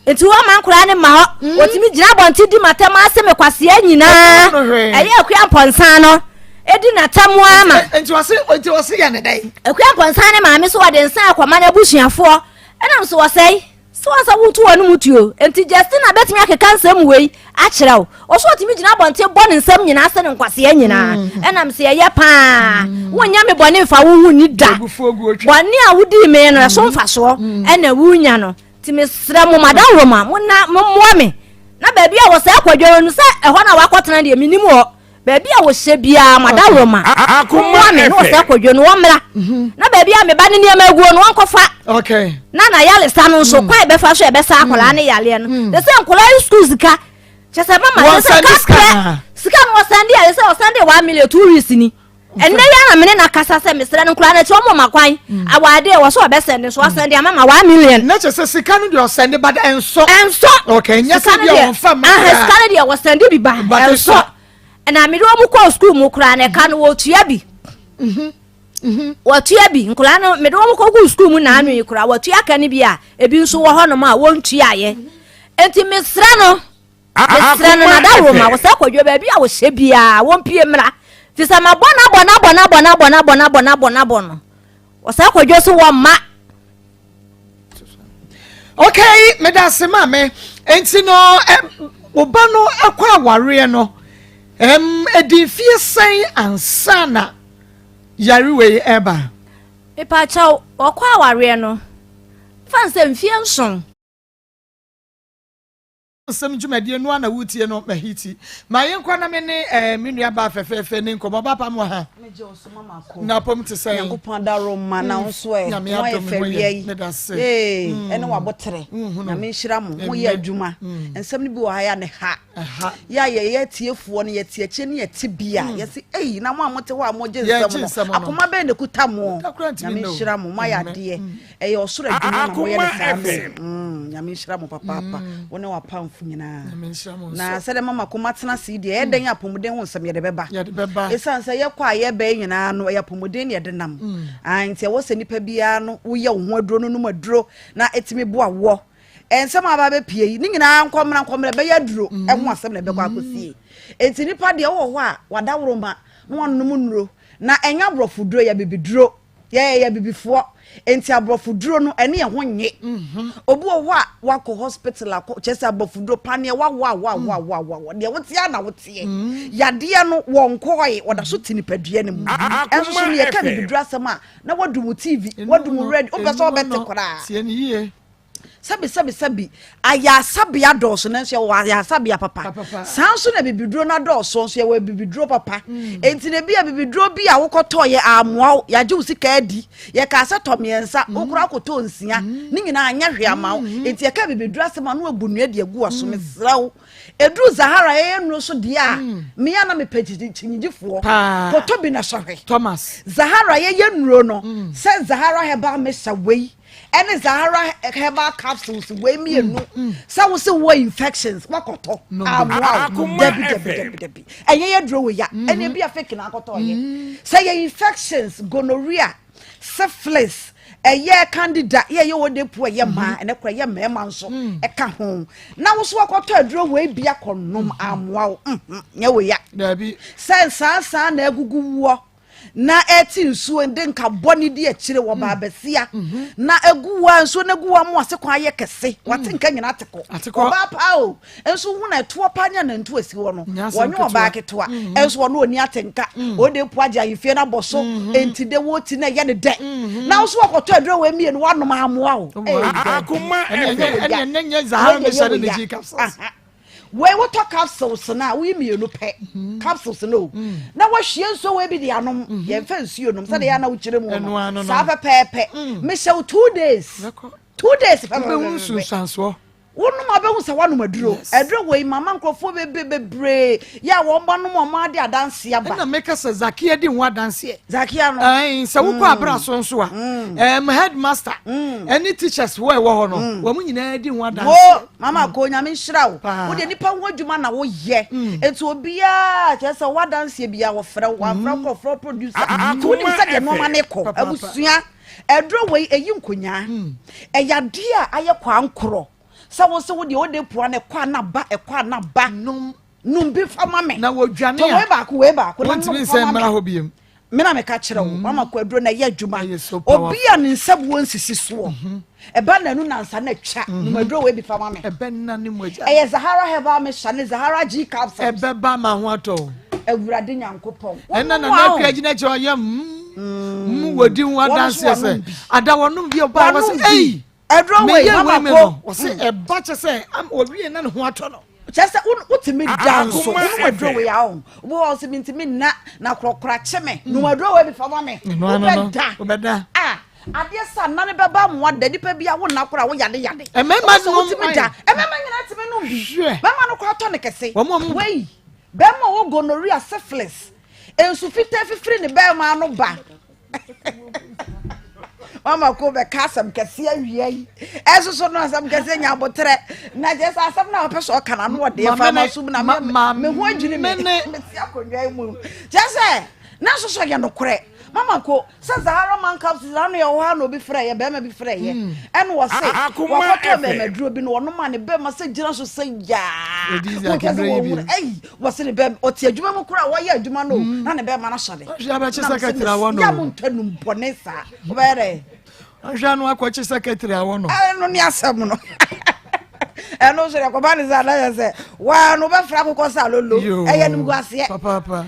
Nti wɔmma nkoraa no mma hɔ. Wɔtumi gyina abɔnten di m'atɛm ase me kwasea nyinaa. Ɛyɛ Akua Mpɔnsa no di n'atɛm ara ma. Nti wɔse nti wɔse yɛ ne dɛn? Akua Mpɔnsa ne maame so wɔde nsa akɔma n'abusuafoɔ. Ɛnam so wɔsɛe. So wɔn sɛ wotu wɔn mu tuo? Enti Justina bɛtumi akeka nsɛm wei akyerɛ wo. Ɔso ɔtumi gyina abɔnten bɔ ne nsɛm nyinaa sɛ ne nkwasea nyinaa. Ɛnam sɛ ɛyɛ paa. Wonyɛ me bɔne mfa wo ho nni da. Bɔne a wodii me no, ɛso mfasoɔ ɛna wonya no. Nti mesrɛ mo, madawroma, monna mommoa me. Na baabi a wɔsɛe kwadwo no sɛ ɛhɔ na wakɔtena deɛ mennim hɔ. Baabi a wɔhyɛ biara, madaworo ma. Mommoa me na ɔsɛ kɔdwo no wɔmmra. Mhm. Na baabi a me ba ne nneɛma aguo no wɔnkɔfa. Na na yalesa no nso mm. kwan bɛfa so ɛbɛsa akwadaa ne yaleɛ no. Mm. Te sɛ nkwadaa yi sukuu sika. Kyɛ sɛ mama kyɛ sɛ kaprɛ sika no wɔsan de a sɛ wɔsan de 1 million 2 weeks ni. Ɛnɛ yi ara mene na kasa sɛ mesrɛ no nkwadaa no akyi wɔn ma kwan. Mm. Awaade wɔ so ɔbɛsɛn de so ɔsɛn de ama ma 1 million. Ne kyɛ sɛ sika no deɛ ɔsɛn de ba ɛnsɔ. Ɛnsɔ. Okay nyɛ sɛ bi a wɔn fa ma. Sika no deɛ wɔsɛn de bi ba ɛnsɔ. Na mede wɔn kɔɔ sukuu mu koraa na ɛka no wɔtua bi. Mhm. Mhm. Wɔtua bi nkwadaa no mede wɔn kɔgu sukuu mu naanu yi koraa wɔtua ka no bi a ebi nso wɔ hɔnom a wɔntuaeɛ. Nti mesrɛ no mesrɛ no nada wɔ ma wɔsɛ kɔdwo baabi a wɔhyɛ biara wɔmpie mmra. Fi sɛ mabɔ no abɔ no abɔ no abɔ no abɔ no abɔ no abɔ no abɔ no abɔ no wɔsɛ kɔdwo so wɔ mma. Okay, meda ase maame. Nti no, wo ba no ɛkɔ awareɛ no, ɛdi mfie sɛn ansa na yare wei ɛba? Mepakyɛw, wɔkɔ awareɛ no, fa sɛ mfie 7. Nsɛm dwumadie no a na wotie no mahiti ma yɛnkɔ na me ne eh, me nua baa fɛfɛɛfɛ ne nkɔmmɔ ba pam wɔ ha na pɔm te sɛ Nyankopɔn adaro ma na wo nso ɛ Nyame mo ayɛ adom fɛ ho wia yɛ yi meda se ee ɛne wabotere Nyame nhyira mo mo yɛ adwuma nsɛm no bi wɔ ha yɛ a ne ha ɛha yɛ a yɛyɛ atiefoɔ no yɛte akyire ne yɛte bi a yɛse ei na mo a mote hɔ a mogye Yɛgye nsɛm nsɛm no no. akoma bɛn na ɛkuta mo Da koraa ntumi Nyame nnɛ o. nhyira mo moayɛ Amen. adeɛ ɛyɛ ɔsoro adwuma na moyɛ no Akoma saa FM. mmerɛ Nyame nhyira mo papaapa wo ne w'apamfo nyinaa Nyame nhyira mo na nso sɛdeɛ mama koma tena ase yi deɛ ɛyɛ dɛn apɔmuden ho nsɛm yɛde bɛba yɛde bɛba ɛsiane sɛ yɛkɔ a yɛbɛyɛ nyinaa no ɛyɛ apɔmuden ne yɛde nam Ah, nti ɛwɔ sɛ nnipa biara no woyɛ wo ho aduro no nom aduro na ɛtumi boa woɔ nsɛm a aba bɛpie yi ne nyinaa nkɔmmra nkɔmmra ɛbɛyɛ aduro ɛho asɛm na ɛbɛkɔ akɔsie enti nnipa deɛ wowɔ hɔ a wadaworo ma na wanom nnuro na ɛnyɛ aborɔfo duro yɛ bibiduro yɛyɛ abibifoɔ nti aborɔfo duro no ɛne ɛho nye obi wɔ hɔ a wakɔ hospital akɔ kyerɛ sɛ aborɔfo duro paneɛ wawoawoawoawoawoa deɛ woteɛ na woteɛ yadeɛ no wɔn nkɔɔe wɔda so te nipadua no mu ɛnso so no yɛka bibiduro asɛm a na wadu mu TV wadu mu radio wopɛ sɛ wɔbɛte koraa tie ne yie sɛbi sɛbi sɛbi ayasabea dɔɔso nanso yɛwɔ ayasabea papa Papa. saa nso na bibiduro no adɔɔso nso yɛwɔ bibiduro papa enti na ebi a bibiduro bi a wokɔtɔɔ yɛ amoa wo yɛagye wo sika adi yɛkaa sɛ tɔ 3 wokora akɔtɔ 6 ne nyinaa anyɛ hwee ama wo enti yɛka bibiduro asɛm a na wabu nnua de agu w'aso mesrɛ wo ɛduru Zahara yɛyɛ nnuro so deɛ a mea na mepɛ kyinyidifoɔ Paa. kɔtɔ bi na sɔhwɛ Thomas Zahara yɛyɛ nnuro no sɛ Zahara herbal mixture wei ɛne Zahara herbal capsules wei mmienu sɛ wo sɛ wɔ infections wakɔtɔ amoa wo Akoma dabi dabi FM. dabi dabi ɛnyɛ yɛ duro wɔ ya ɛne ebi a fake na akɔtɔ yɛ sɛ yɛ infections gonorrhea syphilis ɛyɛ candida yɛ yɛ wɔ de pu ɛyɛ mmaa ɛnɛ kora ɛyɛ mmarima nso ɛka ho na wo so wakɔtɔ aduro wei bi akɔ nom amoa wo nyɛ wɔ ya dabi sɛ nsansan na agugu woɔ na ɛte nsuo de nka bɔ ne di akyire wɔ baabasia na egu wa nsuo na egu wa mu ase kwan ayɛ kɛse wate nka nyina ate kɔ Ate kɔ. ɔbaa paa o nso hu na ɛtoɔ paa ne anantu asi hɔ no Nyɛ asɛm wɔnyɛ ɔbaa ketewa nso ɔno oni ate nka ɔde po agye ahemfie no abɔ so enti de wɔti na ɛyɛ ne dɛ na nso wɔkɔtɔ aduro wɔ mmienu wanom amoa o Ɛne Ee, dabi. Akoma ɛnyɛ FM. ɛne ɛnyɛ nyɛ Zahara Wei deɛ mixture ne yɛ ne wɔ G ya. capsules Aha. Wei wotɔ capsules no a woyi mmienu pɛ capsules no o na wahwie nsuo wei bi de anom yɛmfa nsuo nom sɛdeɛ yɛ ana wokyerɛ mu Ɛno no ano no. saa pɛpɛɛpɛ mehyɛ wo 2 days Bɛkɔ. 2 days wobɛhu pɛpɛpɛpɛ nsunsuansoɔ. Wonom a wobɛhu sɛ woanom aduro. Aduro wei mama nkurɔfoɔ bebree bebree yɛ a wɔn ba nom wɔn ade adanseɛ aba. Ɛna meka sɛ Zakia di ho adanseɛ. Zakia no. Ɛn sɛ wokɔ mm. abira so nso a. Ɛm mm. headmaster. Mm. Ɛne teachers wɔ ɛwɔ hɔ no. Wɔn nyinaa di ho adanseɛ. Wo mama ko nyame nhyira wo. Wo deɛ nipa ho adwuma na woyɛ. Eti obiara kyerɛ sɛ wadanseɛ biara wɔfrɛ wo wɔafrɛ wo kɔfrɛ producer. Nti wonim sɛ deɛ nneɛma ne kɔ abusua. Aduro wei ɛyi nkonyaa. Ɛyɛ adeɛ a ayɛ kwankorɔ sɛ wo sɛ wo deɛ wode pua no ɛkɔ a na ba ɛkɔ a na ba. Nom. Nom bi fa ma me. Na wɔdwane a. Tɔ wei baako wei baako na nom fa ma me. Wontumi nsɛn mmra hɔ biem. Me na meka kyerɛ wo mama kɔ aduro na ɛyɛ adwuma. Obi a ne nsa buo nsisi soɔ. Ɛba nanu nansa na atwa. Nom aduro wei bi fa ma me. Ɛbɛnane mogya. Ɛyɛ Zahara Herbal Mixture ne Zahara G Capsules. Ɛbɛba ma ho atɔ wo. Awurade Nyankopɔn. Ɛna Nana Akua gyina akyi ɔyɛ mm wɔdi ho adanseɛ sɛ ada wɔnom bi ɔbaa wɔ sɛ ei meyɛ wei me no ɔsɛ ɛba kyɛ sɛ ɔwie na ne ho atɔ no. Kyɛ sɛ wotumi da nso wonom aduro wei a wo wɔ sɛ mentumi nna na korɔkorɔ akye me nom aduro wei bi fa ma me wobɛda a Adeɛ sa nna no bɛba amoa da nipa bi a wo nna koraa wo yade yade. Mmarima nom wotumi da. Mmarima nyinaa tumi nom bi. Bɛrima no koraa tɔ ne kɛse. Wei bɛrima wɔ gonorrhea syphilis nsu fitaa fifiri ne bɛrima ano ba. Mama ko bɛka asɛm kɛse awia yi. Ɛso so no asɛm kɛse nya abotrɛ. Na kyerɛ sɛ asɛm no a wɔpɛ sɛ ɔka no ano ɔdeɛ fa ma sum na me ho adwiri me. Mete akonnwa yi mu. Kyerɛ sɛ na nso so yɛ nokorɛ. Mama ko Sɛ Zahara man capsules ano yɛ wɔ hɔ a na obi frɛ yɛ bɛrima bi frɛ yɛ hmm. ɛna wɔse wɔkɔtɔ bɛrima duro bi na wɔnom a ne bɛrima sɛ gyina so sɛ yaa wɔkyɛ sɛ wɔwura ɛyi wɔse ne bɛrima ɔte adwuma mu koraa wɔyɛ adwuma no hmm. na ne bɛrima no ahyɛ de na yɛ mo ntwa num bɔne saa wɔbɛyɛ dɛ. Ahwɛ ano akɔkye sɛkɛtiri awɔ no. Ɛno ne asɛm no. Ɛno nso deɛ kɔba ne sɛ anayɛ sɛ waa no wobɛfra akokɔ sɛ alolo ɛyɛ nom gu aseɛ. Papaapa.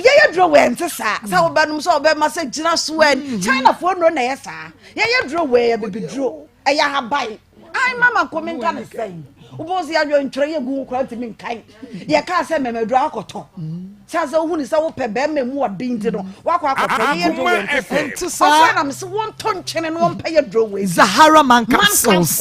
Yɛyɛ duro wɔ ɛnte saa sɛ wobɛnom sɛ wobɛma sɛ gyina so ɛ mm-hmm. Chinafoɔ nnuro na ɛyɛ saa yɛyɛ duro wɔ ɛyɛ bibiduro ɛyɛ ahaban ai mama nkɔmi nka ne sɛn wobɛhu sɛ yɛadwɛ ntwerɛ yɛ gu ho koraa ntumi nkan yɛkaa sɛ mɛmɛduro akɔtɔ sɛ sɛ wohu ne sɛ wopɛ bɛrima mu ɔden nti no woakɔ akɔtɔ yɛyɛ duro wɔ ɛnte saa ɔfrɛ na mese wɔntɔ nkyene na wɔmpɛ yɛ duro wɔ Zahara man capsules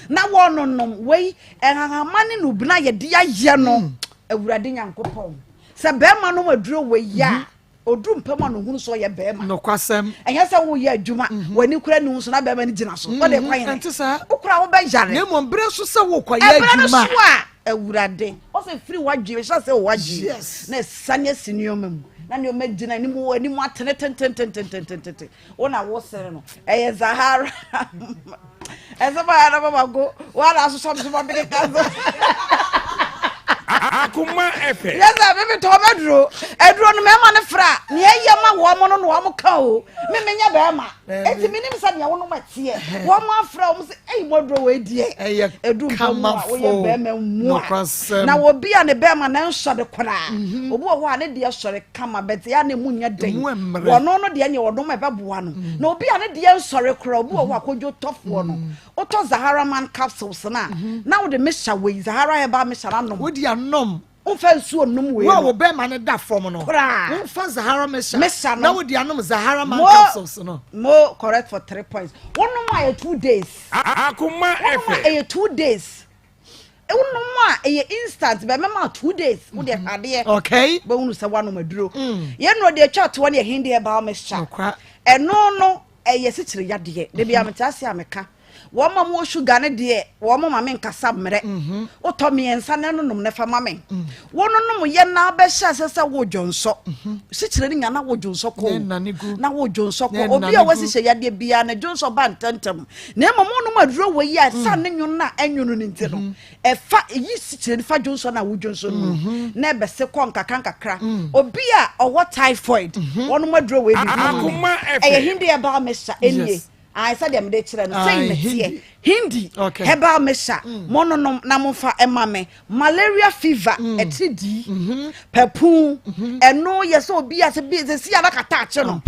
na wɔnonom wei ɛhahama ne nubena yɛde ayɛ no mm. Awurade Nyankopɔn Sɛ bɛrima nom aduro wei yɛ a, ɔduru mpa mu a na ɔhunu sɛ ɔyɛ bɛrima. Nokwasɛm. Ɛnyɛ sɛ woyɛ adwuma, mhm. w'ani kura ne ho so na bɛrima no gyina so. Wode kwan yɛn. Ɛnte saa. Wokura wobɛyare. Na mmom berɛ so sɛ wokɔyɛ adwuma. Ɛberɛ no so a, Awurade, ɔsɛ firi w'adwene, hyɛ sɛ w'adwene. Yes. Na ɛsane asi nneɛma mu. Na nneɛma gyina anim wɔ anim atene tentententententente. Wo na wosere no. Ɛyɛ Zahara. Ɛsɛ ma yɛn mama go. Wa na asosɔ mi so ma mi keka so. Akoma ɛfɛ. Yɛ sɛ mi mi tɔ bɛ duro. Aduro no mɛma ne fra. Nea ɛyɛ ma wɔn no na wɔn ka o. Mi mi nyɛ bɛrima. Eti mi nim sɛ nea wɔn ɛteɛ. Wɔn afra wɔn sɛ ɛyi mo aduro wɔ ediɛ. Ɛyɛ Edu mpa mu a woyɛ bɛrima mu a. Na obi a ne bɛrima na nsɔre koraa. Mhm. Obi wɔ hɔ a ne deɛ sɔre kama bɛte a na emu nyɛ den. Wɔn no deɛ nea wɔnom ɛbɛboa no. Mm. Na obi a ne deɛ nsɔre koraa obi wɔ hɔ a kodwo tɔfoɔ no. Mm. Wotɔ Zahara man capsules na mm-hmm. na wode mixture wei Zahara herbal mixture anom. Wode anom. Womfa nsuo nnom wei no. Wo a wo bɛrima no da fam no. Koraa. Womfa Zahara mixture. Mixture no. Na wode anom Zahara man capsules no. Mo correct for 3 points. Wonom a ɛyɛ 2 days. Akoma Wonom a FM. ɛyɛ 2 days. Wonom a ɛyɛ instant bɛmɛma 2 days. Wode hwɛ adeɛ. Bɛhunu sɛ woanom aduro. Yɛn nuro deɛ atwa toɔ ne yɛ Hindi herbal mixture. Ɛno no ɛyɛ sikyire yadeɛ. Da bi a mete ase a meka. Wɔn a wɔwɔ sugar ne deɛ wɔn ma me nkasa mmerɛ. Wotɔ mmiɛnsa na ɛnonom na fa ma me. Wɔnonom yɛ na bɛhyɛ ase sɛ wodwo nsɔ. Sikyire no nya na wodwo nsɔ kɔ. Na wodwo nsɔ kɔ. Obi a wɔasi hyɛ yadeɛ biara na dwo nsɔ ba ntɛntɛm. Na mmom wonom aduro wɔ yi a sa ne nwono na ɛnwono no nti no ɛfa eyi sikyire no fa dwo nsɔ na wodwo nsɔ no mu na ɛbɛse kɔ nkakra nkakra. Obi a ɔwɔ typhoid wɔnom aduro wɔ yi bi ma me. Ɛyɛ Hindi herbal mixture ɛnie. Ae sɛdeɛ mede kyerɛ no sɛi na teɛ Hindi herbal mixture mm. mononom na momfa ɛma me malaria fever mm. atiridii mm-hmm. pɛpun mm-hmm. ɛno yɛ sɛ obi a sɛ bi sɛ si anakata akye no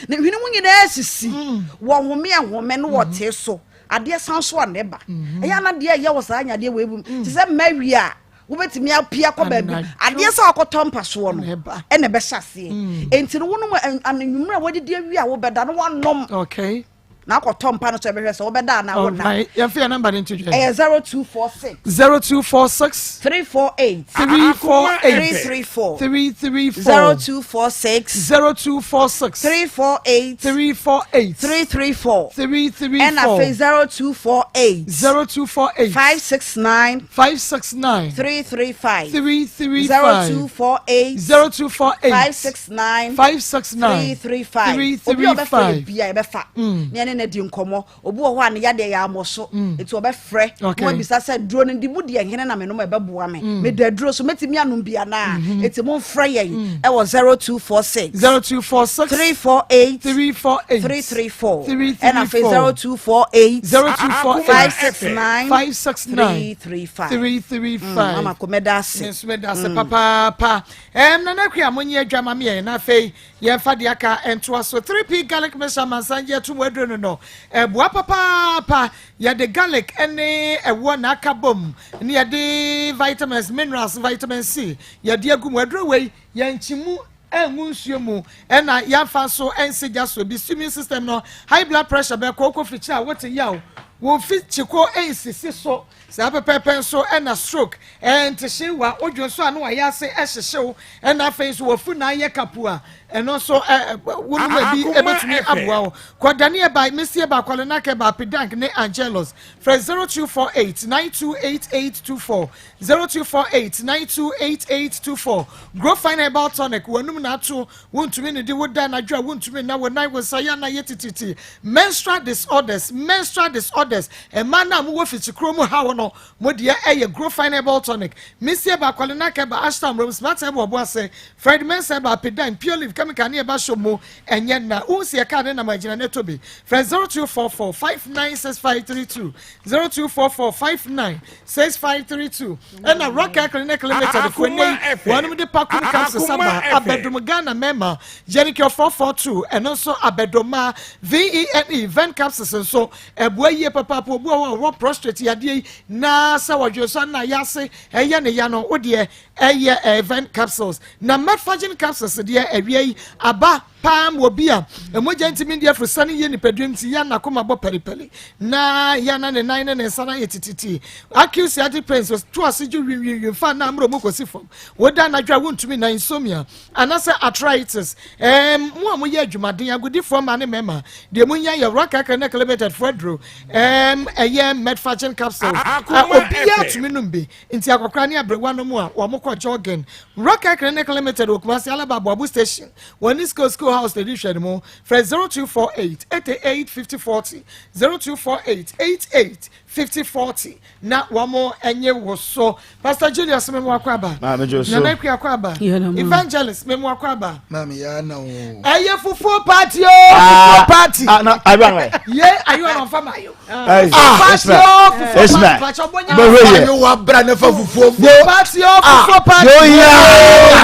ne hwene mu nyinaa sisi mm. wɔ home ɛhome no wɔ tee so adeɛ san so a na ɛba ɛyɛ anadeɛ ɛyɛ wɔ saa nyadeɛ wɔ ebu te sɛ mmawie a wobɛtumi apia kɔ baabi adeɛ sɛ wakɔtɔ mpasoɔ no ɛna ɛbɛhyɛ aseɛ mm. enti no wonom anwummerɛ a wadidi awie a wobɛda no wanom. Okay. Na akɔtɔ mpa no so ɛbɛhwɛ sɛ wobɛda anaa wonna. Alright, yɛmfa yɛn number no nto dwa. Ɛyɛ 0246. 0246. 348. 348. 334. 334. 0246. 0246. 348. 348. 334. 334. Ɛna afei 0248. 0248. 569. 569. 335. 335. 0248. 0248. 569. 569. 335. Obi a ɔbɛfrɛ yɛ 335. bia yɛbɛfa. Ne ɛne no adi nkɔmmɔ. Obi wɔ hɔ a ne yadeɛ yɛ amɔ so. Nti ɔbɛfrɛ. Na wabisa sɛ duro no de mu deɛ hene na menom a ɛbɛboa me. Meda aduro so mɛtumi anom bi anaa? Nti momfrɛ yɛn ɛwɔ 0246. 0246. 348. 348. 334. 334. Ɛna afei 0248. 0248. 569. 569. 335. 335. Mama ko mɛda ase. Me nso mɛda ase papaapa. Ɛm Nana Akua monyi adwa ma me yɛn na afei Yɛmfa deɛ aka ntoa so. 3P Garlic Mixture Amansan gye atom aduro no no, ɛboa papaapa. Yɛde garlic ne ɛwoɔ na aka bom ne yɛde vitamins, minerals, vitamin C yɛde agu mu. Aduro wei yɛnkye mu ngu nsuo mu ɛna yɛmfa nso nsi gya so. Ebi immune system no, high blood pressure bɛkɔ, wokɔ fikyiri a wote yaw, wo mfikyiko nsisi so. Saa pɛpɛɛpɛ nso na stroke, ntehyeewa, wodwo nso a na wayɛ ase hyehye wo, ɛna afei nso wafu na ayɛ kapu a, ɛno nso wonom ebi ebetumi aboa wo. Kɔ Dani Ɛba, Mesi Ɛba, Kwalenak Ɛba, Pidank ne Angelus. Frɛ 0248 928824, 0248 928824. Grow Fine Herbal Tonic, w'anum na ato, wontumi nnidi, woda anadwo a wontumi nna, wo nan, wo nsa yɛ a na ayɛ tititi. Menstrual disorders, Menstrual disorders, Mmaa no a mowɔ fikyikuro mu haw no, mo deɛ ɛyɛ Grofine Herbal Tonic, Misi Herbal, Kwalenak Herbal, Ashtown Rom, Smart Herbal Ɔboase, Fred Mensah Herbal, Apidan, Pure Leaf, Chemical ne Herbal Shop mu ɛnyɛ nna. Wohu sɛ yɛkaa ne nam agyina ne tɔ bi. Frɛ 0244 596532, 0244 596532. Ɛna Rock Clinic Limited foɔ nnɛ yi wɔnom de Pakum Capsules aba abɛdom Ghana mmarima, Genicure 442 ɛno nso abɛdom mmaa, VENE Ven Capsules nso Ɛboa yie papaapa obi wɔ hɔ a ɔwɔ prostrate yadeɛ yi na sɛ ɔdwe so a na yase ɛyɛ ne ya no wo deɛ ɛyɛ ɛven capsules na metformin capsules deɛ awia yi aba paa ma obi a mogya ntumi ndi afiri sane yie nipadua nti ya n'akoma bɔ pɛlipɛli na ya na ne nan ne ne nsa no ayɛ tititi acute sciatic pains to ase gye winwinwin fa na ammerɛ mu kɔsi fam woda anadwo a wontumi na insomnia Anasɛ arthritis. Ɛɛm, mo a moyɛ adwumaden, agodifoɔ mmaa ne mmarima, deɛ mohia yɛ Rock Clinic Limited foɔ aduro. Ɛɛm, ɛyɛ Metforgen capsules a obiara tumi nom bi. Nti akɔkora ne aberewa nom a wɔn kɔ jogging. Rock Clinic Limited wɔ Kumasi Alaba Aboabo Station. Wɔne School School House na ɛdi nhwɛanimu. Frɛ 0248 88 50 40, 0248 88 50 40 na wɔn nye wo so. Pastor Julius memu akɔ aba. Maame jo so. Nana Akua akɔ aba. Evangelist memu akɔ aba. Maame ya na o. Ɛyɛ fufuo party o fufuo party. Ah na ayiwa na. Ye ayiwa na ɔnfa ma ayo. Party o fufuo party. Pàṣẹ ɔbɔ nya. Ayiwa bra ne fa fufuo. Fufuo party o fufuo party. Yo ya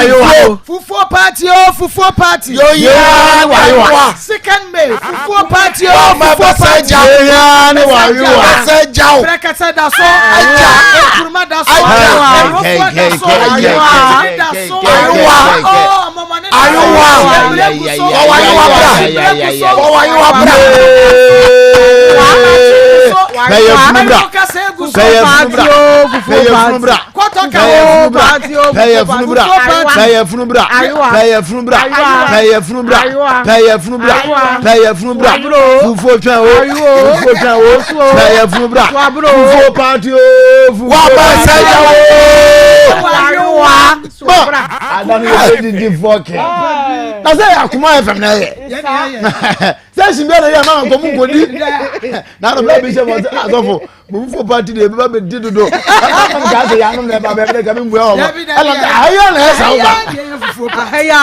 ayiwa. Fufuo party o fufuo party. Yo ya ayiwa. Second May fufuo party o fufuo party. Yo ya ne wa ayiwa. Bɛsɛ jaw. Pɛrɛkɛsɛ da so. Aja. Nkuruma da so. Aja. Ɛrofoɔ da so. Ayiwa. Tiri da so. Ayiwa. Ɔ mɔmɔne da so. Ayiwa. Ebire gu so. Ɔwɔ ayiwa bra. Ebire gu so. Ɔwɔ ayiwa bra. Bɛyɛ funu bra. Bɛyɛ funu bra. Bɛyɛ funu bra. Kɔtɔka. Bɛyɛ funu bra. Bɛyɛ funu bra. Bɛyɛ funu bra. Bɛyɛ funu bra. Bɛyɛ funu bra. Bɛyɛ funu bra. Fufuo twɛn o. Fufuo twɛn o. Bɛyɛ funu bra. Fufuo paati o. Fufuo Wa bɛ paati sɛ jaw o. o. Adani yɛ bɛ didi fɔ kɛ. Na sɛ akoma yɛ fɛm na yɛ. Sɛ si bɛ na yɛ maa nkɔmu nkɔdi. Na anɔ bɛ bi hyɛ mɔ sɛ asɔfo. Fufuo paati de ebi ba bɛ di dodo. Ɛna mo kaa sɛ yanom na ɛba bɛ bɛ kami nbua wɔn. Ɛna sɛ ahaya na ɛsa wo ba. Ahaya.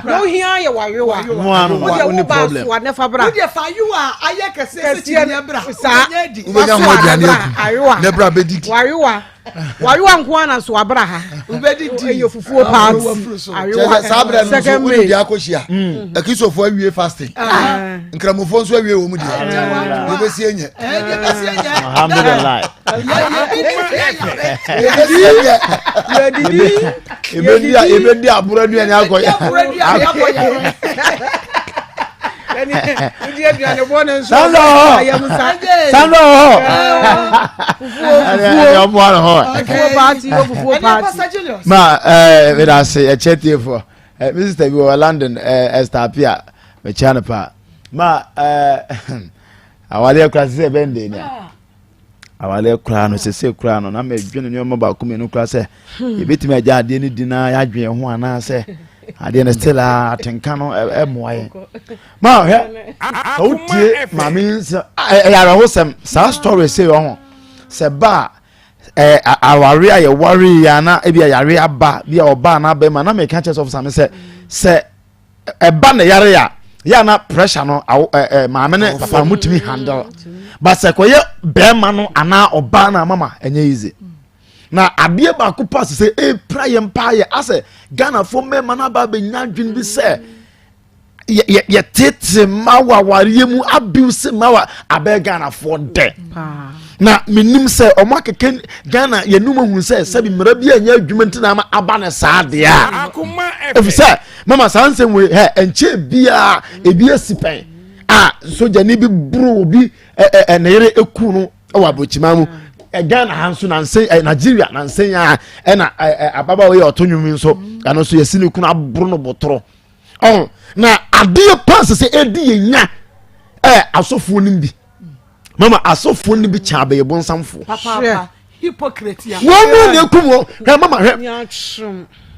Na ohia yɛ wayewa. Mo ano Wo deɛ wo ni wo ba problem. soa ne fa bra. Wo deɛ fa ayewa a ayɛ kɛseɛ sɛ Kɛseɛ kyiniiɛ bra. saa. Wobɛnya adi. Wobɛnya ho aduane adi. Ayewa. Ne bra bɛdidi. Wayewa. Wayewa nko ara na so abra ha. Wobɛdidi. Ɛyɛ fufuo paati. Kyerɛ sɛ saa berɛ no nso wode deɛ akɔhyia. Akristofoɔ awie fasting. Nkramofoɔ nso awie wɔn deɛ. Deɛ ɛbɛsi nyɛ. Alhamdulillah. Deɛ ɛbɛsi nyɛ. Yɛdidi. Ebedi ebedi aburo aduane akɔ yɛ. Sandra wɔ hɔ. Sandra wɔ hɔ. Ɛyɛ ɔmo ano hɔ. Ma ɛɛ mi da ase ɛkyɛ tie fo. Ɛ mi sista bi wɔ London ɛɛ Esther Apia mekyia no paa. Ma ɛɛ awadeɛ kura sisi ɛbɛn de ni a. Awareɛ koraa no sese koraa no na medwene nneɛma baako mmienu koraa sɛ hmm. yɛbɛtumi agya adeɛ no di na yɛadwene ho anaasɛ adeɛ no still a atenka no ɛmmoa yɛn ma hwɛ sɛ wotie maame yi sɛ ɛyɛ awerɛhosɛm saa story sɛ wɔ ho sɛ ba a aware a yɛware yɛ ana ebi a yare aba bi a ɔbaa na abɛma na meka kyerɛ sɔfo same sɛ sɛ ɛba ne yare a yɛ ana pressure no awo ɛ ɛ maame ne papa mo tumi handle but sɛ kɔyɛ bɛrima no anaa ɔbaa no amama ɛnyɛ easy na adeɛ baako pa sɛ epira yɛn paa yɛ asɛ ghanafoɔ mmarima no aba abɛnya adwene bi sɛ yɛtete mma wɔ awareɛ mu abuse mma wɔ abɛɛ ghanafoɔ dɛ na menim sɛ ɔmo akeka ghana yɛnum ahunu sɛ sɛbi mmara bi a ɛnyɛ adwuma nti na ama aba ne saa deɛ a ɛfiri sɛ mama saa nsɛm wei hɛ ɛnkyɛ biara ebi asi pɛn a sogyani bi boro obi ɛ ɛ ne yere eku no wɔ aburokyima mu ghana ha nso nanse ɛ nigeria nanse ya ɛna ɛ ɛ ababaawa yi a ɔto nnwom nso ɛno nso yɛsi ne kunu aboro no botoro ɔn na adeɛ paa sɛ sɛ ɛdi yɛn nya ɛ asɔfoɔ no bi mama asɔfoɔ no bi kyɛn abɛyɛ bonsamfoɔ wɔn mu na ekum wɔn hwɛ mama hwɛ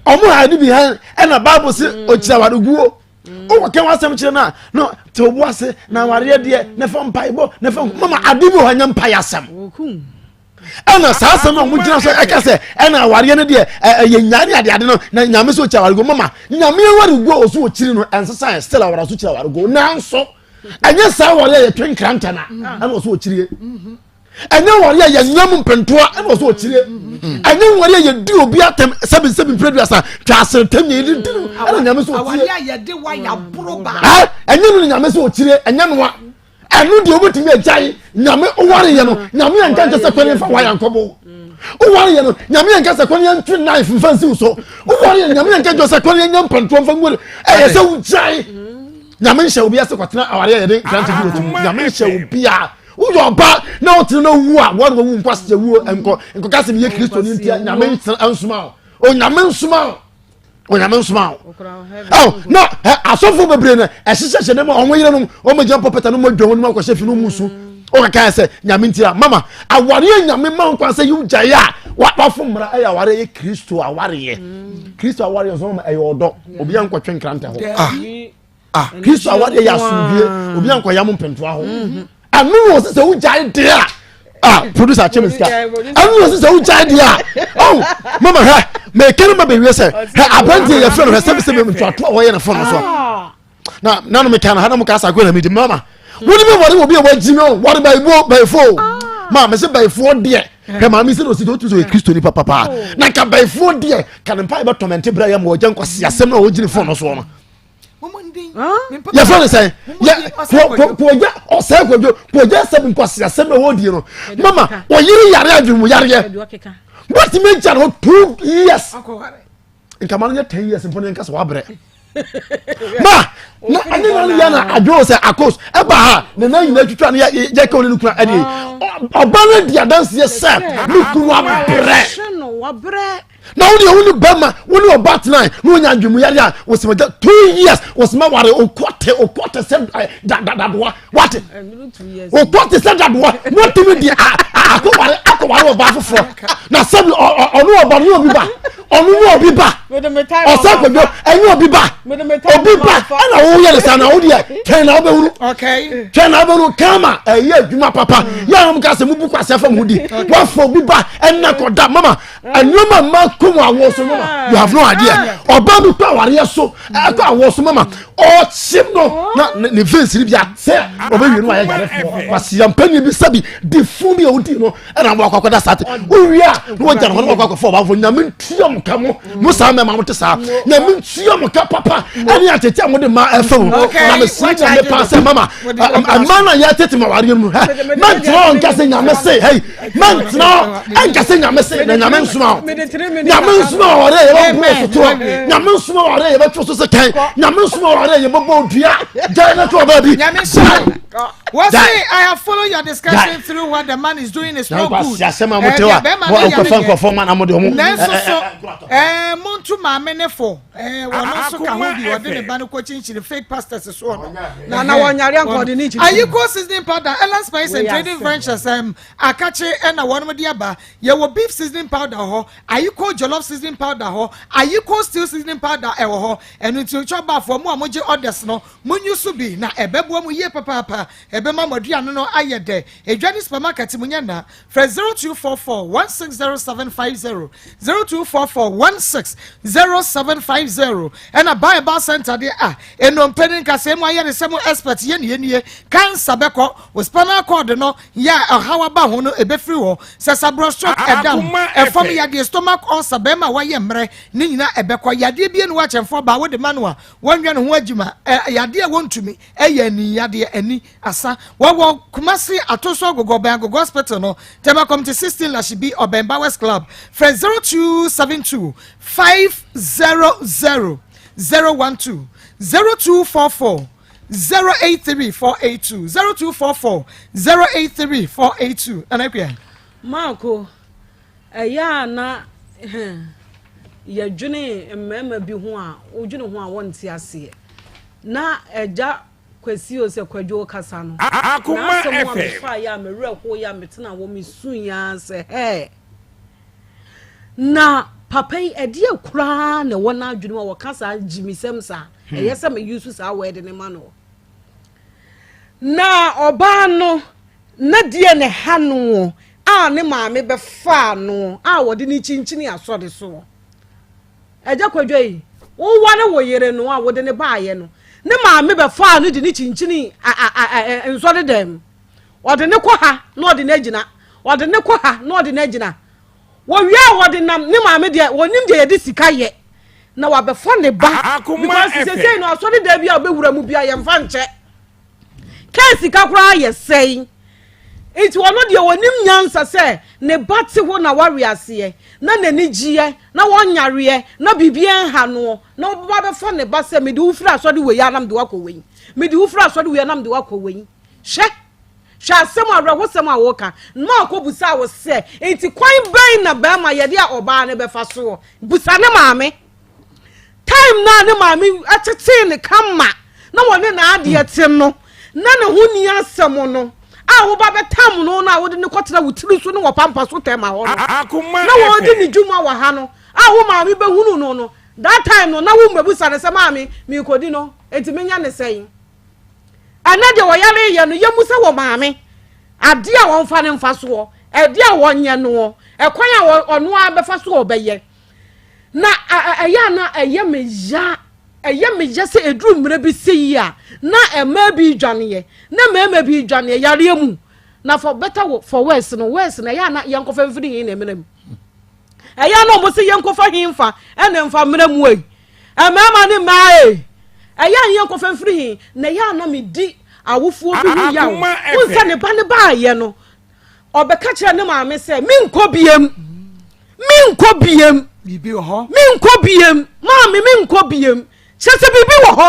wɔn ha ne bi ha ɛna baabu si mm. okyerɛ awareguo wowɔ mm. kɛ wasɛm kyerɛ no a na te obu ase na awareɛ deɛ ne fa mpaebɔ ne fa mama ade bi wɔ hɔ nyɛ mpaeɛ asɛm ɛna saa asɛm a wɔn gyina so ɛka sɛ ɛna awareɛ no deɛ ɛyɛ nyaa ne adeade no na nyame so kyerɛ awareguo mama nyame awareguo ɔso ɔkyiri no ɛnsesa yɛ still awara so kyerɛ awareguo nanso ɛnyɛ saa awareɛ a yɛtwe nkrantɛ na ɛna ɔso ɔkyirie ɛnyɛ awareɛ a yɛnyam mpentoa ɛna ɔso ɔkyirie ɛnyɛ awareɛ a yɛdi obi atɛm sɛbi sɛbi mpere duasa twa aseretɛm yɛ yɛdi di no ɛna nyame so ɔkyirie ɛnyɛ no nyame so ɔkyirie ɛnyɛ noa ɛno deɛ wobɛtumi agyae nyame wowareyɛ no nyame anka nkyɛ sɛ kwane mfa wayɛ nkɔbɔ wowareyɛ no nyame anka sɛ kwane yɛntwe knife mfa nsiw so wowareyɛ no nyame anka nkyɛ sɛ kwane yɛnya mpantoɔ mfa nguo ɛyɛ sɛ wogyae nyame nhyɛ obi ase kɔtena awareɛ yɛde nkrante bi wɔtum nyame nhyɛ obi a woyɛ ɔba na wotene no wu a wɔne wawu nkɔ aseɛ wuo nkɔ nkɔka sɛ meyɛ kristo no ntia nyame nsoma o onyame nsoma o onyame nsoma o ɛwɔ na asɔfo bebree na ɛhyehyɛhyɛ ne mu a wɔn yerenom wɔn gyina pɔpɛta no mu adwa wɔn mu akɔhyɛ fi no mu su ɔkaka yɛ sɛ nyame ntira mama awareɛ nyame ma nkwa sɛ yiw gyae a wafo mmara ɛyɛ awareɛ yɛ kristo awareɛ kristo awareɛ nso mama ɛyɛ ɔdɔ obi ankɔtwe nkrantɛ hɔ ah. Ah, kristo awadeɛ yɛ asomdwie obi ankɔyam mpɛntoa hɔ mhm. ɛno na ɔsɛ sɛ wogyae deɛ a ah producer kyɛ me sika ɛno na ɔsɛ sɛ wogyae deɛ a oh mama hwɛ mɛka no ma bɛwie sɛ hwɛ aberanteɛ yɛfrɛ no hwɛ sɛbi sɛ ntoatoa a wɔyɛ ne fo no so ah. na nanu meka no ha na mo ka asa akɔ na medi mama wone me wɔre obi a wagyi me wɔre bɛyibo bɛyifo ah. ma mese bɛyifoɔ deɛ hwɛ maame sɛ na ɔsi otu sɛ ɔyɛ kristoni papapaa oh. na nka bɛyifoɔ deɛ ka ne mpa yɛ bɛtɔmɛnte berɛ yɛ ma ɔgya nkwasi asɛm na ɔgyina fon no soɔ no yɛfrɛ no sɛn kɔgya ɔsɛe kɔdwo kɔgya sɛm nkwasi asɛm na wɔdie no mama ɔyere yare adwene mu yareɛ wotumi agya no 2 years nkama no nyɛ 10 years mpo ne nka sɛ wabrɛ ma na ɛne na no yɛ na adwene sɛ akos ɛba ha ne nan nyinaa twitwa no yɛ ka ɔne no kura ɛdeɛ ɔba no di adanseɛ sɛ ne kunu abrɛ na wo deɛ wo ne bɛma wo ne ɔba tena na wonya adwemu yare a wɔsima gya 2 years wɔsima ware okɔte okɔte sɛ dadoa wate okɔte sɛ dadoa na ɔtumi di akɔware akɔware ɔba foforɔ na sɛbi ɔno ɔba no obi ba ɔno ne obi ba ɔsɛ kwadwo ɛnyɛ obi ba obi ba ɛna woyɛ ne saa na wo deɛ twɛn na wobɛhunu twɛn na wobɛhunu kama ɛyɛ adwuma papa yɛ a wɔn ka sɛ mubu kwasɛ fam ho di wafa obi ba ɛnna kɔda mama nneɛma mma kɔn mu awɔ so mama you have no idea ɔbaa bi kɔ awareɛ so ɛkɔ awɔ so mama ɔkyim no na ne veins ni bi ate ɔbɛwie no ayɛ yarefoɔ kwasia mpanyin bi sɛbi di fun bi a odi no ɛna mo akɔ akɔda saa te wowie a na wɔgya no hɔ na wɔakɔ akɔfɔ ɔbaa fo nyame ntua mo ka mo mo saa mɛ. mɛma mo te saa nyame ntua mo ka papa ɛne atete a mode ma ɛfɛ wo na mesrɛ nyame paa sɛ mama ɛma na yɛtete ma wareɛ mu mɛntena hɔ nka sɛ nyame se hei mɛntena hɔ ɛnka sɛ nyame se na nyame nsoma wo nyame nsoma wɔ wareɛ yɛbɛbɔ sotorɔ nyame nsoma wɔ wareɛ yɛbɛtwo so sɛ kan nyame nsoma wɔ wareɛ yɛbɛbɔ odua gyae na to ɔbaa bi Wɔsi I have followed your discussion through what the man is doing is not good. Asɛm a mo te wa mo nkɔfɔ nkɔfɔ ma na mo de ɔmo. Nanso so ɛɛ mo ntu maame ne fo ɛɛ wɔn nso ka ho bi wɔde ne ba no kɔ kyinkyini fake pastors soɔ no. Na na wɔn nyare nkɔ ɔde ne kyinkyini. Ayiko seasoning powder Ellen Spice and Trading Ventures ɛm akakye ɛna wɔn de aba yɛwɔ beef seasoning powder hɔ ayiko jollof seasoning powder hɔ ayiko stew seasoning powder ɛwɔ hɔ ɛno nti otwa baafoɔ mo a mo gye orders no. Munyi so bi, na ɛbɛboa mo yie papaapa. Ɛbɛma mo aduane no ayɛ dɛ. Edwa ne supermarket mu nyɛ nna. Frɛ 0244 160750, 0244 160750. Ɛna Buy Herbal Center deɛ a, nnompe ne nkasɛɛ mu ayaresɛ mu expert yɛ ne yɛnie. Cancer bɛkɔ, wo spinal cord no yɛ a ɔhaw aba ho no ɛbɛfiri hɔ. Sasaborɔ, stroke, ɛdam, ɛfam yadeɛ, stomach ulcer, bɛrima a wayɛ mmerɛ, ne nyinaa ɛbɛkɔ. Yadeɛ bi anu akyɛmfoɔ baa wode ma no a, Wɔnwɛ ne ho adwuma. Ɛ yadeɛ a wɔntumi. Ɛyɛ ani yadeɛ, ani, asa. Wɔwɔ Kumasi, Atoso Agogo, ɔbɛn Agogo Hospital no, Tema Committee 16, Lashibi, ɔbɛn Bowers Club. Frɛ 0272 500 012, 0244 083 482, 0244 083 482. Nana Akua. Marko, Ɛyɛ a na yɛdwene mmarima bi ho a, wodwene ho a wɔnte aseɛ. Na Agya Kwasi o sɛ Kwadwo rekasa no, n'asɛm a mefaeɛ a me werɛ hoeɛ a metena hɔ mesuiɛ ara sɛ hɛɛ. Na papa yi ɛdeɛ koraa na ɛwɔ n'adwene mu a wɔka saa gyimisɛm saa. Ɛyɛ sɛ me use saa word no ma no. Na ɔbaa no Na deɛ na ɛha noɔ a ne maame bɛfaa no a wɔde no kyinkyini asɔre soɔ. Agya Kwadwo yi, woware wo yere no a wode no baeɛ no, ne maame bɛfaa no de no kyinkyini nsɔre dan mu. Ɔde no kɔ ha na ɔde no agyina, ɔde no kɔ ha na ɔde no agyina. Wɔwie a wɔde nam ne maame deɛ wɔnim deɛ yɛde sika yɛ na wabɛfa ne ba because sesei no asɔre dan bi a wobɛwura mu bia yɛmfa nkyɛ. Kaa sika koraa yɛ sɛn? Nti ɔno deɛ ɔnim nyansa sɛ ne ba te hɔ na wawe aseɛ na n'ani gyeɛ na ɔnyareɛ na biribiara nha noɔ na ɔbɛba abɛfa ne ba sɛ mede wo firi asɔre wei a na mede wo akɔ wei, mede wo firi asɔre wei a na mede wo akɔ wei. Hwɛ! Hwɛ asɛm awerɛhosɛm a woka. Ma ɔkɔbusaa wo sɛ, nti kwan bɛn na barima yɛde a ɔbaa no bɛfa soɔ? Busa ne maame. Time no a ne maame tetee ne kama na wɔne n'adeɛ te no, na ne ho nni asɛm no, a woba bɛtam no no a wode no kɔtena wo tiri so ne wɔ pampa so tɛma hɔ no, na wɔredi ne dwuma wɔ ha no, a wo maame bɛhunu no no, that time no, na wommɛbusa no sɛ, maame, merekɔdi no, enti menyɛ ne sɛn? Ɛnɛ deɛ wɔyare yɛ no, yɛmmu sɛ wɔ maame, adeɛ a wɔmfa no mfa soɔ, ɛdeɛ a wɔnyɛ noɔ, ɛkwan a ɔno ara bɛfa so a ɔbɛyɛ. Na ɛyɛ a na ɛyɛ me ya, ɛyɛ me ya sɛ ɛduru mmerɛ bi sɛ yi a, na mmaa bi redwaneɛ, na mmarima bi redwaneɛ yareɛ mu. Na for better for worse no, worse no, ɛyɛ a na yɛnkɔfa mfiri he na mmerɛ mu. Ɛyɛ a na wɔn sɛ yɛnkɔfa he mfa ɛna mfa mmerɛ mu ei. Mmarima ne mmaa ei, ɛyɛ a yɛnkɔfa mfiri he na ɛyɛ a na medi awofoɔ bi ho yaw. Wohu sɛ ne ba no baayɛ no, ɔbɛka kyerɛ ne maame sɛ menkɔ biem menkɔ biem menkɔ biem maame menkɔ biem kyerɛ sɛ biribi wɔ hɔ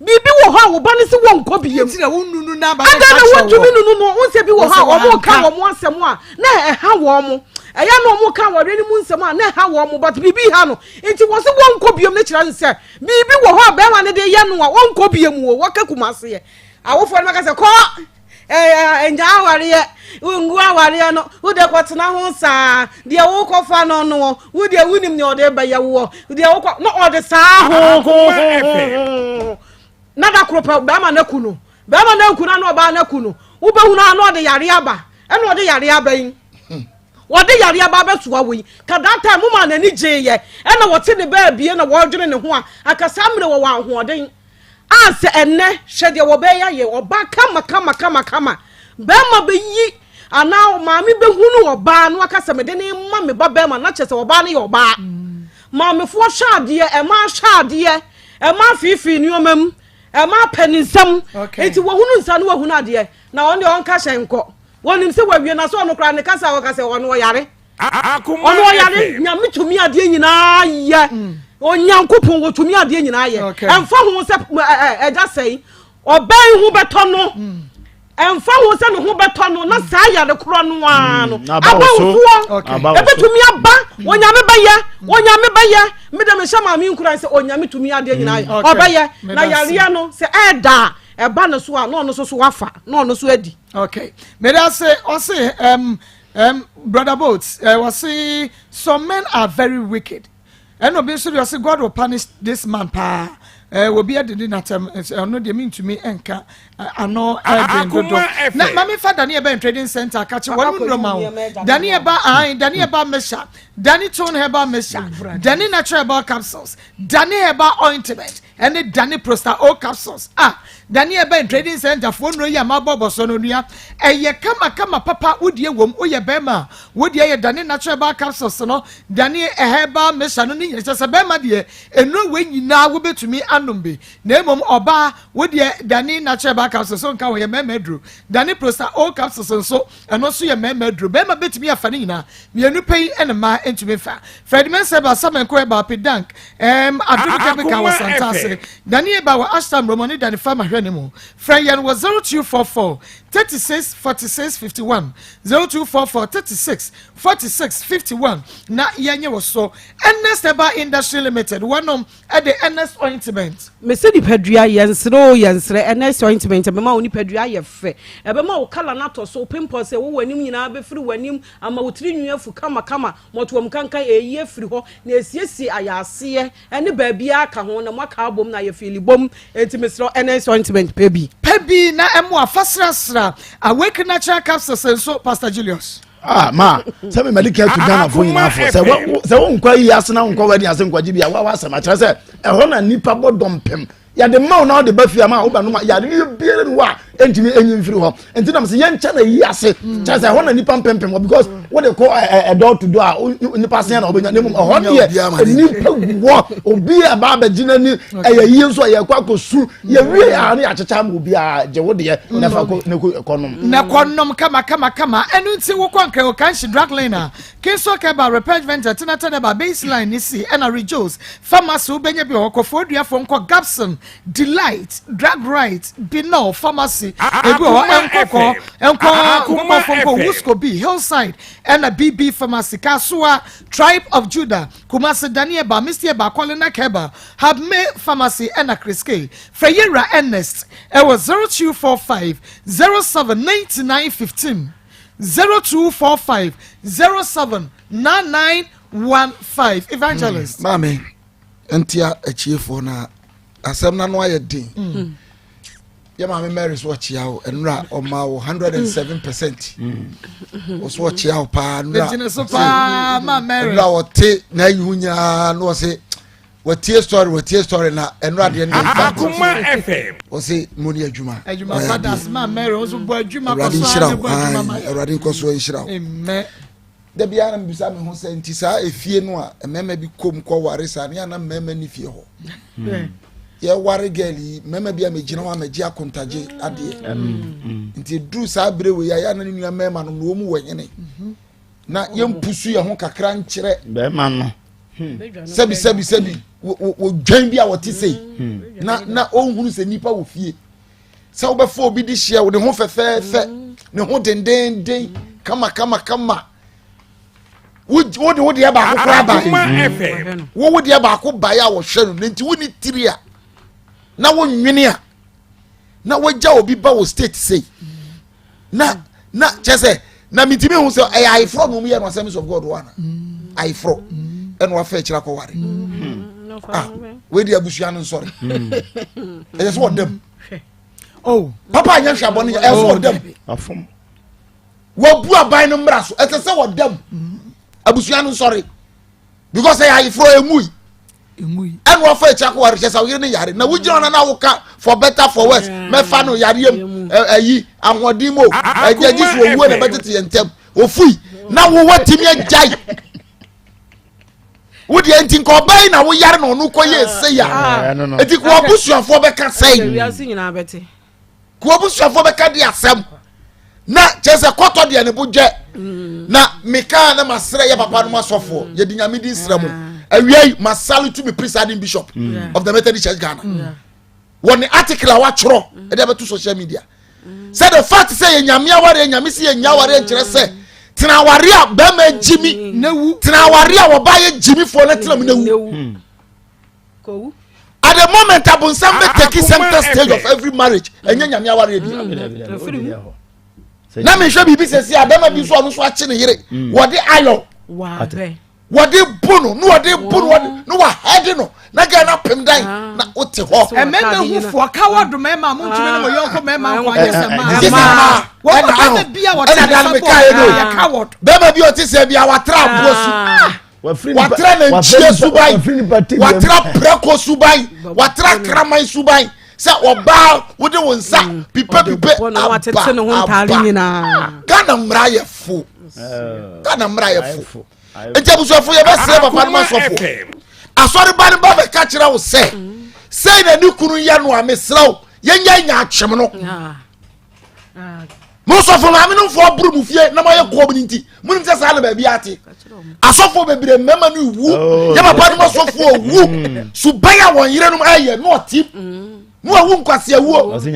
biribi wɔ hɔ a wo ba no sɛ wɔnkɔ biem adɛn na wontumi nunu no wo sɛ bi wɔ hɔ a wɔn ka wɔn asɛm a na ɛha wɔn mo ɛyɛ na wɔn ka wɔre no mu nsɛm a na ɛha wɔn mo but biribi ha no nti wɔ sɛ wɔnkɔ biem no kyerɛ sɛ biribi wɔ hɔ a bɛrima no de yɛ no a wɔnkɔ biem o wɔka kuma aseɛ awofoɔ no bɛka sɛ kɔ Ɛɛ, nyaa awareɛ, ngu awareɛ no, wo deɛ kɔtena ho saa, deɛ wokɔfa no no, wo deɛ wonim deɛ ɔde bɛyɛ woɔ, deɛ wokɔ, na ɔde saa ho ho ho ho. Na da koro pɛ, bɛrima no aku no, bɛrima no anku no na ɔbaa no aku no, wobɛhunu a na ɔde yareɛ aba, ɛna ɔde yareɛ aba yi. Wɔde yareɛ aba abɛsoa wo yi, ka that time mo maa n'ani gyeeɛ, ɛna wɔte ne baabie na wɔredwene ne ho a, anka saa mmerɛ wɔwɔ ahoɔden. A sɛ ɛnnɛ, hwɛ deɛ wɔbɛyɛ ayɛ ɔbaa kama kama kama kama. Bɛrima bɛyi anaa maame bɛhunu ɔbaa na waka sɛ mede ne ma me ba bɛrima na kyerɛ sɛ ɔbaa no yɛ ɔbaa. Maamefoɔ hwɛ adeɛ, ɛmaa hwɛ adeɛ, ɛmaa fiifii nneɛma mu, ɛmaa pɛ ne nsam. Nti wɔhunu nsa no wɔhunu adeɛ. Na ɔno deɛ ɔnka hyɛn nkɔ. Wɔnim sɛ wɔawie na sɛ ɔno koraa ne kasa a ɔka sɛ ɔno ɔyare. Ɔno ɔyare nyame tumi adeɛ nyinaa yɛ. Mm. Onyankopɔn wɔtumi adeɛ nyinaa yɛ. Ɛmfa ho sɛ ɛgya sɛe ɔbɛn ho bɛtɔ no. Mm. Ɛmfa ho sɛ ne ho bɛtɔ no na saa yare korɔ no ara no mm, aba wo soɔ ɛbɛtumi aba mm. onyame bɛyɛ mm. onyame bɛyɛ mede mehyɛ maame nkuran sɛ onyame tumi adeɛ nyinaa yɛ ɔbɛyɛ na yareɛ no sɛ ɛɛda a ɛba no so a na ɔno so so wafa na ɔno so adi. okay mede ase ɔse um, um, brother boat uh, ɔse some men are very wicked Ɛna obi nso deɛ ɔse God will punish this man paa ɛɛ obi adidi n'atɛm ɔno deɛ mintumi nka ano ɛden dodo na maame fa Daniel Bɛn Trading Center akakye wɔn mu nnuro ma wo Daniel ba ahan Daniel ba mixture Dani tone herbal mixture Dani natural herbal capsules Dani herbal ointment ɛne Dani Prosta O capsules a Dani Ɛbɛn Trading Center foɔ nnuro yi a mabɔ bɔ so no nua ɛyɛ kama kama papa wodie wom woyɛ bɛrima a wodeɛ yɛ Dani Natural Herbal Capsules no Dani Herbal Mixture no ne nyina kyɛ sɛ bɛrima deɛ nnuro wei nyinaa wobɛtumi anom bi na mmom ɔbaa wodeɛ Dani Natural Herbal Capsules nka ho yɛ mmarima aduro Dani Prosta O capsules nso Ɛno nso yɛ mmarima aduro. Barima bɛtumi afa ne nyinaa. Mmienu pɛ yi na mmaa ntumi mfa. Fred Mensah Eba, Samenko Eba, Pedank, um, Adom Chemical wɔ Santase. Dani Eba wɔ Ashtam Romo ne Dani Farmer hwɛ ne mu. Frɛ yɛn wɔ 0244 36 46 51, 0244 36 46 51 na yɛnyɛ wɔ so. Ernest Herbal Industry Limited, wɔnom de Ernest Ointment. Mese nipadua yɛnsrɛ oo yɛnsrɛ Ernest ointment ɛbɛma wo nipadua ayɛ fɛ ɛbɛma wo colour no atɔ so wo pimples ɛwɔ w'anim nyinaa bɛfiri w'anim ama wo tiri nwi afu kama kama mɔtoam kankan ɛyi afiri hɔ na ɛsiesie ayaaseɛ ɛne baabiara ka ho na moaka abom na ayɛ fiili bom enti mesrɛ wo Ernest ointment pɛ bi. Pɛ bi na ɛmoa fa srasra Awake Natural Capsules nso Pastor Julius. ah ma sɛ mi mɛdi kɛ tu ghana fo nyinaa fo sɛ wo sɛ wo nkɔ yi ase na wo nkɔ wɛdi ase nkɔgye bi a wa wa asɛm akyerɛ sɛ ɛhɔ na nipa bɔ dɔmpem yɛde ma wo na ɔde ba fie ama wo ba no ma yɛade ne biara ni hɔ a ɛntumi ɛnyi mfiri hɔ nti nam sɛ yɛnkyɛ na yi ase kyerɛ sɛ ɛhɔ na nipa mpempem hɔ because wode kɔ ɛdɔ to do a nipa aseɛ na wobɛnya na mmom ɛhɔ deɛ nipa gu hɔ obi a ba abɛgye n'ani ɛyɛ yie nso a yɛkɔ akɔsu yɛwie a ne yɛakyekyɛ ama obiara gye wo deɛ na fa kɔ ne kɔ nom. Na kɔ nom kama kama kama ɛno nti wokɔ nkran okanhyi drug lane a kinso kɛba repage venture tena tɛnɛba baseline ne si ɛna rejos pharmacy wobɛnya bi wɔ hɔ kɔfoɔ duafoɔ nkɔ gabson delight drug right binol pharmacy ebi wɔ hɔ nkɔkɔ nkɔ nkɔkɔfoɔ nkɔ wusko bi hillside ɛna bb pharmacy kasoa tribe of judah kumasi daniel ba misty ba kɔlina kɛba Habme Pharmacy ɛna Chris K. Frɛ Yɛwura Ernest ɛwɔ 0245 07 99 15, 0245 07 99 15. Evangelist. Maame ntia atiefoɔ na asɛm no ano ayɛ den. Yɛ maame Mary so ɔkyea wo nnura ɔma wo 107 percent. Ɔso ɔkyea wo paa nnura. Gyina so paa ma Mary. Nnura ɔte n'ayi ho nyinaa na ɔse wɔtie story wɔtie story na ɛno adeɛ no yɛ Akoma FM. Wɔse mo ne adwuma. Adwuma pa das ma Mary nso bɔ adwuma kɔ so nhyira ne bɔ adwuma ma. Awurade nkɔ so nhyira wo. Amen. Da biara na mebisa me ho sɛ nti saa efie no a mmarima bi kɔm kɔ ware saa ne ana mmarima ni fie hɔ. Yɛware girl yi mmarima bi a megyina hɔ a megye akontagye adeɛ. Nti duru saa bere wei a yɛ ana ne nua mmarima no na wɔn mu wɔ hene. Na yɛmpusu yɛn ho kakra nkyerɛ. Bɛrima no. Sɛbi sɛbi sɛbi wɔdwan bi a wɔte sei na na ɔnhunu sɛ nipa wɔ fie sɛ wobɛfa obi de hyia wo ne ho fɛfɛɛfɛ ne ho dendenden kama kama kama wode wo deɛ baako koraa bae wo wo deɛ baako bae a wɔhwɛ no ne nti wonni tiri a na wonwene a na wagya obi ba wɔ state sei na na kyɛ sɛ na metumi hu sɛ ɛyɛ ayeforɔ na ɔmuyɛ no Assemblies of God wɔ ana ayeforɔ ɛna wafa akyiri akɔware ah wei de abusua no nsɔre ɛyɛ sɛ ɔdam oh papa anyɛ hwɛ abɔne ɛyɛ sɛ ɔdam wabu aban no mmara so ɛsɛ sɛ ɔdam abusua no nsɔre because ɛyɛ ayeforɔ ɛmui ɛna wafa akyi akɔware kyɛ sɛ woyere ne yare na wogyina hɔ na woka for better for worse mɛfa no yareɛ mu ɛyi ahoɔden mu o ɛgye agye so owuo na ɛbɛtete yɛn ntɛm ofui na wowɔ tumi agyae. Wo deɛ nti nka ɔbaa yi na woyare na ɔno kɔ yɛ ese ya. Ah. Nti kò abusuafoɔ bɛka sɛn? Wiase nyinaa bɛte. Kò abusuafoɔ bɛka di asɛm. Na kyerɛ sɛ kɔtɔ deɛ ne bo dwɛ. Mm. Na mekaa na masrɛ yɛ papa no asɔfoɔ. Mm. Yɛde nyame di nsrɛ mo. Ah. Awia yi masalute me presiding bishop mm. of the Methodist Church Ghana. Wɔ ne article a watwerɛ ɛde abɛto social media. Sɛ the fact sɛ yɛ nyame awareɛ nyame si yɛ nya awareɛ nkyerɛ sɛ tena awareɛ a bɛrima gyimi tena awareɛ a wɔba yɛ gyimifoɔ no tena mu na wu. Kowu. At the moment abonsam bɛ take center stage of every marriage ɛnyɛ nyame awareɛ bi. Na mehwɛ biribi sɛ si abɛma bi nso ɔno nso akye ne yere wɔde ayɔ wɔde bu no na wɔde bu no wɔde na wɔahɛde no na gɛn na pem dan ah. na wote hɔ. Ɛmɛɛmɛ hu foɔ kawa do mɛɛma mo ntumi ne mo yɔnko mɛɛma nkɔ ayɛ sɛ maa. Wɔn mo bɛma bi a wɔte ne nsa bɔ yɛ coward. Bɛma bi a ɔte sɛ bi a watra aboɔ su. Ah. Watra nantwie suban, watra prɛko suban, watra kraman suban sɛ ɔbaa wode wo nsa mm. pipepipe aba aba. Ghana mmara yɛ fo. Ghana mmara yɛ fo. Nti abusuafo yɛbɛsrɛ papa no ma sɔfo. Asɔreba no ba bɛka kyerɛ wo sɛ sɛi na ne kunu yɛ no a mesrɛ wo yɛnyɛ nya atwem no. Mo sɔfo maame no mfoɔ aboro mu fie na moayɛ kɔm no nti monim sɛ saa na baabi ate asɔfoɔ bebree mmarima no wu oh. yɛ papa no asɔfoɔ wu mm. suban a wɔn yerenom ayɛ na ɔte mm. na wawu nkwaseawuo yɛse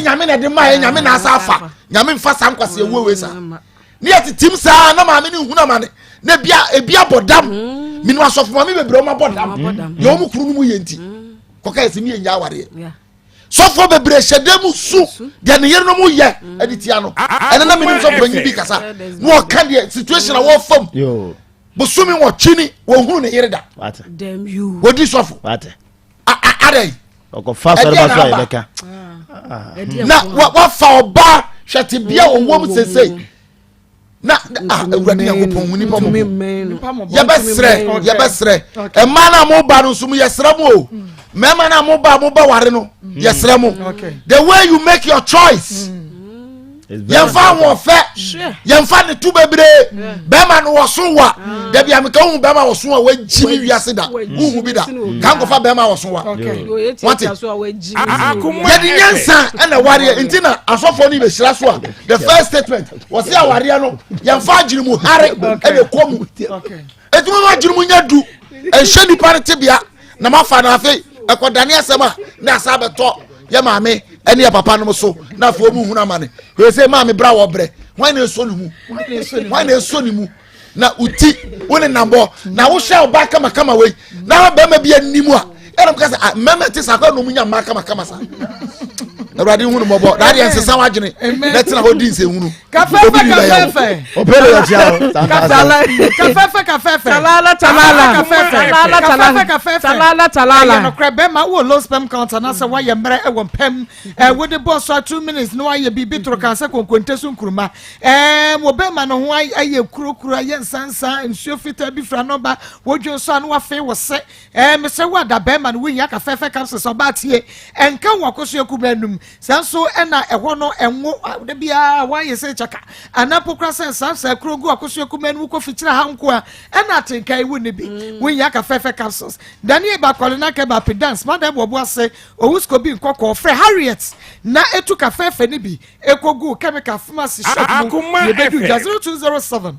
nyame na ɛde maayɛ nyame na asa afa nyame mfa saa nkwaseawuo wei saa ne yɛtetem saa na maame no nhunu amane na ebi abɔ dam mm. menim asɔfo maame bebree ɔma bɔ dam deɛ wɔn kunu no mu yɛ nti kɔka yɛsɛ mi yɛ nya awareɛ sɔfoɔ bebree hyɛ dan mu su deɛ ne yerenom yɛ mm. ɛde tia no ɛne na menim sɛ panyin bi kasa na ɔka deɛ situation a wɔfa mu bosome wɔtwe ni wɔhunu ne yere da wɔdi sɔfo adɛn ɛdeɛ na aba na wafa ɔbaa hwɛ tebea ɔwɔ mu sesei na ah awurade nyankopɔn hu nipa mɔbɔ yɛbɛsrɛ yɛbɛsrɛ mmaa no a moba no nso mo yɛsrɛ mo o mmarima no a moba a moba ware no mm. yɛsrɛ mo the way you make your choice mm. yɛmfa ahoɔfɛ yɛmfa ne to bebree bɛrima no wɔso wa mm. dabi ameka wohu bɛrima wɔso wa wagyi me wiase da wohu bi da ka nkɔfa bɛrima wɔso wa wate yɛde nyansa ɛna wareɛ nti na asɔfoɔ no bɛhyira so a the first statement wɔsi awareɛ no yɛnfa adwene mu hare ɛna ɛkɔ mu ɛtumi ma adwene mu nya du ɛnhyɛ nipa no tebea na mafa no afei ɛkɔdane asɛm a na asa abɛtɔ yɛ maame ɛne yɛ papa nom so na afei ɔmu hunu amane hwɛ sɛ maame bra wɔ brɛ hwan na ɛsɔ ne mu hwan na ɛsɔ ne mu na uti wo ne nam bɔ na wohyɛ ɔbaa kamakama wei na bɛrima bi anim a ɛna mo ka sɛ ah mmarima ti sa akɔ na ɔmo nya mmaa kamakama sa awurade hunu mɔbɔ na adeɛ nsesa wadwene na tena hɔ di nsɛnhunu kafɛfɛ kafɛfɛ ɔpɛlɛ yɛ tia o kafɛfɛ kafɛfɛ talala talala kafɛfɛ talala kafɛfɛ kafɛfɛ talala talala ɛyɛ nokorɛ bɛrima wɔ low sperm count anaasɛ wayɛ mmerɛ ɛwɔ mpɛm ɛwode bɔ so a two minutes na wayɛ biribi toro kan sɛ konkonte so nkuruma Ɛɛm, wo bɛrima no ho ayɛ kurokuro, ayɛ nsansa, nsuo fitaa bi firi ano ba, wodwo nso a na wafee wo se. Ɛɛm, mesrɛ wo ada bɛrima no, wohia kafɛɛfɛ capsules, ɔbaa tie, ɛnka wo akosua kumaa anum. Saa nso na ɛhɔ no ɛnwo, da biara woayɛ sɛ kyaka, anaa mpo koraa sɛ nsansa kuro gu akosua kumaa anum kɔ fikyire ha nko a, ɛna atenka yi wonni bi. Wohia kafɛɛfɛ capsules. Danie ba Kɔlena Kɛba Pidance, Madam Wɔbo ase, Owusko bi nkɔkɔɔ, frɛ Harriet na etu kafɛɛfɛ no bi. Ekoguu chemical pharmacy shop mu Akoma na ebedu dwa FM. 0207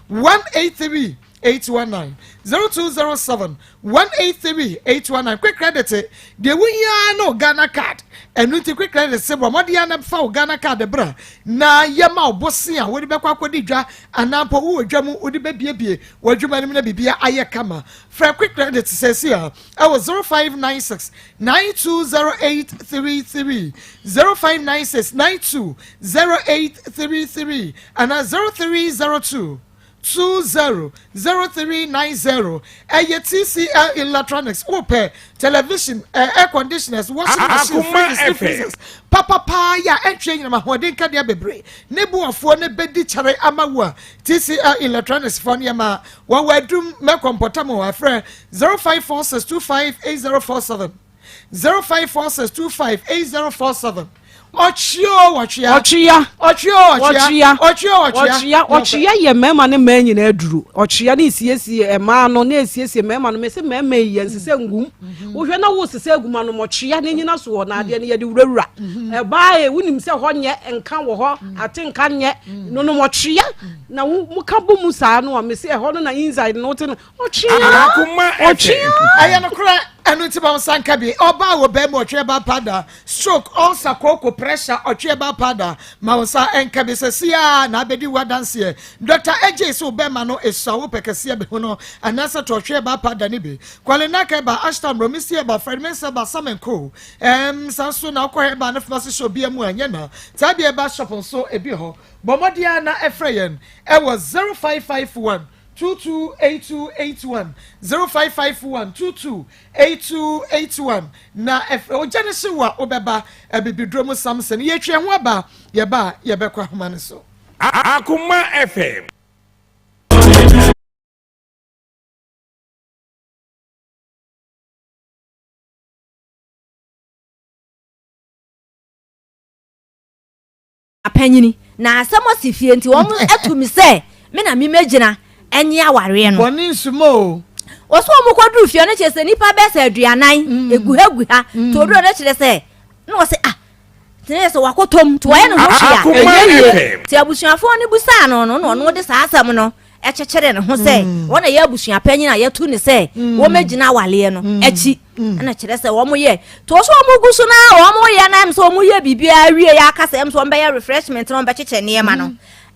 183 819 0207 183 819 Quick credit deɛ wohia ara ne wo Ghana card ɛno nti quick credit se bɔ mmɔden ara na fa wo Ghana card bra na yɛma wo bosea a wode bɛkɔ akɔdi dwa anaa mpo wowɔ dwa mu wode bɛbiebie w'adwuma no mu na biribiara ayɛ kama frɛ quick credit seesei a ɛwɔ 0596 920833, 0596 920833 anaa 0302 200390. Ɛyɛ TCL Electronics. Wopɛ television, eh, air conditioners, washing machine, Akoma fridges ne FM. freezers papa paa yɛ a ɛntwe anyinam ahoɔden nkanea bebree ne boafoɔ no bɛdi kyɛre ama wo a TCL Electronics foɔ nneɛma wɔwɔ adum mɛkɔ mpɔtam hɔ afrɛ 0546258047 0546258047 Ɔtwe o ɔtwea. Ɔtwea. Ɔtwe o ɔtwea. Ɔtwea. Ɔtwe o ɔtwea. Ɔtwea. Ɔtwea yɛ mmarima ne mmaa nyinaa aduro. Ɔtwea ne esiesie mmaa no ne esiesie mmarima no. Mese mmarima yi yɛn sisɛ ngum. Mhm. Wohwɛ na wo sisɛ agum anom ɔtwea ne nyina so wɔ na adeɛ no yɛde wurawura. Mhm. Ɛbaa e wonim sɛ hɔ nyɛ nka wɔ hɔ mhm. ate nka nyɛ nonom ɔtwea na wo mo ka bɔ mu saa no a mese ɛhɔ no na inside no wote no Ɔtwea. Ɔtwea. Ɛyɛ nokorɛ, ɛno nti ma wo nsa nka bi. Ɔbaa wɔ bɛrima ɔtwea ba pada, stroke, ulcer, kooko, pressure, ɔtwea ba pada. Ma wo nsa nka bi sɛ siaa na abɛdi wo adanseɛ. Dr. Adjei se wo bɛrima no esua wo pɛ kɛseɛ bɛhu no anaasɛ to ɔtwea ba pada no bi. Kwalena Keba, Ashtam, Romisi Eba, Fred Mensah Ba, Sam Nko. Ɛɛm, saa nso na wokɔ Herbal ne pharmacy shop bia mu a ɛnyɛ na. Taa bi Herbal shop nso ebi hɔ. Bɔ mmɔden ara na ɛfrɛ yɛn ɛwɔ 0551 228281 0551 228281 na ɛfrɛ ogya no hye wo a wobɛba abibiduro mu Samson yɛtwe yɛn ho aba yɛba a yɛbɛkɔ ahoma no so. Akoma FM. Apanyini, na asɛm asi fie nti wɔn atu me sɛ me na memmɛgyina nye awareɛ no. Bɔne nsuma o. Wɔso wɔn kɔduru fie no kyerɛ sɛ nnipa bɛyɛ sɛ aduanan mm. egu ha gu ha mm. nti oduro no kyerɛ sɛ na wɔsɛ ah tene sɛ wakɔtɔm nti wɔyɛ ne ho hwee a ɛnyɛ yie nti abusuafoɔ no busaa no no na ɔno de saa asɛm no kyekyere ne ho sɛ mm. wɔn na yɛ abusua panyin a yɛtu ne sɛ mm. wɔmɛgyina awaleɛ no mm. akyi ɛna kyerɛ sɛ wɔn yɛ to so wɔn gu so na wɔn yɛ na ɛm sɛ wɔn yɛ biribiara wie yɛ aka sɛ ɛm sɛ wɔn bɛyɛ refreshment na wɔn bɛkyekyɛ nneɛma no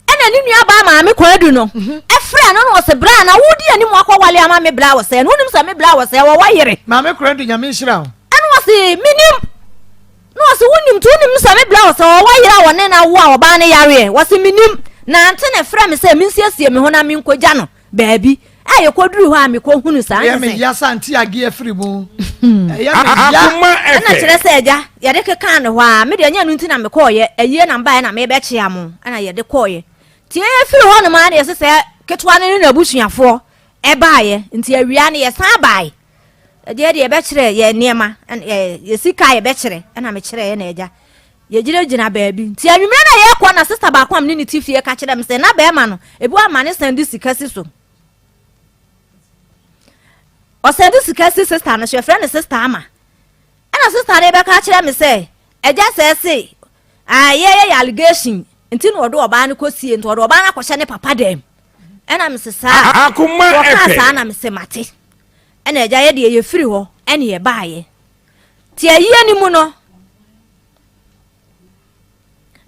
ɛna ne nua baa maame kwadu no ɛfrɛ no na ɔsɛ bra na wodi anim akɔ wale ama me bra wɔ sɛ no wonim sɛ me bra wɔ sɛ wɔwɔ yere maame kwadu nyame nhyira wo ɛna ɔsɛ menim Na ɔse, Wonim nti wonim sɛ me bra wɔ sɛ ɔwɔ yere a wɔne no awo a ɔbaa no yareɛ? Wɔse, Menim. Na ante na ɛfrɛ me sɛ mensiesie me ho na menkɔgya no baabi. A yɛkɔduruu hɔ a mekɔhunu saa Ɛyɛ nte me sɛ. ya sɛ ante age afiri mu. Ɛyɛ me ya. Akoma Ɛna FM. kyerɛ sɛ agya, yɛde kekaa no hɔ a, me deɛ ɛnyɛ ɛno nti na mekɔɔeɛ, ayie na mebaeɛ na merebɛkyea mo, ɛna yɛde kɔɔeɛ. Nti yɛfiri hɔnom ara na yɛse sɛ ketewa no ne n'abusuafoɔ ɛbaeɛ, nti awia no yɛsan baeɛ. Ɛdeɛ deɛ yɛbɛkyerɛ yɛ nneɛma yɛ sika a yɛbɛkyerɛ ɛna mekyerɛ yɛ na agya yɛgyinagyina baabi nti anwummerɛ na yɛkɔ na sista baako a mene ne ti fie ka kyerɛ me sɛ na bɛrima no ebi wa ma ne san de sika si so ɔsan de sika si sista no so yɛfrɛ no sista ama ɛna sista no bɛka kyerɛ me sɛ agya sɛ se yɛyɛ yɛ allegation nti na ɔde ɔbaa no kɔsie nti ɔde ɔbaa no akɔhyɛ ne papa dɛm ɛna mese saa wɔkaa saa na mese mate Ɛna agya yɛ deɛ yɛfiri hɔ ɛne yɛbaayɛ nti ayie no mu no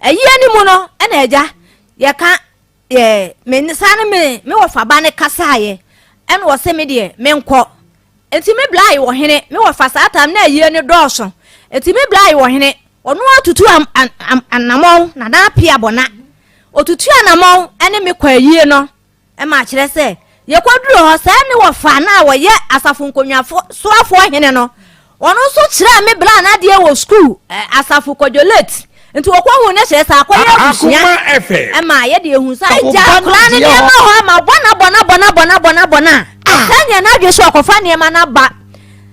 ayie no mu no ɛna agya yɛka yɛ me saa no me me wɔfa ba ne kasaayɛ ɛna ɔse me deɛ menkɔ nti me bla ayɛ ɔhene me wɔfa saa tam na ayie no dɔɔso nti me bla ayɛ ɔhene ɔno atutu anamɔn na na apia bɔna otutu anamɔn ɛne me kɔ ayie no Ɛma kyerɛ sɛ, yɛkɔduruu hɔ, saa ne wɔfa no a wɔyɛ asafo nkonnwa soafoɔ hene no, ɔno nso kyerɛɛ me berɛ a n'adeɛ wɔ sukuu, asafo Kɔdwolate. Nti wɔkɔhuu no kyerɛ sɛ akɔyɛ abusua. Ɛma yɛde ehu sɛ agya akwadaa no nneɛma hɔ ama bɔna bɔna bɔna bɔna bɔna bɔna. Sɛnea n'adwene sɛ ɔkɔfa nneɛma no aba.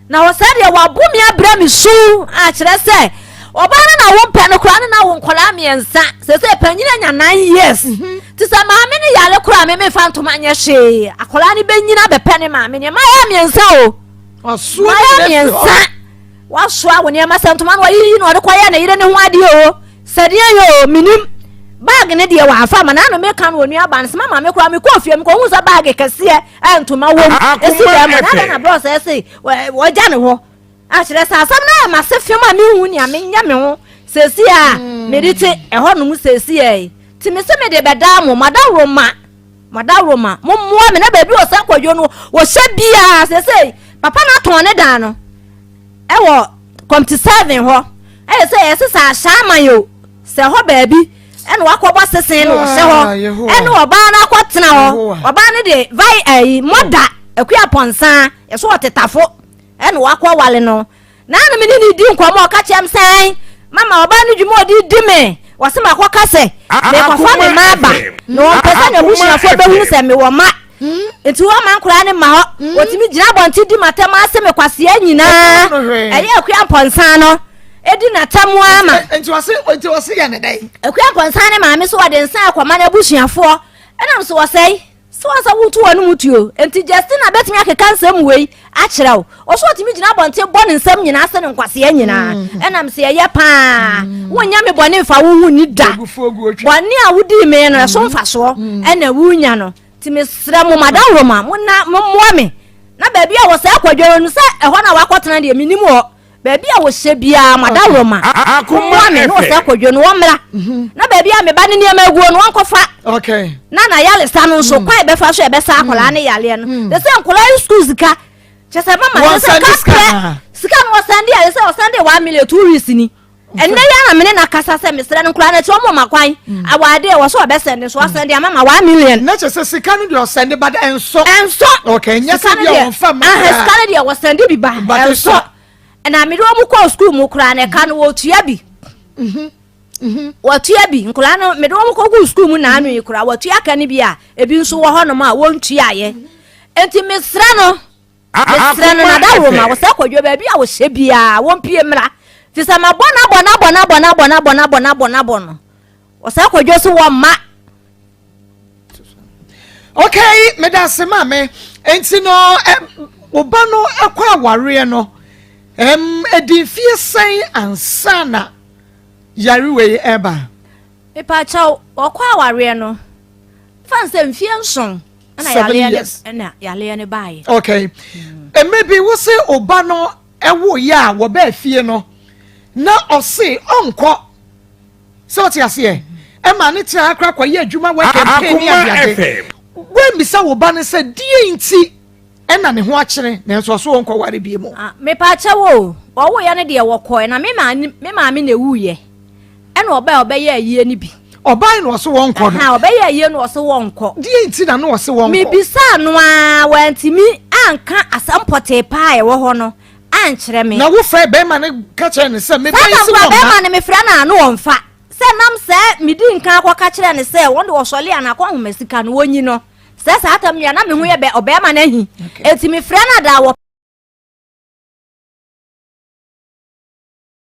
Na wɔ saa deɛ wabo me abrɛ me su a kyerɛ sɛ ɔbaa no na wo mpɛ no koraa no na wo nkɔlaa mmiɛnsa sɛ sɛ panyin anya nine years mhm. te sɛ maame no yare koraa me mefa ntoma nyɛ hwee akɔlaa no bɛnyina bɛpɛ ne maame nneɛma yɛ mmiɛnsa o mayɛ mmiɛnsa wasoa wo nneɛma sɛ ntoma no wayiyi na ɔde kɔyɛ ne yere ne ho adeɛ o Sɛdeɛ yɛ o, menim. Bag no deɛ wamfa ma na ano meka no onua ba no sɛ mama me koraa mekɔɔ fie mekɔhu sɛ bag kɛseɛ a ntoma wom ɛsi dɛm na adɛn na brɛ sɛ se wɔgya ne hɔ akyerɛ sɛ asɛm no ayɛ m'ase fem a menhu nea menyɛ me ho sɛsi a hmm. mede te ɛhɔ nom sɛsi ɛ nti me se mede bɛdaa mo madaworoma madaworoma mommoa me na baabi wɔ sɛ kwadwo no wɔhyɛ biaa sɛsei papa no atɔn ne dan no Ɛwɔ kɔmte sɛven hɔ ɛyɛ sɛ yɛse sɛ ahyɛ aman o sɛ hɔ baabi ɛna wakɔbɔ sesen no wɔhyɛ hɔ ah, ɛne ɔbaa no akɔtena hɔ ɔbaa no de vai ayi mɔda akua pɔnsa yɛso ɔtetafo ɛna wakɔ wale no na ano me ne ne di nkɔmmɔ ɔka kyerɛ m sɛn mama ɔbaa no dwuma ɔde di me wɔse makɔka sɛ mekɔfa me ma aba na ɔmpɛ sɛ n'abusuafoɔ bɛhunu sɛ mewɔ ma Nti wɔma nkoraa no ma hɔ. Wɔtumi gyina abɔnten di m'atɛm ase me kwasea nyinaa. Ɛyɛ akua mpɔnsa no. Edi n'atam ara ma. Nti ɔse nti ɔse yɛ ne dɛn? Akua Nkonsa ne maame so wɔde nsa akɔma n'abusuafoɔ ɛnam so wɔsɛe sɛ wɔn sɛ wotu wɔn mu tuo nti Justina bɛtumi akeka nsɛm wei akyerɛ wo ɔso ɔtumi gyina abɔnten bɔ ne nsɛm nyinaa se ne nkwasea nyinaa mm. ɛnam sɛ ɛyɛ paa mm. wonyɛ me bɔne mfa wo ho ni da bɔne a wodii me no ɛso mm. mfasoɔ ɛna wonya no nti mesrɛ mo madaworo ma mona mommoa me na baabi a wɔsɛ akwadwa no sɛ ɛhɔ na wakɔtena deɛ menim hɔ Baabi a wɔhyɛ biara madaworo ma mommoa me na wɔsɛ kɔdwo no wɔmmra mhm. na baabi a meba ne nneɛma aguo no wɔnkɔfa na na yalesa no nso mm. kwan bɛfa so ɛbɛsa akwadaa ne yaleɛ no mm. te sɛ nkwadaa yi sukuu sika kyɛ sɛ mama kyɛ sɛ kaprɛ sika no wɔsan de ayɛ sɛ wɔsan de 1 million 2 weeks ni ɛnɛ yɛ na mene na kasa sɛ mesrɛ no nkwadaa no akyi wɔn ma kwan mm. awaade wɔ so ɔbɛsɛn de so ɔsɛn de ama ma 1 million. Ne kyɛ sɛ sika no deɛ ɔsɛn de ba ɛnsɔ. Ɛnsɔ. Ok nyɛ sɛ bi a wɔn fa ma. Sika no deɛ wɔsɛn de bi ba ɛnsɔ. Na mede wɔn kɔɔ sukuu mu koraa na ɛka no wɔtua bi. Mhm, mhm. Wɔtua bi nkwadaa no mede wɔn kɔgu sukuu mu naanu yi koraa wɔtua ka no bi a ebi nso wɔ hɔnom a wɔntuaeɛ. Nti mesrɛ no mesrɛ no nadaworo ma wɔsɛ kɔdwo baabi a wɔhyɛ biara wɔmpie mmra fi sɛ mabɔ no abɔ no abɔ no abɔ no abɔ no abɔ no abɔ no abɔ no abɔ no wɔsɛ kɔdwo so wɔmma. Okay, meda ase maame. Nti no, wo ba no ɛkɔ awareɛ no, ɛdi mfie sɛn ansa na yare wei ɛba? Mepakyɛw, ɔkɔ awareɛ no, fa sɛ mfie 7 ɛna yareɛ no ɛna yareɛ no baeɛ. Okay. Mmerɛ bi wo se wo ba no ɛwo yɛ a wɔbɛɛ fie no, na ɔse ɔnkɔ. Sɛ ɔte aseɛ ɛma ne tena akora kɔyɛ adwuma wɔ campaign ne adeade. Woammisa wo ba no sɛ deɛ nti ɛna ne ho akyere nanso ɔso ɔnkɔ ware bie mu. Ah, mepaakyɛw o, wɔwoeɛ no deɛ wɔkɔɛ na me maame me maame na ɛwuiɛ ɛna ɔbae ɔbɛyɛ ayie no bi. Ɔbae na ɔso wɔnkɔ no. Aha, ɔbɛyɛ ayie no ɔso wɔnkɔ. Deɛ nti na na ɔse wɔnkɔ? Mebisaa no ara wantumi anka asɛm pɔtee paa a ɛwɔ hɔ no ankyerɛ me. Na wofrɛ bɛrima no ka kyerɛ no sɛ meba yi se wɔmma. Bɛrima no mefrɛ no a na ɔmfa. Sɛ nam sɛ medi nkan akɔka kyerɛ no sɛ wɔn de wɔsɔle a na akɔnhoma sika no wɔnyi no. Sɛ saa tam nua na me ho yɛ bɛ ɔbɛrima no ahi. Enti mefrɛ no adaa wɔ.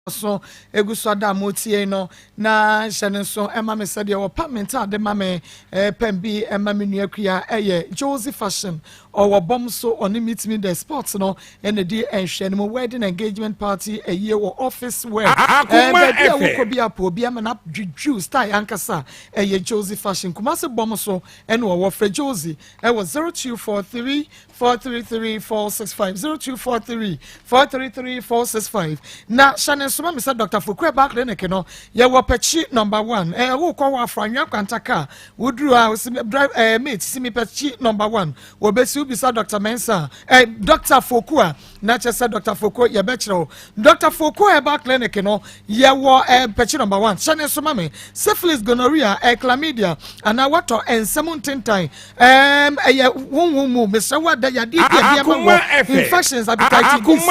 So egu so ada a motie no na hyɛ no nso ɛma me sɛdeɛ wɔpam me ntaade ma me pɛm bi ɛma me nua kua ɛyɛ Josie Fashion ɔwɔ bɔm so ɔne meet me the sports no ɛna di nhwɛ no mu wedding engagement party ɛyie wɔ office wear baabi a wokɔ bi apo obi ama na dwudwu style ankasa ɛyɛ Josie Fashion Kumasi bɔm so ɛna ɔwɔ frɛ Josie ɛwɔ 0243 433 465 0243 433 465 na hyɛ ne nsoma mi sɛ Dr. Foku Ɛba Clinic no yɛwɔ Pɛkyi number 1 ɛɛ wokɔ hɔ afro anwea kwanta kaa woduru a wosi drive ɛɛ mate si mi Pɛkyi number 1 wɔbɛsi wobisa Dr. Mensah ɛɛ Dr. Foku a na kyerɛ sɛ Dr. Foku yɛbɛkyerɛ wo Dr. Foku Ɛba Clinic no yɛwɔ ɛɛ Pɛkyi number 1 hyɛ ne nsoma mi syphilis, gonorrhea, ɛɛ chlamydia anaa watɔ nsɛm ntentan Ɛɛm, ɛyɛ honhom mu, mesrɛ wo ada yadeɛ bi a ɛde ama wɔ, infections, hepatitis B, C,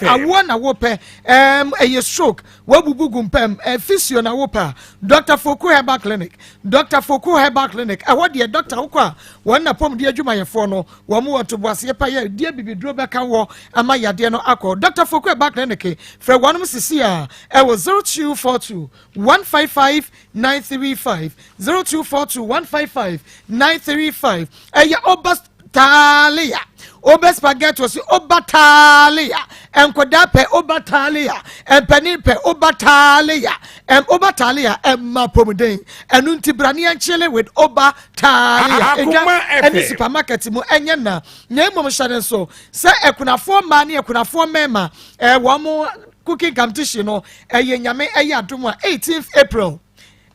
awoɔ na wopɛ, ɛɛm, ɛyɛ stroke, wabubu gu mpam, ɛɛ, physio na wopɛ a, Dr. Foku Herbal Clinic, Dr. Foku Herbal Clinic, ɛhɔ deɛ doctor wokɔ a, wɔn na pɔmuden adwumayɛfoɔ no, wɔn wɔ ntoboaseɛ pa yɛ, deɛ bibiduro bɛka wɔ ama yadeɛ no akɔ. Dr. Foku Herbal Clinic, frɛ wɔnom sisi a, ɛwɔ 0242 155 935 0242 155 935 ɛyɛ oba talia oba spaghetti ɔsi oba talia nkwadaa pɛ oba talia mpanin pɛ oba talia ɛm oba talia ɛma pomuden ɛnu nti brani nkyele with oba talia edwa ɛne supermarket mu ɛnyɛ na na emom hyɛ ne nso sɛ ɛkunafoɔ mmaa ne ɛkunafoɔ mmarima ɛɛ wɔn cooking competition no ɛyɛ nyame ɛyɛ adum a 18th April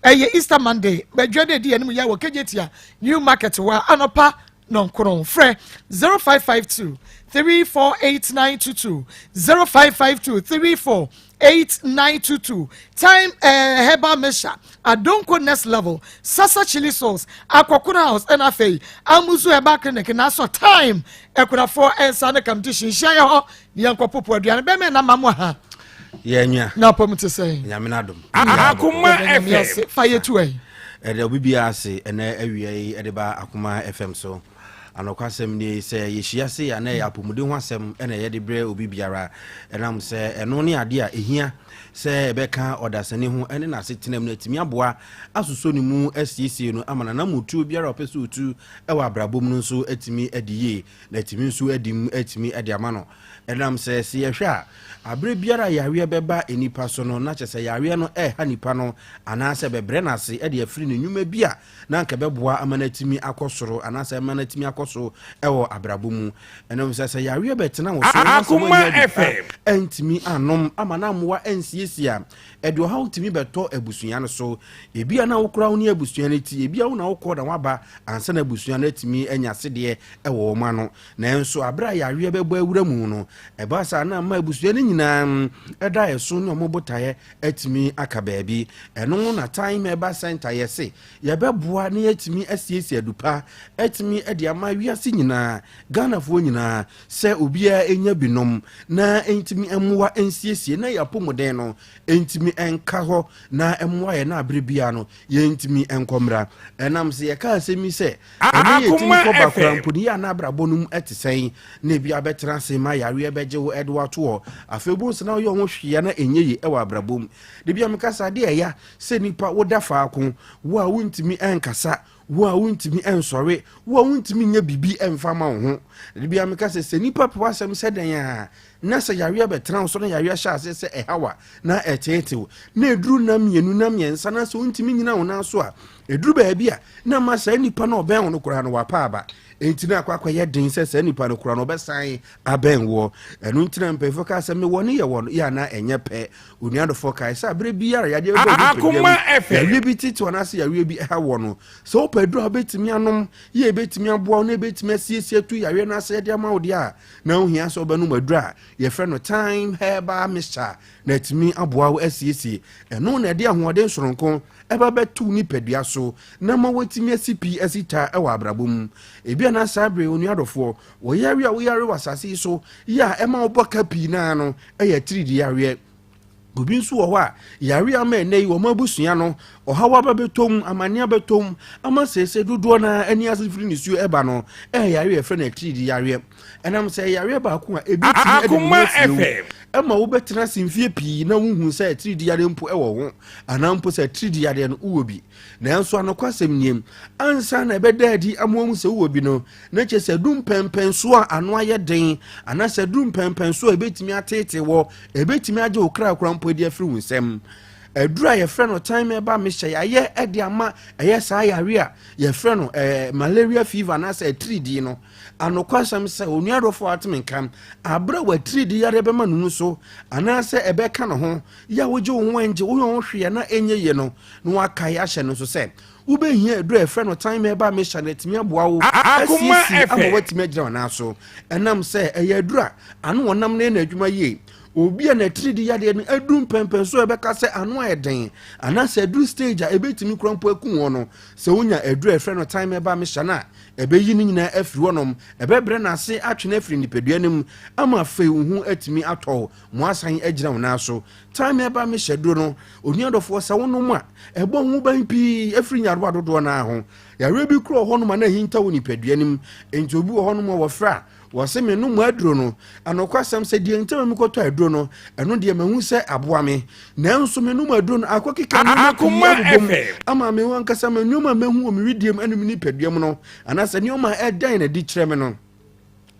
ɛyɛ Easter Monday bɛdwa de di anim yɛ wɔ Kejetia New Market wɔ anɔpa nɔnkron. Frɛ 0552 348922, 0552 348922. Time herbal mixture, Adonko Next Level, Sasa Chili Sauce, Akɔkono House, ɛna afei Amuzu Herbal Clinic na asɔ time ɛkunafoɔ ɛnsa ne competition hyia yɛ hɔ ne yɛnkɔ popo aduane bɛmɛ na ma mo ha. Yɛnwa na apam te sɛ Nyame no adom. Akoma FM. Fa yɛ tu ɛ. Ɛdɛ obi biara ase ɛnɛ awia yi ɛde ba Akoma FM so. Anokwasɛm nie, sɛ yɛhyia sei a na ɛyɛ apɔmuden ho asɛm na yɛde brɛ obi biara, ɛnam sɛ ɛno ne adeɛ a ɛhia sɛ ɛbɛka ɔdasani ho ne n'asetenam na atumi aboa asosɔ ne mu asiesie no ama n'anammɔtuo biara a ɔpɛ sɛ ɔtu wɔ abrabɔ mu no nso atumi adi yie na atumi nso adi mu atumi de ama no. Ɛnam sɛ sɛ yɛhwɛ a, aberɛ biara a yareɛ bɛba nnipa so no, na kyerɛ sɛ yareɛ no ɛreha nipa no anaasɛ ɛbɛbrɛ no ase de afiri ne nnwuma bi a na anka ɛbɛboa ama no atumi akɔ soro anaasɛ ama no atumi akɔ so wɔ abrabɔ mu. Ɛnam sɛ sɛ yareɛ bɛtena wo so na sɛ woannya adupa antumi anom ama no ammoa ansiesie a, ɛde ɔhaw tumi bɛtɔ abusua no so. Ebia na wo koraa wo ne abusua no ti, ebia wo na wokɔ na woaba ansa na abusua no atumi anya sedeɛ wɔ wɔn ano. Nanso bere a yareɛ bɛbɔ awura mu no, ɛba saa na ama abusua no nyinaa da ɛso ne wɔn botaeɛ atumi aka baabi. Ɛno na Time Herbal Center yɛ se yɛbɛboa na yɛatumi asiesie adupa atumi de ama wiase nyinaa, Ghanafoɔ nyinaa, sɛ obiara nya bi nom na ɛntumi mmoa nsiesie na yɛn apɔmuden no ntumi nka hɔ na mmoa yɛn na abere biara no yɛntumi nkɔ mmra. Ɛnam sɛ yɛka asɛm yi sɛ ɛne yɛtumi kɔ ba koraa mpo no, yɛ a na abrabɔ no mu te sɛn? Na ebi abɛtena ase ma yareɛ bɛgye wo de wo ato hɔ. Afei wobɛhu sɛ na woyɛ wo ho hwee a na ɛnyɛ yie wɔ abrabɔ mu. Da bi a meka sɛ adeɛ a ɛya sɛ nipa woda faako, wo a wontumi nkasa, wo a wontumi nsɔre, wo a wontumi nyɛ biribi mfa ma wo ho. Da bi a meka sɛ sɛ nipa pɛ w'asɛm sɛ dɛn a, na sɛ yareɛ bɛtena wo so na yareɛ hyɛ aseɛ sɛ ɛhaw a, na ɛteetew, na ɛduru nna mmienu nna mmiɛnsa na sɛ wontumi nyina wo nan so a, ɛduru baabi a na ama saa nipa no ɔbɛn wo no koraa no wapa aba. Enti na akɔ akɔyɛ den sɛ saa nipa no koraa no ɔbɛsan abɛn woɔ. Ɛno nti na mpanyinfoɔ kaa sɛ mewɔ ne yɛ wɔ no yɛ anaa ɛnyɛ pɛ. Onua dɔfoɔ kae sɛ aberɛ biara yadeɛ bɛba nipadua mu, yareɛ bi tetew anaasɛ yareɛ bi ɛha wɔ no, sɛ wopɛ aduru a wobɛtumi anom yɛ ɛbɛtumi aboa wo na ɛbɛtumi asiesie atu yareɛ no ase de ama wo deɛ a, na wohia sɛ wobɛnom aduru a yɛfrɛ no Thyme Herbal Mixture na atumi aboa wo asiesie. Ɛno na ɛde ahoɔden soronko ɛba bɛto wo nipadua so na ama woatumi asi pi asi ta wɔ abrabɔ mu. Ebia na saa bere onua dɔfoɔ, wɔ yare a woyare wɔ asase yi so yi a ɛma wobɔ ka pii naa no yɛ atiridii yareɛ. Obi nso wɔ hɔ a, yare ama ɛnnɛ yi wɔn abusua no, ɔhaw aba bɛtɔ mu, amanneɛ abɛtɔ mu, ama seesei dodoɔ no ara ani ase firi nisuo ɛba no, ɛyɛ yareɛ a yɛfrɛ no atiridii yareɛ. Ɛnam sɛ ɛyɛ yareɛ baako a ebi tumi de ne ho asie wo, ɛma wobɛtena ase mfeɛ pii na wonhu sɛ atiridii yareɛ mpo wɔ ho, anaa mpo sɛ atiridii yareɛ no wowɔ bi. Nanso anokwasɛm nie, ansa na ɛbɛda adi ama wɔahu sɛ wowɔ bi no, na kyerɛ sɛ aduru mpɛnpɛnsoɔ a ano ayɛ den anaasɛ aduru mpɛnpɛnsoɔ a ɛbɛtumi ateetee wɔ, ɛbɛtumi agye wo kra koraa mpo adi afiri wo nsam. Aduru a yɛfrɛ no time ɛba mehyɛ yɛayɛ de ama ɛyɛ saa yare a yɛfrɛ no eh, malaria fever anaasɛ atiridii no. Anokwasɛm sɛ onua dɔfo a ateme nka aberɛ a watiridii yareɛ bɛma no mu so anaasɛ ɛbɛka ne ho yɛ a wogye wo ho ɛngye woyɛ ho hwee a na ɛnyɛ yie no na wakae ahyɛ no nso sɛ Wobɛhia aduru a yɛfrɛ no Thyme Herbal Mixture na atumi aboa wo asiesie ama woatumi agyina wo nan so. Ɛnam sɛ ɛyɛ aduru a ano wɔ nam na ɛyɛ n'adwuma yie. Obi a n'atiridii yadeɛ no aduru mpɛnpɛnso a ɛbɛka sɛ ano ayɛ den anaasɛ aduru stage a ɛbɛtumi kura mpo akum wɔn no, sɛ wonya aduru a yɛfrɛ no Thyme Herbal Mixture no a, ɛbɛyi ne nyinaa afiri hɔnom, ɛbɛbrɛ no ase atwe no afiri nipadua no mu ama afei wo ho atumi atɔ wo ma woasan agyina wo nan so. Time ɛba me hyɛ duro no, onua dɔfoɔ sɛ wonom a, ɛbɔ ho ban pii ɛfiri nyarewa dodoɔ no ara ho. Yareɛ bi kura wɔ hɔnom a na ahinta wɔ nipadua no mu, enti obi wɔ hɔnom a wɔfrɛ a, wɔse menom aduro no. Anokwasɛm sɛ deɛ nti ma mekɔtɔ aduro no, ɛno deɛ mahu sɛ aboa me. Nanso menom aduro no, akɔkeka nneɛma pii abobɔ mu ama me ankasa ma nneɛma a mahu wɔ me wedeɛ mu ne me nipadua mu no, anaasɛ nneɛma a ɛdan no adi kyerɛ me no.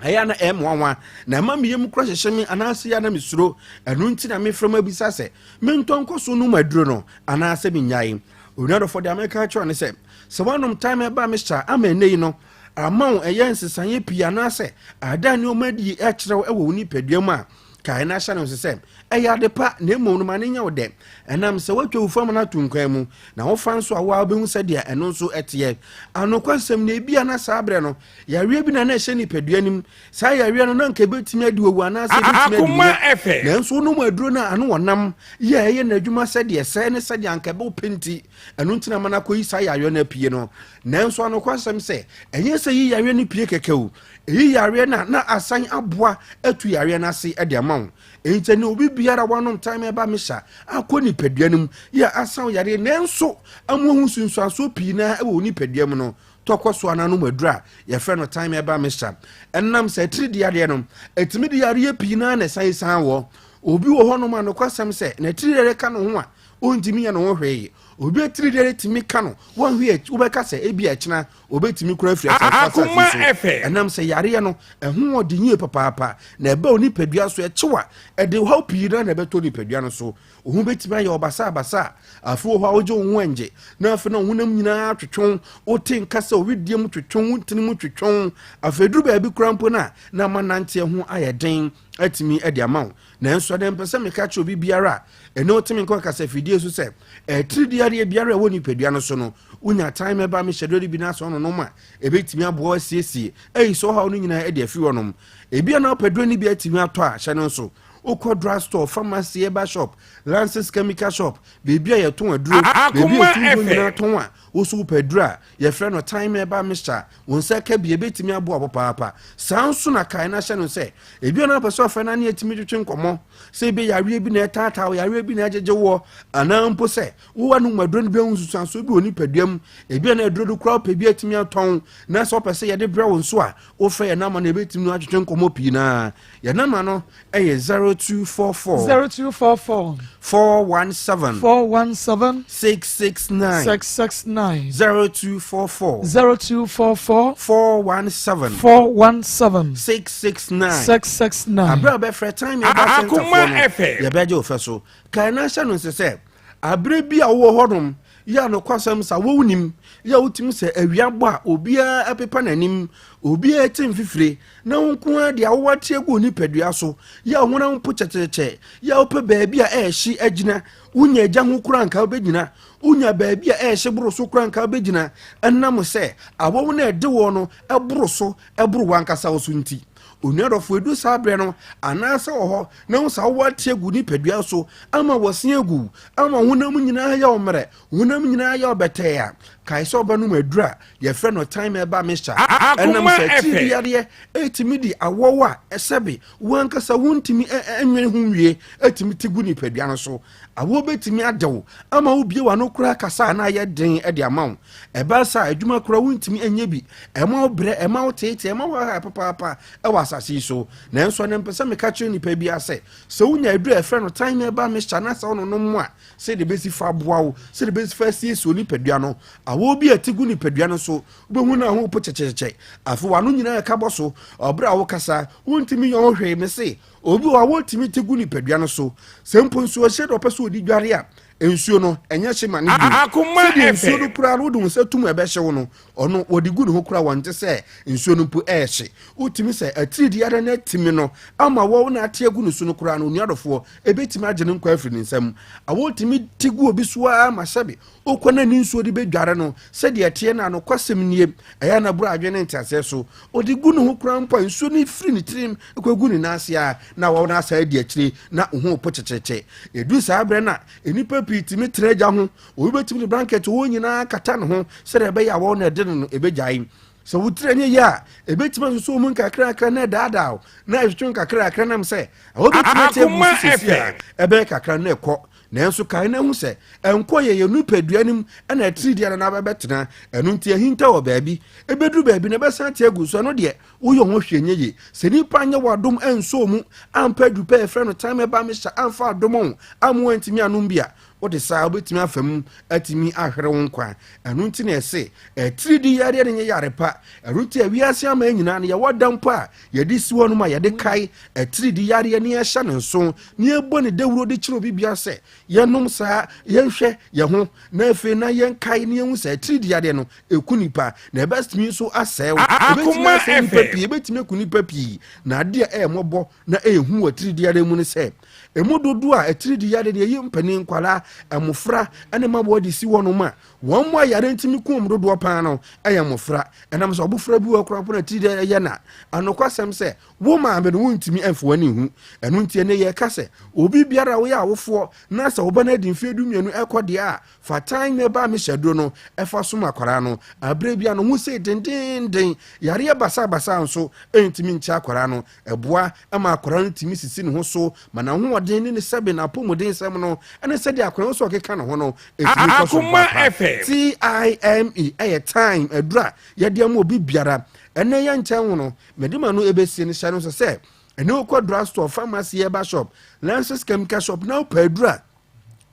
ɛyɛ na ɛyɛ nwanwa na ɛma me yam kora hyehye me anaasɛ yɛ na mesuro. Ɛno nti na mefrɛ mu abisa sɛ mentɔ nkɔ so nom aduro no anaasɛ menyae. Onua dɔfo, deɛ meka kyerɛ ne sɛ sɛ woanom time ɛba mixture ama ɛnnɛ yi no ama wo ɛyɛ nsesaeɛ pii anaasɛ ada nneɛma adi ɛkyerɛ wo ɛwɔ wo nipadua mu a, kae na hyɛ no nso sɛ ɛyɛ ade pa na mmom no ma no nyɛ wo dɛ. Ɛnam sɛ woatwa wo fam no ato nkwan mu na wofa nso a wo ara wobɛhu sɛdeɛ ɛno nso ɛteɛ. Anokwasɛm no, ebia na saa berɛ no Yareɛ bi na na ɛhyɛ nipadua no mu. Saa yareɛ no na anka ɛbɛtumi adi owu anaasɛ ɛbɛtumi adi Akoma nya. FM. Nanso wonom aduro no a ano wɔ nam yɛ a ɛyɛ n'adwuma sɛdeɛ ɛsɛ ne sɛdeɛ anka ɛbɛwopɛ nti, ɛno nti na ama no akɔyi saa yareɛ no apue no. Nanso anokwasɛm sɛ, ɛnyɛ sɛ ɛyi yareɛ no pue kɛkɛ o. Ɛyi yareɛ no a na asan aboa atu yareɛ no ase de ama wo. Enti ɛne obi biara a wanom time ɛba mesa akɔ nipadua no mu yɛ a asan yareɛ nanso ama wahu nsunsuansoɔ pii no ara wɔ wo nipadua mu no. Tɔ kɔ so ara nom aduru a yɛfrɛ no thyme herbal mixture. Ɛnam sɛ atiridii yareɛ no, ɛtumi de yareɛ pii no ara na ɛsan san wɔ. Obi wɔ hɔnom a nokwasɛm sɛ n'atiridii yareɛ ka ne ho a, ɔntumi nyɛ ne ho hwee. Obi atiridii yareɛ tumi ka no, wɔnhwɛ a wobɛka sɛ ebi a ɛkyena ɔbɛtumi kora afiri asase so. Ɛnam sɛ yareɛ no, ɛho ɔde yie papaapa na ɛba onipadua so ɛkyew a, ɛde ɔhaw pii no ara na ɛbɛtɔ nipadua no so. Wo ho bɛtumi ayɛ wo basabasa a, afei wɔ hɔ a wogye wo ho ɛngye, na afei na wo honam nyinaa twetwe wo, wote nka sɛ wo wedeɛ mu twetwe wo, wo ntini mu twetwe wo, afei duru baabi koraa mpo no a, na ama nanteɛ ho ayɛ den atumi de ama wo. Nanso ɛnɛ mpɛ sɛ meka kyerɛ obi biara a ɛne wotumi nkɔ kasafidie so sɛ, atiridii yareɛ biara a ɛwɔ nipadua no so no, wonya tan mɛba me hyɛduro no bi na asɔ nonom a, ɛbɛtumi aboa asiesie ayi sɛ ɔhaw no nyinaa de afiri hɔnom. Ebia na wopɛ duro no bi atumi atɔ a, hyɛ no nso. Wokɔ drug store, pharmacy, herbal shop, Lances chemical shop, baabi a yɛtɔn aduro, baabi a yɛtumi duro nyinaa tɔn a, wo so wopɛ aduro a yɛfrɛ no thyme herbal mixture, wo nsa ka bi, ɛbɛtumi aboa wo papaapa. Saa nso na kae na hyɛ no sɛ, ebi a na wopɛ sɛ ɔfrɛ no ne atumi twetwe nkɔmmɔ, sɛ ebi yareɛ bi na ɛtaataa wo, yareɛ bi na ɛgyegye woɔ, anaa mpo sɛ wowɔ anom aduro no bi ahu nsusuansoɔ bi wɔ nipadua mu, ebi a na aduro no koraa wopɛ bi atumi atɔn, na sɛ wopɛ sɛ yɛde brɛ wo nso a, wofrɛ yɛn nama no yɛbɛtumi no atwetwe nkɔmmɔ pii naa. Yɛn nama no yɛ 0244. 0244. 417. 417. 669. 669. 0244. 0244. 417. 417. 669. 669. Abere a bɛfrɛ time yɛba sɛntafoɔ no yɛbɛgye wo fɛ so. Kae na hyɛ no nse sɛ abere bi a wowɔ hɔnom yɛ a nokwasɛm sa wonim yɛ a wotumi sɛ awia bɔ a obiara ɛpepa n'anim obiara ti mfifire na wo nko ara de awowa te agu wo nipadua so, yɛ a honam mpo kyɛkyɛkyɛ, yɛ a wopɛ baabi a ɛrehye agyina, wonya agya ho koraa nka wobɛgyina, wonya baabi a ɛrehye boro so koraa nka wobɛgyina, ɛnam sɛ awɔw no a ɛde wɔ no ɛboro so ɛboro w'ankasa wo so nti. Onua dɔfo, edu saa berɛ no, anaasɛ wɔ hɔ na wo sɛ awowa te agu nipadua so ama wɔse agu, ama honam nyinaa yɛ wo mmerɛ, Honam nyinaa yɛ ɔbɛtɛɛ a, kae sɛ wobɛnom aduru a yɛfrɛ no thyme herbal mixture. Ɛnam sɛ atiridii yadeɛ ɛtumi di awɔw a sɛbe wo ankasa wontumi nwene ho nwie ɛtumi te gu nipadua no so. Awɔw bɛtumi ade wo ama wobie w'ano koraa kasa a na ayɛ den de ama wo. Ɛba saa a adwuma koraa wontumi nyɛ bi. Ɛma wo brɛ, ɛma wo teetee, ɛma wo hahae papaapa wɔ asase yi so. Nanso ɛnɛ mpɛ sɛ meka kyerɛ nipa biara sɛ, sɛ wonya aduru a yɛfrɛ no thyme herbal mixture na sɛ wononom a, Sɛdeɛ ɛbɛsi fa aboa wo, sɛdeɛ ɛbɛsi fa asiesie wo nipadua no. Awɔ bi a ɛte gu nipadua no so, wobɛhu no a ho po kyɛkyɛkyɛ. Afei w'ano nyinaa ɛka bɔ so. Ɔberɛ a wokasa, wontumi nyɛ ho hwee. Mese, obi wɔ awɔ tumi te gu nipadua no so. Sɛ mpo nsuo hye na ɔpɛ sɛ ɔdi dware a, nsuo no, ɛnyɛ hye ma no bio. Sɛdeɛ nsuo no koraa no, wode wo nsa tum a ɛbɛhye wo no, Ɔno, wɔde gu ne ho koraa wɔnte sɛ nsuo no mpo ɛrehye. Wotumi sɛ atiridii ara na atumi no ama wɔn na ate agu ne so no koraa no, onua dɔfoɔ, ɛbɛtumi agye ne nkwa afiri ne nsam. Awɔ tumi te gu obi so ara ma sɛbe wokɔ na ne nsuo de bɛdware no sɛdeɛ ɛteɛ no a, nokwasɛm nie, ɛyɛ a na boro adwene ne nteaseɛ so. Ɔde gu ne ho koraa mpo a, nsuo no firi ne tirim kɔgu ne nan ase ara na awɔ no asan adi akyire na wo ho repo kyekyekye. Ɛduru saa berɛ no a, nnipa pii tumi tena gya ho. Obi bɛtumi de blanket hɔ nyinaa akata ne ho sɛdeɛ ɛbɛyɛ a wɔn na ɛde no no ɛbɛgyae. Sɛ wo tiri anyɛ yie a, ɛbɛtumi asosɔ mu nkakrakra na ɛdaadaa wo na ɛtwetwe nkakrakra nam sɛ ɛhɔ bɛtumi ate agu so sɛsi a ɛbɛyɛ kakra na ɛkɔ. Nanso kae na hu sɛ ɛnkɔ yɛ yɛn nipadua no mu ɛna atiri deɛ na bɛbɛtena. Ɛno nti ahinta wɔ baabi. Ɛbɛduru baabi na ɛbɛsan ate agu so. Ɛno deɛ woyɛ ho hwee nyɛ yie. Sɛ nipa anyɛ w'adom ansɔ mu ampa aduru pɛ yɛfrɛ no time ɛba mehyɛ amfa adom wo amma woantumi anom bi a, Wode saa a, wobɛtumi afa mu atumi ahwere wo nkwa. Ɛno nti na ɛse atiridii yareɛ no nyɛ yare pa. Ɛno nti a wiase aman nyinaa no yɛwɔ da mpo a yɛde si hɔnom a yɛde kae atiridii yareɛ ne yɛhyɛ no nso ne yɛbɔ ne dawuro de kyerɛ obi biara sɛ yɛnom saa, yɛnhwɛ yɛn ho na afei na yɛnkae ne yɛhu sɛ atiridii yareɛ no ɛku nipa na ɛbɛtumi nso asɛe wo. Ɛbɛtumi asɛe nipa pii, ɛbɛtumi aku nipa pii. Na adeɛ a ɛyɛ mmɔbɔ na ɛyɛ hu wɔ atiridii yareɛ mu ne sɛ Emu dodoɔ a atiridii yadeɛ deɛ ɛyi mpanin, nkwadaa, mmofra ne mmabaawa de si hɔnom a wɔn mu a yareɛ ntumi ku wɔn dodoɔ paa no yɛ mmofra. Ɛnam sɛ ɔbofra bi wɔ koraa mpo na atiridii yɛ na anokwasɛm sɛ wo maame no wontumi mfa w'ani nhu. Ɛno nti ɛnɛ yɛka sɛ obi biara a woyɛ awofoɔ na sɛ wo ba no adi mfeɛ 12 ɛkɔ deɛ a fa tan ne ba mehyɛ aduro no ɛfa som akwadaa no aberɛ bi a no ho sei dendeenden yareɛ basabasa nso ɛntumi nkyɛ akwadaa no. Ɛboa ma akwadaa no tumi sisi ne ho so ma n'ahoɔden. n'ahoɔden ne ne sɛbe n'apɔmuden nsɛm no ne sɛdeɛ akwan wɔ so ɔkeka ne ho no ɛtumi kɔ so Akoma paapa. FM. Time ɛyɛ time aduru a yɛde ama obi biara. Ɛnɛ yɛ nkyɛn ho no mede ma no ɛbɛsie no hyɛ no nso sɛ ɛne wokɔ drug store, pharmacy, herbal shop, Lenses chemical shop na wopɛ aduru a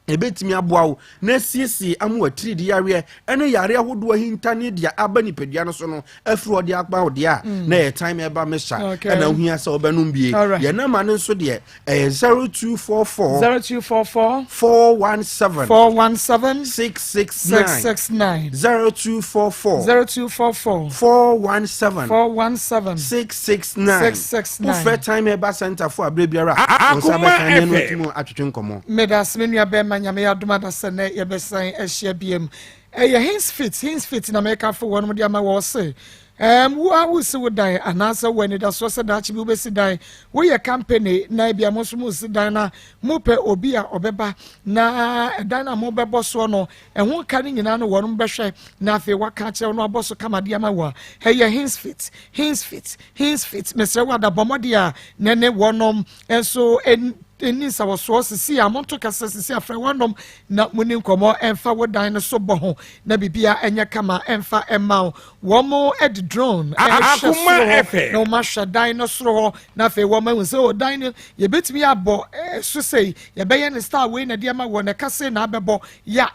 ɛbɛtumi aboa wo na asiesie ama watiridi yareɛ ɛne yare ahodoɔ ahinta ne deɛ aba nipadua no so no afiri hɔ de aba wo deɛ a na ɛyɛ time ɛba mesa. Ɛna wohia sɛ wobɛnom bie. Yɛn nama no nso deɛ ɛyɛ 0244 0244 417 417 669. 669. 0244 0244 417 417 669. 669. Wofrɛ Time Herbal Center fo aberɛ biara a wo nsa Akoma bɛka ne no FM. atumi atwetwe nkɔmmɔ. Medase, me nua bɛrima. Nyame yɛ adom adasɛ nɛ yɛbɛsan ahyia biam. Ɛyɛ Hins Fit, Hins Fit na mɛka fo wɔnom de ama wɔ se wo a wosi wo dan anaasɛ wɔ anidasoɔ sɛ daakye bi wobɛsi dan, woyɛ company na ebia mo nso mosi dan na mopɛ obi a ɔbɛba na ɛdan no a mobɛbɔ soɔ no ɛho ka no nyinaa no wɔnom bɛhwɛ na afei waka akyerɛ wo no abɔ so kama de ama wo a, ɛyɛ Hins Fit, Hins Fit, Hins Fit. Mesrɛ wo adabɔ mmɔde a ne ne wɔnom nso ɛni nsawɔsoɔ sisi a monto kasa sisi afrɛ wɔnom na mo ni nkɔmmɔ ɛmfa wo dan no so bɔ ho na biribia ɛnyɛ kama ɛmfa ɛma wo. Wɔn mo ɛde drone ɛhwɛ Akoma soro hɔ FM. na wɔn ahwɛ dan no soro hɔ na afei wɔn ahu sɛ o dan no yɛbɛtumi abɔ so sei, yɛbɛyɛ ne style wei na ɛde ama wɔ na ɛka sei na abɛbɔ ya.